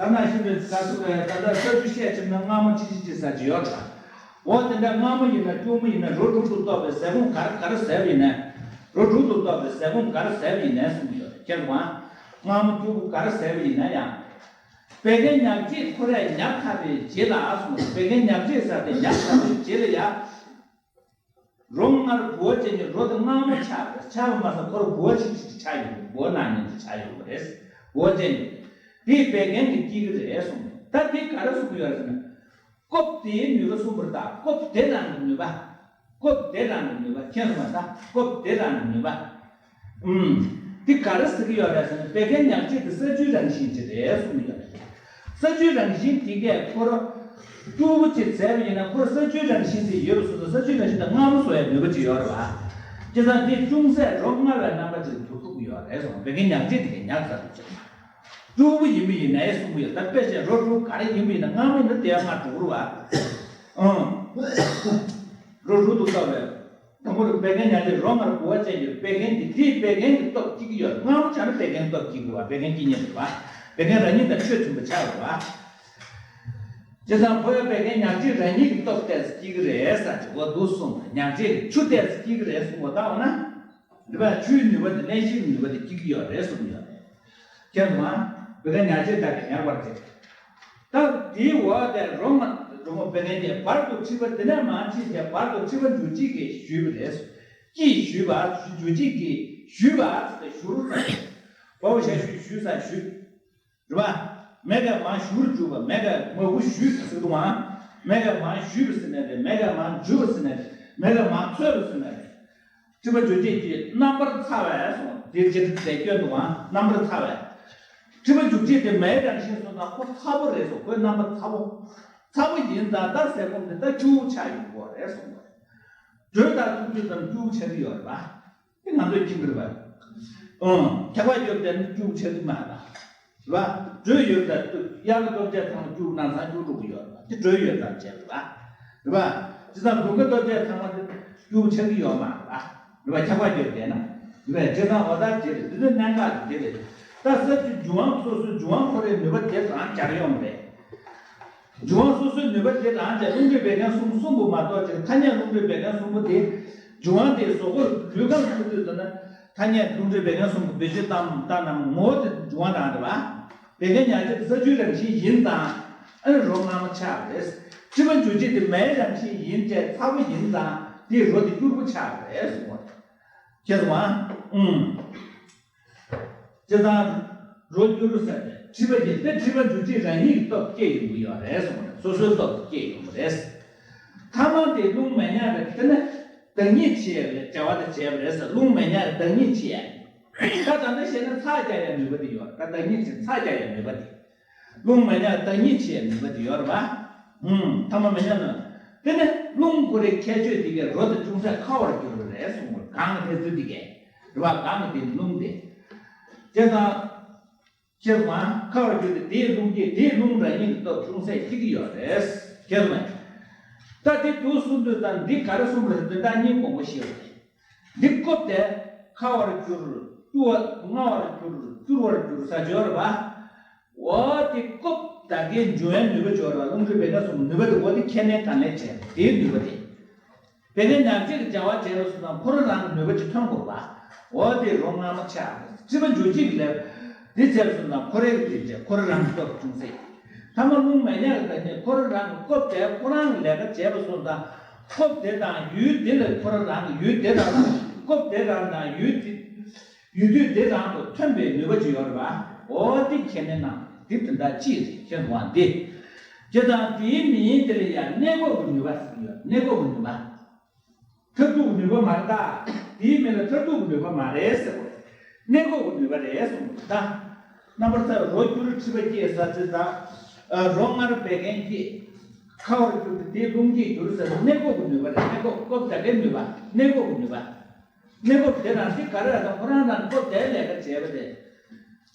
པ། ད་ན་ཤི་བའི་ས་སུ་བའི་ད་ལྟ་ས་ཆུ་བཤད་ཆེ་ན་མངར་མོ་ཆི་ཆི་ཆི་ཟ་ཆི་ཡོད་རེད་པ། འོ་དེ་འདྲ་མངར་མོ་ཡིན་ན་སྐྱུར་མོ་ཡིན་ན་རོ་དྲུག་ཏུ་གཏོགས་པའི་ཟས་སྐོམ་ག་རེ་ག་རེ་ཟས་པ་ཡིན་ན། རོ་དྲུག་ཏུ་གཏོགས་པའི་ཟས་སྐོམ་ག་རེ་ཟས་པ་ཡིན་ནའི་གསུངས་ཡོད་རེད། ཁྱེད་མ། མངར་མོ་སྐྱུར་པོ་ག་རེ་ཟས་པ་ཡིན་ན་ཡང་། བད་ཀན་ཉག་གཅིག་ཁོ་རས་མྱགས་ཚར་བའི་རྗེས་ལ་གསུངས། བད་ཀན་ཉག་གཅིག་ཟ་སྟེ་མྱགས་ཚར་བའི་རྗེས་ལ་ཡ། རོ་མངར་བུ་བ་ཅན་གྱི་རོ་དེ་མངར་མོ་ཆགས་པ་རེད། ཆགས་པ་མ་ཟད་ཁོ་ར་བུ་བ་ཆིག་ཆིག་ཆགས་ཡོང་གི་བུ་བ་ནང་བཞིན་དུ་ཆགས་ཡོང་གི་རེད། བུ་བ་ཅན་གྱི། དེས་བད་ཀན་གྱི་སྐྱེ་གི་རེད་གསུངས། ད་དེ་ག་རེ་གསུངས་ཡོད་རེད་ཟེར་ན། སྐོབ་དེའི་ནུས་པ་གསུངས་པ་རེད་ད། སྐོབ་དེ་རང་གི་ནུས་པ། སྐོབ་དེ་རང་གི་ནུས་པ་མཁྱེན་སོང་བ་ད། སྐོབ་དེ་རང་གི་ནུས་པ། ཨུམ། འདི་ག་རེ་ཟེར་གྱི་ཡོད་རེད་ཟེར་ན་བད་ཀན་ཉག་གཅིག་དེ་ས་ཆུའི་རང་བཞིན་ཅིག་རེད་གསུངས་ཡོད་རེད། ས་ཆུའི་རང་བཞིན་དེ་གས་ཁོ་ར་སྐྱུར་པོ་ཅིག་བཟས་པ་ཡིན་ན་ཁོ་ར་ས་ཆུའི་རང་བཞིན་དེ་ཡོད་པ་སོང་ཙང་ས་ཆུའི་རང་བཞིན་དེ་མངར་མོ་བཟོ་ཡའི་ནུས་པ་ཅིག་ཡོད་རེད་བ། བྱས་ཙང་དེ་ཅུང་ཟད་རོ་མངར་བའི་རྣམ་པ་ཅིག་ལ་འགྱུར་ཐུབ་ཀྱི་ཡོད་རེད་གསུངས། བད་ཀན་ཉག་གཅིག་དེ་གས་ཉག་ཟ་ཐུབ་ཅིག་སྐྱུར་པོ་ཡིན་པ་ཡིན་ནའི་གསུང་གི་ཡོད། ད་དཔེ་བཞག་རོ་དྲུག་ག་རེ་ཡིན་པ་ཡིན་ན་མངར་མོ་ཡིན་ན་དེ་ཡང་མངར་འགྲོ་གི་རེད་བ། ཨང་། རོ་དྲུག་ཏུ་གཏོགས་པའི། དང་པོ་རུ་བད་ཀན་ཉག་གཅིག་རོ་མངར་བུ་བ་ཅན་གྱི་བད་ཀན་གྱི་དེའི་བད་ཀན་གྱི་སྟོབས་སྐྱེ་གི་ཡོད། མངར་མོ་ཆགས་ན་བད་ཀན་སྟོབས་སྐྱེ་གི་རེད་བ། བད་ཀན་སྐྱེ་ཉེན་རེད་བ། བད་ཀན་རང་ཉིད་དང་ཆོས་མཐུན་པ་ཆགས་རེད་བ། བྱས་ཙང་ཕོ་ཡ་བད་ཀན་ཉག་གཅིག་རང་ཉིད་ཀྱི་སྟོབས་ཏོག་ཙམ་སྐྱེ་གི་རེད་ཟེར་གྱི་འོ་འདུག་གསུངས། ཉག་གཅིག་གི་ཆུ་ཏོག་ཙམ་སྐྱེ་གི་རེད་གསུངས་འོ་ད་འོ་ན། འདི་བ་ཆུའི་ནུས་པ་དེ་བརླན་གཤེར་གྱི་ནུས་པ་དེ་སྐྱེ་གི་ཡོད་རེད་གསུངས་ཡོད་རེད། ཁྱེད་མ་བད་ཀན་ཉག་གཅིག་དག་གིས་མྱགས་པར་བྱེད། ད་དེའི་འོག་དེ་རོ་མ་རོ་མ་བད་ཀན་གྱི་བར་དུ་མཁྲིས་པ་དེ་ནས་མར་ཕྱིན་ཏེ་བར་དུ་མཁྲིས་པ་འཇུ་བྱེད་ཀྱིས་ཞུས་པ་རེད། ཀྱིས་ཞུས་པ། འཇུ་བྱེད་ཀྱིས་ཞུས་པ་ཟེར་ཏེ་ཞུ་རུ་ཟེར། བ་བོ་ཞ་ཞུ་ཞུས་ས་ཞུས། རེད་བ། མེ་ག་མ་ཞུ་རུ་འཇུག་པ། མེ་ག་མ་བུ་ཞུས་ཟེར་དུ་མ། མེ་ག་མ་ཞུས་པ་ཟེར་ནས་རེད། མེ་ག་མ་འཇུ་བ་ཟེར་ནས་རེད། མེ་ག་མ་ཚོས་པ་ཟེར་ནས་རེད། མཁྲིས་པ་འཇུ་བྱེད་ཀྱིས་རྣམ་པར་ཚ་བས་སོ། དེ་ཕྱིར་དེ་སྐྱོན་འདུག་ཨང་། རྣམ་པར་ཚ་བས། མཁྲིས་པ་འཇུ་བྱེད་དེ་མེའི་རང་བཞིན་སོང་ཙང་ཁོ་ཚ་པོ་རེད་སོ། ཁོའི་རྣམ་པ་ཚ་པོ། ཚ་པོ་ཡིན་ཙང་ད་ཟས་སྐོམ་དེ་ད་སྐྱུར་པོ་ཆགས་ཡོང་གི་རེད་སོང་བ་རེད། དྲོད་དང་ཐུག་རྒྱུ་ཙམ་སྐྱུར་པོ་ཆགས་ཀྱི་ཡོད་རེད་པ། དེ་ང་ཚོས་མཁྱེན་གྱི་རེད་པ། ཨང་། ཁྱབ་པ་ཡོད་དེ་ནི་སྐྱུར་པོ་ཆགས་ཀྱི་མ་རེད་པ། རེད་པ། དྲོད་ཡོད་ཙང་དབྱར་ཁ་ལྟོ་ཆས་ཚང་མ་སྐྱུར་པོ་ནང་ཚང་སྐྱུར་པོ་འགྲོ་གི་ཡོད་རེད་པ། དེ་དྲོད་ཡོད་ཙང་བྱས་པ་རེད་པ། རེད་པ། བྱས་ཙང་དགུན་ཁ་ལྟོ་ཆས་ཚང་མ་དེ་སྐྱུར་པོ་ཆགས་ཀྱི་ཡོད་མ་རེད་པ། རེད་པ། ཁྱབ་པ་ཡོད་དེ་ན། རེད་པ། བྱས་ཙང་འོ་ད་དེ་རེད། འདི་ཚོའི་གནད་འགག་དེ་རེད། ད་ས་ཆུ་འབྱུང་བ་སོ་སོའི་འབྱུང་བ་ཁོ་རའི་ནུས་པ་དེ་རང་སྦྱར་ཡོང་རེད། འབྱུང་བ་སོ་སོའི་ནུས་པ་དེ་རང་བྱས། རླུང་མཁྲིས་བད་ཀན་གསུམ་གསུམ་པོ་མ་གཏོགས་ཅིག་ཐ་སྙད་རླུང་མཁྲིས་བད་ཀན་གསུམ་པོ་དེ། འབྱུང་བ་དེ་གཟུགས་པོ་ལུས་ཁམས་ཚུད་དུས་ཙམ་ན་ཐ་སྙད་རླུང་མཁྲིས་བད་ཀན་གསུམ་པོ་བེད་སྤྱོད་བཏང་བཏང་ན་ངོ་བོ་དེ་འབྱུང་བ་རང་རེད་པ། བད་ཀན་ཉག་གཅིག་དེ་ས་ཆུའི་རང་བཞིན་ཡིན་ཙང་ཨ་ནི་རོ་མངར་མོ་ཆགས་པ་རེད། མཁྲིས་པ་འཇུ་བྱེད་དེ་མེའི་རང་བཞིན་ཡིན་ཙང་ཚ་པོ་ཡིན་ཙང་དེའི་རོ་དེ་སྐྱུར་པོ་ཆགས་པ་རེད་གསུངས་པ་རེད། ཁྱེད་ཚོ་ཨང་། ཨུམ། བྱས་ཙང་། རོ་བསྒྱུར་ཟེར་ཏེ་མཁྲིས་པ་སྐྱེ། དེ་མཁྲིས་པ་འཇུ་བྱེད་རང་ཉིད་ཀྱི་སྟོབས་སྐྱེ་ཡོང་གི་ཡོད་རེད་གསུངས་པ་རེད། སོ་སོའི་སྟོབས་ཀྱིས་སྐྱེ་ཡོང་གི་རེད། ཐ་མ་དེ་རླུང་མེ་ཉག་གི་དེ་ནི་བདག་ཉིད་ཆེ་བའི་བྱ་བ་དེ་བྱས་པ་རེད་ཟེར། རླུང་མེ་ཉག་གི་བདག་ཉིད་ཆེ་ཡ། ད་ད་འདི་བཤད་ན་ཚྭ་རྒྱག་ཡ་ནུས་པ་དེ་ཡོད་རེད། ད་བདག་ཉིད་ཆེ་ཚྭ་རྒྱག་ཡ་ནུས་པ་དེ། རླུང་མེ་ཉག་གི་བདག་ཉིད་ཆེ་ཡ་ནུས་པ་དེ་ཡོད་རེད་པ། ཨུམ། ཐ་མ་མེ་ཉག་ནི། དེ་ནི་རླུང་ཁོ་རའི་ཁྱད་ཆོས་དེ་གས་རོ་དང་ཅུང་ཟད་ཁ་བར་གྱུར་པ་རེད་གསུངས་པ་རེད། གང་གི་ཐེ་ཚོད་དེ་གས་རེད་པ། གང་གི་དེ་རླུང་དེ། བྱས་ཙང་། ཁྱེད་མ་ཁ་བར་གྱུར་ཏེ་དེའི་རླུང་སྐྱེས། དེའི་རླུང་རང་ཉིད་ཀྱི་སྟོབས་ཅུང་ཟད་སྐྱེ་གི་ཡོད་རེད། ཁྱེད་མ། ད་དེ་དུ་གསུངས་དུས་ད་འདི་ག་རེ་གསུངས་པ་རེད། དོན་དག་གཉིས་དགོངས་པ་བཞེས་པ་རེད། འདི་སྐབས་དེ་ཁ་བར་གྱུར། སྐྱུར་བ། མངར་བར་གྱུར། སྐྱུར་བར་གྱུར་ས་སྦྱོར་བ། འོ་དེ་སྐབས་ད་གའི་འཇུ་བའི་ནུས་པ་སྦྱོར་བ། རླུང་མཁྲིས་བད་ཀན་གསུམ་ནུས་པ་དེ། འོ་དེ་ཁས་ལེན་གང་ལེན་བྱས་དེའི་ནུས་པ་དེ། བད་ཀན་ཉག་གཅིག་གི་བྱ་བ་བྱས་པ་སོང་ཙང་ཁོ་རང་རང་གི་ནུས་པ་ཅིག་ཐོན་དགོས་པ། འོ་དེ་རོ་མངར་མོ་ཆགས། མཁྲིས་པ་འཇུ་བྱེད་ཀྱི་ལས་དེ་བྱས་པ་སོང་ཙང་ཁོ་རང་གི་དེ་བྱས། ཁོ་རང་རང་གི་སྟོབས་ཅུང་ཟད། ཐ་མ་རླུང་མེ་ཉག་གི་བདག་ཉིད་ཁོ་རང་རང་གི་སྐབས་དེ་ཁོ་རང་གི་ལས་ཀ་བྱས་པ་སོང་ཙང་སྐབས་དེ་དང་ཡུལ་དེ་ལ་ཁོ་རང་རང་གི་ཡུལ་དེ་རང་དང་སྐབས་དེ་རང་དང་ཡུལ་དེ། ཡུལ་དུས་དེ་རང་དུ་ཐོན་པའི་ནུས་པ་ཅིག་ཡོད་རེད་པ། འོ་དེ་ཁས་ལེན་གནང་། དེ་དོན་དག་གཅིག་རེད། ཁྱེད་དབང་དེ། བྱས་ཙང་དེའི་མིང་དེ་ལ་ཡང་གནས་སྐབས་ཀྱི་ནུས་པ་ཟེར་གྱི་ཡོད། གནས་སྐབས་ཀྱི་ནུས་པ། མཐར་ཐུག་གི་ནུས་པ་མ་རེད་ད། དེའི་མིང་ལ་མཐར་ཐུག་གི་ནུས་པ་མ་རེད་ཟེར་བ་རེད། གནས་སྐབས་ཀྱི་ནུས་པ་རེད་གསུངས་པ་རེད་ད། རྣམ་པར་ཐར་རོ་བསྒྱུར་མཁྲིས་པ་སྐྱེ་ཟེར་དུས་ད། རོ་མངར་བད་ཀན་སྐྱེ། ཁ་བར་གྱུར་ཏེ་དེའི་རླུང་སྐྱེས་འགྱུར་ཟེར་ན་གནས་སྐབས་ཀྱི་ནུས་པ་རེད། གནས་སྐབས། སྐབས་དེ་གའི་ནུས་པ། གནས་སྐབས་ཀྱི་ནུས་པ། གནས་སྐབས་དེ་རང་བཞིན་ག་རེ་རེད་ད། ཁོ་རང་རང་སྐབས་དེའི་ལས་ཀ་བྱས་པ་དེ།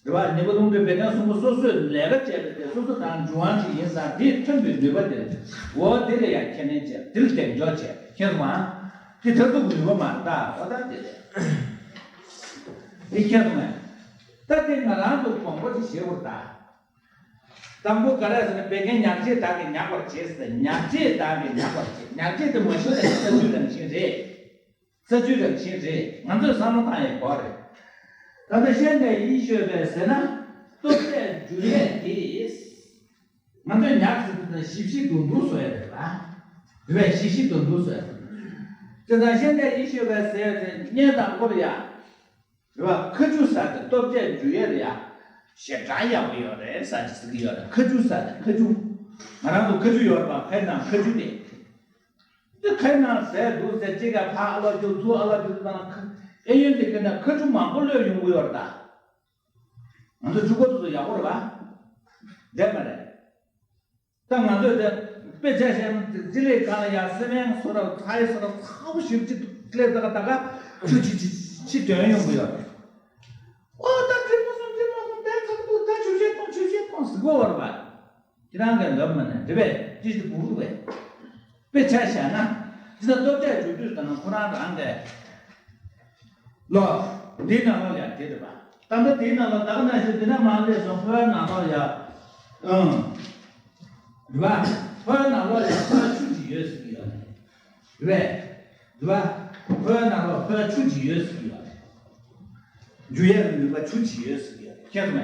རེད་པ། ནད་པ་རླུང་མཁྲིས་བད་ཀན་གསུམ་པོ་སོ་སོས་ལས་ཀ་བྱས་པ་དེ་སོ་སོ་དང་འབྱུང་བ་ཅིག་ཡིན་ཙང་དེས་ཐོན་པའི་ནུས་པ་དེ་རེད། འོ་དེ་ལ་ཡང་ཁས་ལེན་བྱས། དེ་ལ་གདེང་འཇོག་བྱས། ཁྱེད་སོང་ཨ། དེ་མཐར་ཐུག་ནུས་པ་མ་རེད་ད། འོ་ད་དེ་རེད། དེ་ཁྱེད་སོང་ཨ། ད་དེ་ང་རང་ཚོ་དགོངས་པ་ཅིག་བཞེས་དགོས་རེད་ད། དང་པོ་ག་རེ་ཟེར་ན་བད་ཀན་ཉག་གཅིག་དག་གིས་མྱགས་པར་བྱེད་ཟེར། ཉག་གཅིག་དག་གིས་མྱགས་པར་བྱེད། ཉག་གཅིག་དེ་མ་གཞི་ནས་ས་བཅུད་རང་བཞིན་རེད། ས་བཅུད་རང་བཞིན་རེད། ང་ཚོས་བསམ་བློ་བཏང་ཡས་དགོས་རེད། ད་ལྟ་ཤེས་ལྡན་ཡིད་དཔྱོད་པས་ཟེར་ན་སྟོབས་ཆེ་འཇུ་ཡས་དེ། ང་ཚོས་ཉག་ཟེར་དུས་ན་ཞིབ་ཞིབ་འདུག་འདུག་བཟོ་ཡས་རེད་པ། རེད་པས། ཞིབ་ཞིབ་འདུག་འདུག་བཟོ་ཡས་རེད། དེ་ཙང་ཤེས་ལྡན་ཡིད་དཔྱོད་པས་ཟེར་ཡས་དེ་སྙན་དང་པོར་ཡ། རེད་པ། ཁ་ཆུ་ཟེར་དེ་སྟོབས་ཆེ་འཇུ་ཡས་རེད་ཡ། ཞེ་དྲག་ཡག་པོ་ཡོད་རེད་ཟེར་ཅིག་ཟེར་གྱི་ཡོད་རེད། ཁ་ཆུ་ཟེར་དེ་ཁ་ཆུ། ང་རང་ཚོ་ཁ་ཆུ་ཡོད་རེད་པ། ཕའི་ནང་ཁ་ཆུ་དེ། འདི་ཁའི་ནང་ཟས་འདུག་ཟེར་གཅིག་ག་ཕར་ཨ་ལོ་རྒྱུག་ཚུར་ཨ་ལོ་རྒྱུག་དང་ཨེ་ཡོན་དེ་ཀ་ནས་ཁ་ཆུ་མང་པོ་གློད་ཡོང་གི་ཡོད་རེད་ད། ང་ཚོ་ཕྲུ་གུ་ཚོ་ཡག་པོ་རེད་པ། བསྡད་མ་རེད། ད་ང་ཚོས་དེ་དཔེ་ཆ་བཤད་ན་ཅི་ལས་གང་ལ་ཡ་སེ་བན་སོ་ར་ཚ་ཡི་སོ་ར་ཚ་བོ་ཞིག་ཅིག་སླེབས་ད་ག་ད་ག་ཆུ་ཆི་ཆི་ཆི་དོན་ཡོང་གི་ཡོད་རེད། ཨོ་ད་འགྲིག་མ་སོང་འགྲིག་མ་སོང་དེ་ཚ་འདུག་ད་ཆུ་བཤད་གཏོང་ཆུ་བཤད་གཏོང་ཟེར་གོ་བ་རེད་པ། ཁྱེད་རང་གིས་ལབ་མ་ནས་འདི་བས་ཅི་ཞིག་སྒུག་རུ་བས། དཔེ་ཆ་བཞག་ན། ཅི་ད་སྟོབས་ཆ་བརྗོད་དུས་ད་ནང་ཁོ་རང་རང་གིས། ལོ། འདིའི་ནང་ལོགས་ཡ་དེ་རེད་པ། ད་ལྟ་དེའི་ནང་ལོགས་ད་ག་ནང་བཞིན་འདི་ན་མ་སླེབས་སོང་། ཕོའི་ནང་ལོགས་ཡ། ཨང་། རེད་པ། ཕོའི་ནང་ལོགས་ཡ་ཕོའི་ཆུ་ཅིག་ཡོད་ཟེར་གྱི་ཡོད་རེད། རེད་པས། རེད་པ། ཕོའི་ནང་ལོགས་ཕོའི་ཆུ་ཅིག་ཡོད་ཟེར་གྱི་ཡོད་རེད། འཇུ་ཡས་ནུས་པ་ཆུ་ཅིག་ཡོད་ཟེར་གྱི་ཡོད་རེད། ཁྱེད་ཚོ་མ།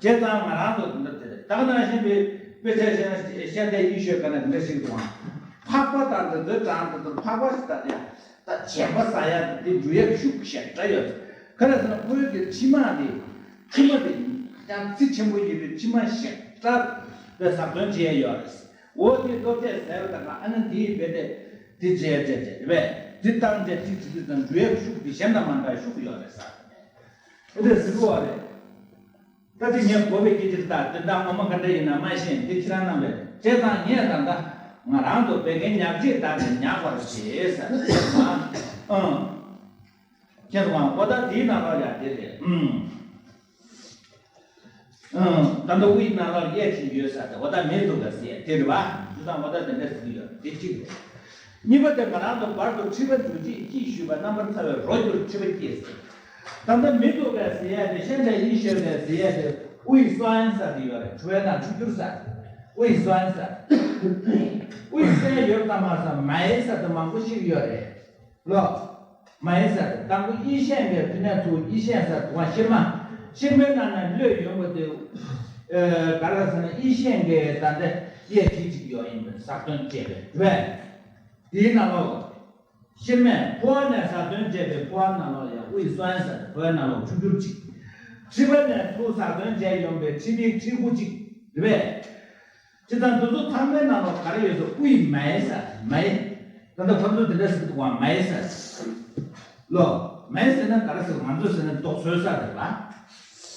བྱས་ཙང་ང་རང་ཚོ་འདི་འདྲ་དེ་རེད། ད་ག་ནང་བཞིན་པའི་དཔེ་ཆ་བཤད་ན་ཤེས་ལྡན་ཡིད་དཔྱོད་ཀ་ནས་འདི་འདྲ་ཞིག་འདུག་ཨང་། ཕག་པ་དང་འདི་ཚོའི་གྲངས་འདི་ཚོར་ཕག་པ་ཞིག་ད་ཡ། ད་བྱེད་པ་ཟ་ཡ་དེ་འཇུ་ཡས་ཤུགས་ཞེ་དྲག་ཡོད། ག་རེ་ཟེར་ན་ཁོའི་གི་མཆིལ་མ་དེ། མཆིལ་མ་དེ་ཡང་རྩི་ཆེན་པོ་ཡིན་པའི་མཆིལ་མ་ཞེ་དྲག་པའི་ཟ་འདོད་བྱེད་ཡས་ཡོད་རེད། འོ་དེ་སྟོབས་ཆེ་ཟེར་བ་དང་ཨ་ནི་དེའི་བེད་དེ་དེ་བྱས་བྱས་བྱས་རེད་པས། དེ་བཏང་བྱས་དེ་བྱེད་དུས་དང་འགྲོ་ཡས་ཤུགས་དེ་གཞན་དང་མ་འདྲ་ཤུགས་ཡོད་རེད་ཟེར། ཨེ་དེ་ཟེར་གི་བ་རེད། ད་དེ་ངས་གོ་བའི་སྐད་ཆ་དེ་དག་དོན་དག་ངོ་མ་ག་འདྲ་ཡིན་ན་མ་ཤེས། དེ་ཁྱེད་རང་རྣམ་པས་བྱས་ཙང་ངས་ད་ལྟ་ང་རང་ཚོ་བད་ཀན་ཉག་གཅིག་དག་གིས་མྱགས་པར་བྱེད་ཟེར། ཨང་། ཁྱེད་རང་འོ་ད་དེའི་ནང་ལོགས་ཡ་དེ་རེད། ཨང་། ཨང་། ད་ལྟ་དབུས་ནང་ལོགས་གཡས་ཅིག་ཡོད་ས་དེ་འོ་ད་མེ་ཏོག་ག་ཟེར་དེ་རེད་བ། དེ་དང་འོ་ད་དེ་འདྲ་ཟེར་གྱི་ཡོད་དེ་གཅིག་རེད། གཉིས་པ་དེ་ང་རང་ཚོ་བར་དུ་མཁྲིས་པ་འཇུ་བྱེད་ཀྱིས་ཞུས་པ་རྣམ་པར་ཐར་བའི་རོ་བསྒྱུར་མཁྲིས་པ་སྐྱེས་ཟེར། ད་ལྟ་མེ་ཏོག་ག་ཟེར་ཡ་དེ་ཤེས་ལྡན་ཡིད་དཔྱོད་པས་ཟེར་ཡ་དེ་དབུས་སུའན་ས་དེ་ཡོད་རེད། བྲུ་ཝའི་ནང་ཆུ་བསྒྱུར་ས། དབུས་སུའན་ས། དབུས་སུའན་ཡོད་ཙམ་མ་ཟད་མའེ་ས་དེ་མང་པོ་ཞིག་ཡོད་རེད། ལོ། མ་ཡིན་ཟེར། དང་པོ་ཡེ་ཤེས་ཀྱི་ཕི་ནས་ཚུར་ཡེ་ཤེས་ཟེར་དུ་བ་ཤེར་མ། ཤེར་མའི་ནང་ནས་གློད་ཡོང་བ་དེ། ཨེ་ག་རེ་ཟེར་ན་ཡེ་ཤེས་ཀྱི་ད་ལྟ་གཡས་གཅིག་གཅིག་ཡོད་ཡིན་པའི་ཟག་དོན་བཅས་པའི་བྲུ་ཝའི། དེའི་ནང་ལོགས། ཤེར་མས་ཕོ་བ་ནས་ཟག་དོན་བཅས་པའི་ཕོ་བ་ནང་ལོགས་ཡང་དབུས་སུའན་ཟེར་ཕོ་བའི་ནང་ལོགས་ཆུ་བསྒྱུར་གཅིག་མཁྲིས་པ་ནས་ཚུར་ཟགས་ཐོན་བྱས་ཡོང་པའི་མཁྲིས་པའི་མཁྲིས་ཁུ་གཅིག་རེད་པས། བྱས་ཙང་འདི་ཚོ་ཚང་མའི་ནང་ལ་ག་རེ་ཡོད་ཟེར། དབུས་མའི་ས་མའི། ད་ལྟ་ཁོ་ཚོ་དེ་འདྲ་ཟེར་གི་འདུག་བ། མའི་ས་ལོ། མའི་ཟེར་ན་ག་རེ་ཟེར། ང་ཚོས་ཟེར་ན་རྡོ་སོལ་ས་རེད་པ།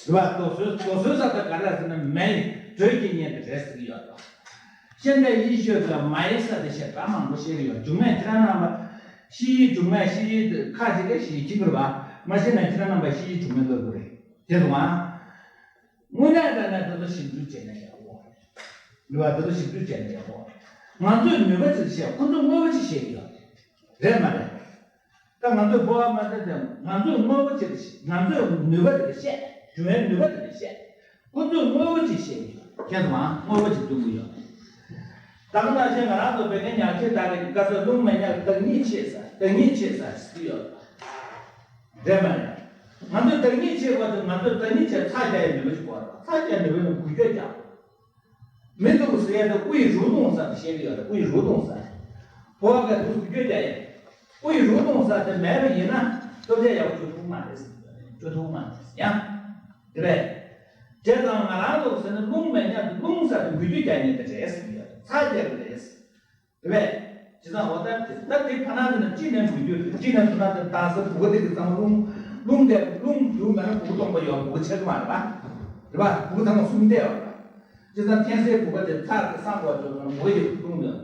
རེད་པ། རྡོ་སོལ་རྡོ་སོལ་ས་དེ་ག་རེ་ཟེར་ན་མའི་དྲོད་ཀྱི་གཉེན་དེ་རེད་ཟེར་གི་ཡོད་རེད་པ། ཤེས་ཚད་ཡིད་ཤེས་ལ་མའི་ས་དེ་ཞེ་དྲག་མང་པོ་བཤད་ཀྱི་ཡོད། འབྱུང་གནས་ཁྱེད་རང་རྣམ་པ་ཤེས་ཡིན། འབྱུང་གནས་ཤེས་ཡིན་དེ་ཁ་ཅིག་གིས་ཤེས་ཡིན་གྱི་རེད་པ། མ་ཤེས་ན་ཁྱེད་རང་རྣམ་པ་ཤེས་ཡིན། འབྱུང་གནས་ལབ་དགོས་རེད། དེ་སོང་ང་། དངོས་གནས་དྲང་གནས་དེ་ཚོ་ཞིབ་འཇུག་བྱས་ན་ཡག་པོ་རེད། ནུས་པ་དེ་ཚོ་ཞིབ་འཇུག་བྱས་ན་ཡག་པོ་རེད། ང་ཚོས་ནུས་པ་ཅིག་བཤད། ཁོ་ཚོས་དངོས་པོ་ཅིག་བཤད་ཀྱི་ཡོད་རེད། རེད་མ་རེད། ད་ང་ཚོས་སྤོབས་པ་མ་བྱས་ཏེ་ང་ཚོས་དངོས་པོ་ཅིག་ང་ཚོས་ནུས་པ་དེ་བཤད། འབྱུང་བའི་ནུས་པ་དེ་བཤད། ཁོ་ཚོས་དངོས་པོ་ཅིག་བཤད་ཀྱི་ཡོད་རེད། ཁྱེད་ཚོ་ཨང་དངོས་པོ་ཅིག་སྟོན་གྱི་ཡོད་རེད། ད་ག་ནང་བཞིན་ང་རང་ཚོ་བོད་སྐད་ཉག་གཅིག་དག་གི་དཀའ་ས་རླུང་མེད་ཉག་བདག་ཉིད་ཆེ་ས། བདག་ཉིད་ཆེ་ས་ཟེར་གྱི་ཡོད་རེད། རེད་མ་རེད། ང་ཚོས་བདག་ཉིད་ཆེ་བ་དེ། ང་ཚོས་བདག་ཉིད་ཆེ་ཚ་རྒྱག་ཡའི་ནུས་པ་ཞིག་དགོས་རེད། ཚ་རྒྱག་ནུས་པ་ནི་འགུལ་སྐྱོད་རྒྱག་མི་འདུག་ཟེར་ཡ་དེ་དབུས་རུ་གཏོང་ས་དེ་བཤད་ཀྱི་ཡོད་རེད། དབུས་རུ་གཏོང་ས། ཕོ་བ་ག་དུས་འགུལ་སྐྱོད་རྒྱག་ཡ། དབུས་རུ་གཏོང་ས་དེ་མེད་པ་ཡིན་ན་སྟོབས་ཆ་ཡག་པོ་འཇུ་ཐུབ་མ་རེད། འཇུ་ཐུབ་མ་རེད་ཡ། དེ་རེད། བྱས་ཙང་ང་རང་ཚོ་ཟེར་ན་རླུང་མེད་ཉག་དེ་རླུང་ས་དེ་འགུལ་སྐྱོད་རྒྱག་མཁན་དེ་རེད་ཟེར་གྱི་ཡོད་རེད། ཚ་རྒྱག་གི་རེད། རེད་པས། བྱས་ཙང་འོ་ད་དེ་ད་དེ་ཕ་ནང་དེ་ན་གཅིག་ནས་འགུལ་སྐྱོད་དེ། གཅིག་ནས་དུ་ན་དེ་ད་ས་བུ་ག་དེ་གི་ཚང་མ་རླུང་རླུང་དེ་རླུང་འགྱུར་མེད་ན་བུ་ག་སྟོང་པ་ཡོད། བུ་ག་ཆགས་ཀྱི་མ་རེད་པ། རེད་པ། བུ་ག་ཚང་མ་གསུམ་བསྡད་ཡོད་རེད་པ། བྱས་ཙང་ཐན་སའི་བུ་ག་དེ་ཚར་དེ་སང་གོ་ཅོག་ཚང་མ་བུ་ག་ཡོད་རླུང་ཡོད།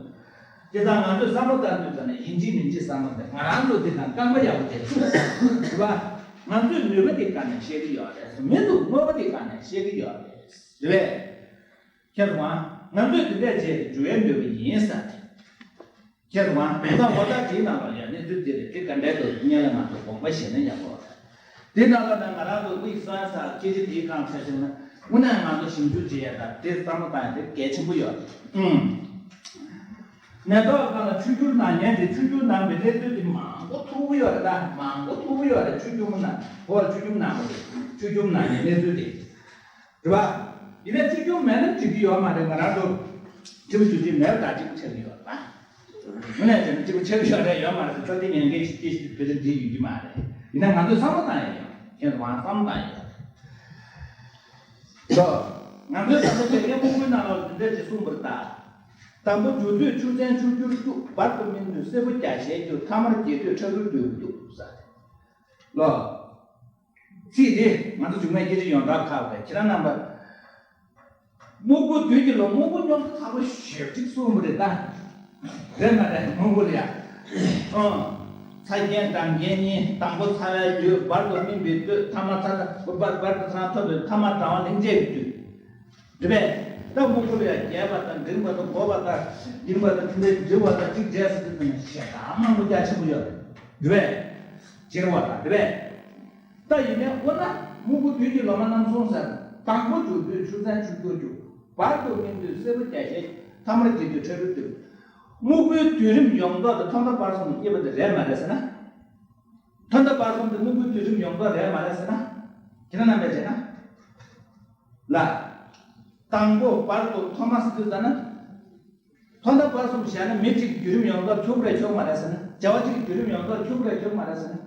བྱས་ཙང་ང་ཚོས་བསམ་བློ་བཏང་དུས་ཙམ་ནས་ཡིན་གཅིག་མིན་གཅིག་བསམ་བློ་དེ་ང་རང་ཚོ་དེ་དང་རྐང་པ་ཡག་པོ་བྱས་ཐུབ་རེད་པ། ང་ཚོས་ནུས་པ་དེ་ག་ནས་བཤད་ཀྱི་ཡོད་རེད། མི་འདུག་དངོས་པོ་དེ་ག་ནས་བཤད་ཀྱི་ཡོད་རེད། རེད་པས། ཁྱེད་རང་ང་ཚོས་དེ་འདྲ་བྱས་ཏེ་འགྲོ་ཡ་འདོད་པ་ཡིན་ས་རེད། ཁྱེད་རང་ད་འོ་ད་དེའི་ནང་ལ་ཡང་གནས་ཚུལ་དེ་རེད། དེ་ག་འདྲའི་འདུག་སྙན་ལ་ང་ཚོ་དགོངས་པ་བཞེས་ན་ཡག་པོ་རེད། དེའི་ནང་ལ་ན་ང་རང་ཚོ་དབུས་གསང་ས་སྐད་ཆ་དེའི་སྒང་ཆ་བཞག་ན་དངོས་གནས་ང་ཚོ་ཞིབ་འཇུག་བྱེད་ཡ་དང་དེ་བསམ་བློ་བཏང་ཡ་དེ་གལ་ཆེན་པོ་ཡོད་རེད། ཨང་། ནད་ཐོག་སྒང་ལ་ཆུ་སྐྱུར་ན་མཁན་དེ། ཆུ་སྐྱུར་ན་མཁན་གནས་ཚུལ་དེ་མང་པོ་ཐུག་གི་ཡོད་རེད། ད་མང་པོ་ཐུག་གི་ཡོད་རེད། ཆུ་སྐྱུར་ན་ཕོ་བ་ཆུ་སྐྱུར་ན་མཁན་དེ། ཆུ་སྐྱུར་ན་མཁན་གནས་ཚུལ་དེ། རེད་པ། ཡིན་ན་ཆུ་སྐྱུར་མེད་ན་འགྲིག་གི་ཡོད་མ་རེད། ང་རང་ཚོ་སྤྱི་པོ་ཞུ་རྒྱུ་མེད་པ་དང་གཅིག་པུ་ཆགས་ཀྱི་ཡོད་རེད་པ། དངོས་གནས་བྱས་ན་སྤྱི་པོ་ཆགས་ཀྱི་ཡོད་རེད། ཡོད་མ་རེད་ཟེར་ཚ་དེ་ཉན་མཁན་ཞིག་སྐད་ཞིག་བོད་དུ་འགྲིག་ཡོད་ཀྱི་མ་རེད། ཡིན་ན་ང་ཚོས་བསམ་བློ་བཏང་ཡ་ཡོད། ཁྱེད་ཚོ་བསམ་བློ་བཏང་ཡ་ཡོད། ང་ཚོའི་ད་ལྟ་བོད་སྐད་སྨུག་པོའི་ནང་ལ་འདི་འདྲ་ཞིག་གསུངས་པ་རེད་ད། དང་པོ་འཇུ་དུས་ཆུ་ཚན་ཆུ་སྐྱུར་སྐྱུག་བར་དུ་སྨིན་དུས་སེར་པོ་རྒྱ་ཞལ་སྐྱུག་ཐ་མར་རྒྱས་དུས་ཁྲ་རུལ་དུས་སྐྱུག་ཟེར། ལོ། ཚིག་འདི་ང་ཚོ་འབྱུང་གནས་སྐད་ཆ་ཡོངས་གྲགས་ཁག་པས་ཁྱེད་རང་རྣམ་པ། སྨུག་པོ་དུས་ཀྱི་ལོ། སྨུག་པོ་སྙོམས་དུ་ཚ་པོ་ཞེ་གཅིག་གསུངས་པ་རེད་ད། རེད་མ་རེད། སྨུག་པོ་ལ་ཡ། ཨང་། ཚ་རྐྱེན་གྲང་རྐྱེན་གཉིས། དང་པོ་ཚ་བའི་དུས། བར་དུ་སྨིན་པའི་དུས། ཐ་མ་ཚ་བར་བར་དུ་ཚ་ཐོབ་པའི་ཐ་མ་གྲང་བ་ལྷིང་བྱེད་ཀྱི་དུས། རེད་པས། ད་སྨུག་པོ་ལ་ཡ་རྒྱས་པ་དང་འབྲིང་བ་དང་སྦོམ་པ་དང་ལྡིང་བ་དང་དེ་འདྲའི་འབྲིང་བ་དང་གཅིག་བྱས་སུ་དུས་ནས་ཞེ་དྲག་མང་པོ་རྒྱ་ཆེན་པོ་ཡོད་རེད། རེད་པས། བྱེད་པ་དང་། རེད་པས། ད་ཡིན་ནའི་འོ་ན་སྨུག་པོ་དུས་ཀྱི་ལོ་མ་རྣམ་གསུམ་ཟེར། དང་པོ་འཇུ་དུས་ཆུ་ཚན་ཆུ་སྐྱུར་སྐྱུག་བར་དུ་སྨིན་དུས་སེར་པོ་རྒྱ་ཞལ། ཐ་མར་རྒྱས་དུས་ཁྲ་རུལ་དུས། སྨུག་པོའི་དུས་རིམ་ཡོངས་རྫོགས་དེ་ཐ་མ་བར་གསུམ་དབྱེ་བ་དེ་རེད་མ་རེད་ཟེར་ན། ཐ་མ་བར་གསུམ་དེ་སྨུག་པོའི་དུས་རིམ་ཡོངས་རྫོགས་རེད་མ་རེད་ཟེར་ན། ཁྱེད་རང་རྣམ་པས་བྱས་ན། ལ། དང་པོ་བར་དུ་ཐོག་མ་ཟེར་དུས་ཙམ་ན། ཐོག་མཐའ་བར་གསུམ་བྱས་ན་མི་གཅིག་གི་བརྒྱུད་རིམ་ཡོངས་རྫོགས་ཁྱོག་རེད་ཁྱོག་མ་རེད་ཟེར་ན། བྱ་བ་གཅིག་གི་བརྒྱུད་རིམ་ཡོངས་རྫོགས་ཁྱོག་རེད་ཁྱོག་མ་རེད་ཟེར་ན།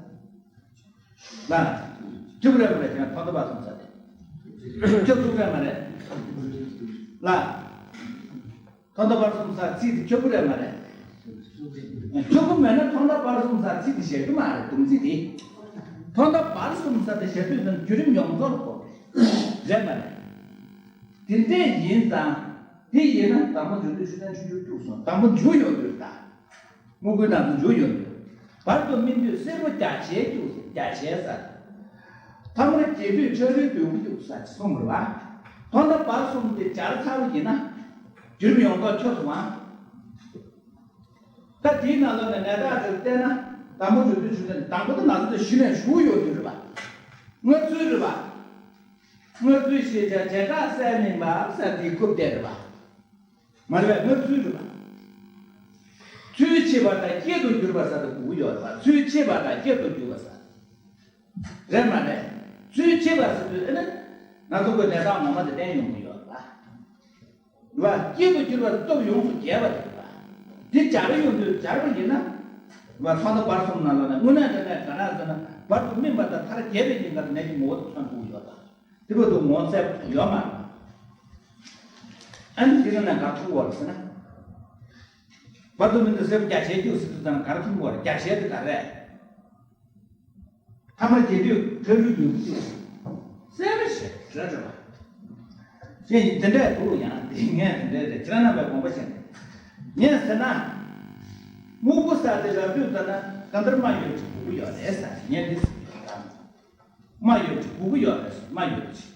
ལ། ཁྱོག་རེད་མ་རེད་ཟེར་ན་ཐོག་མཐའ་བར་གསུམ་ཟེར་ཏེ། ཁྱོག་ཁྱོག་རེད་མ་རེད། ལ། ཐོག་མཐའ་བར་གསུམ་ཟེར་ཚིག་དེ་ཁྱོག་པོ་རེད་མ་རེད། ཁྱོག་པོ་མེད་ན་ཐོག་མཐའ་བར་གསུམ་ཟེར་ཚིག་དེ་བཞག་གི་མ་རེད། སྡོམ་ཚིག་དེ། ཐོག་མཐའ་བར་གསུམ་ཟེར་དེ་བཞག་དུས་ཙམ་བརྒྱུད་རིམ་ཡོངས་རྫོགས་ལ་གོ་རེད་མ་རེད། དེ་འདྲས་ཡིན་ཙང་། དེ་ཡིན་ན་དང་པོ་འཇུ་དུས་ཆུ་ཚན་ཆུ་སྐྱུར་སྐྱུག་སོང་། དང་པོ་འཇུ་ཡོང་དུས་ད། སྨུག་པོའི་ནང་དུ་འཇུ་ཡོང་དུས། བར་དུ་སྨིན་དུས་སེར་པོ་རྒྱ་ཞལ་སྐྱུག་རྒྱ་ཞལ་ཟེར། ཐ་མར་རྒྱས་དུས་ཁྲ་རུལ་དུས་སྐྱུག་ཟེར་གསུངས་པ་རེད་པ། ཐོག་མཐའ་བར་གསུམ་དེ་སྦྱར་ཚར་བ་ཡིན་ན། བརྒྱུད་རིམ་ཡོངས་རྫོགས་ཁྱོག་སོང་ང་། ད་དེའི་ནང་ལོགས་ནས་ནད་རྟགས་དེར་བལྟས་ན། དང་པོ་འཇུ་དུས་ཆུ་ཚན། དང་པོ་དེ་ང་ཚོ་དེ་གཞི་ནས་ཞུགས་ཡོད་དུས་རེད་པ། མངར་ཚུལ་རེད་པ། མངར་ཚུལ་ཞེས་བྱ་བྱེ་བྲག་གསལ་མིན་པ་ཟེར་དེའི་རྐུབ་སྟེགས་རེད་པ། མ་རེད་པས། མངར་ཚུལ་རེད་པ། ཚུལ་ཕྱེ་བ་དང་སྐྱེད་དུ་གྱུར་པ་ཟེར་དེ་དགོས་ཀྱི་ཡོད་རེད་པ། ཚུལ་ཕྱེ་བ་དང་སྐྱེད་དུ་གྱུར་པ་ཟེར། རེད་མ་རེད། ཚུལ་ཕྱེ་བ་ཟེར་དུས་ཨེ་ནི། ང་ཚོ་གི་ནད་རྟགས་ངོ་མ་དེ་བསྟན་ཡོང་གི་ཡོད་རེད་པ། རེད་པ། སྐྱེད་དུ་གྱུར་པ་སྟོབས་ཡོངས་སུ་རྒྱས་པ་རེད་པ། འདི་སྦྱར་ཡོང་དུས་སྦྱར་བ་ཡིན་ན། རེད་པ། ཐོག་མཐའ་བར་གསུམ་ནང་ལོགས་ནས་དངོས་གནས་དྲང་གནས་ག་རེ་ཟེར་ན་བར་དུ་སྨིན་པ་དང་མཐར་རྒྱས་པའི་ཉིན་ཀར་ནད་ཀྱི་ངོ་བོ་དེ་མཚོན་དགོས་ཀྱི་ཡོད་རེད་པ། དེ་བར་དུ་ངོ་ཚ་ཡོད་མ་རེད། ཨ་ནི་དེ་རིང་ན་ག་རེ་ཐུག་པ་རེད་ཟེར་ན། བར་དུ་མི་འདུག་ཟེར་བ་རྒྱ་ཆེ་རྒྱུགས་ཟེར་དུས་ཙམ་ག་རེ་ཐུག་པ་རེད། རྒྱ་ཆེ་དེ་ག་རེ་རེད། ཐ་མ་རྒྱས་བསྡུས་ཁ་རུ་ཉུང་ཤས་གསལ་པོ་ཞིག་རེད་རེད་བ། ཅེས་དེ་འདྲ་འདུག་ཡང་དེ་ངས་དེ་འདྲ་རེད། ཁྱེད་རང་རྣམ་པས་དགོངས་པ་བཞེས་ནས། ངས་ཟེར་ན། སྨུག་པོ་ས་དེ་རབ་ཏུ་ལྟ་ན་གང་ལྟར་རྨ་ཡོད་ཅིག་དགོས་ཀྱི་ཡོད་རེད་ཟེར། ངས་འདི་ཟེར་གྱི་ཡོད་དམ། རྨ་ཡོད་ཅིག་དགོས་ཀྱི་ཡོད་རེད་ཟེར། རྨ་ཡོད་ཅིག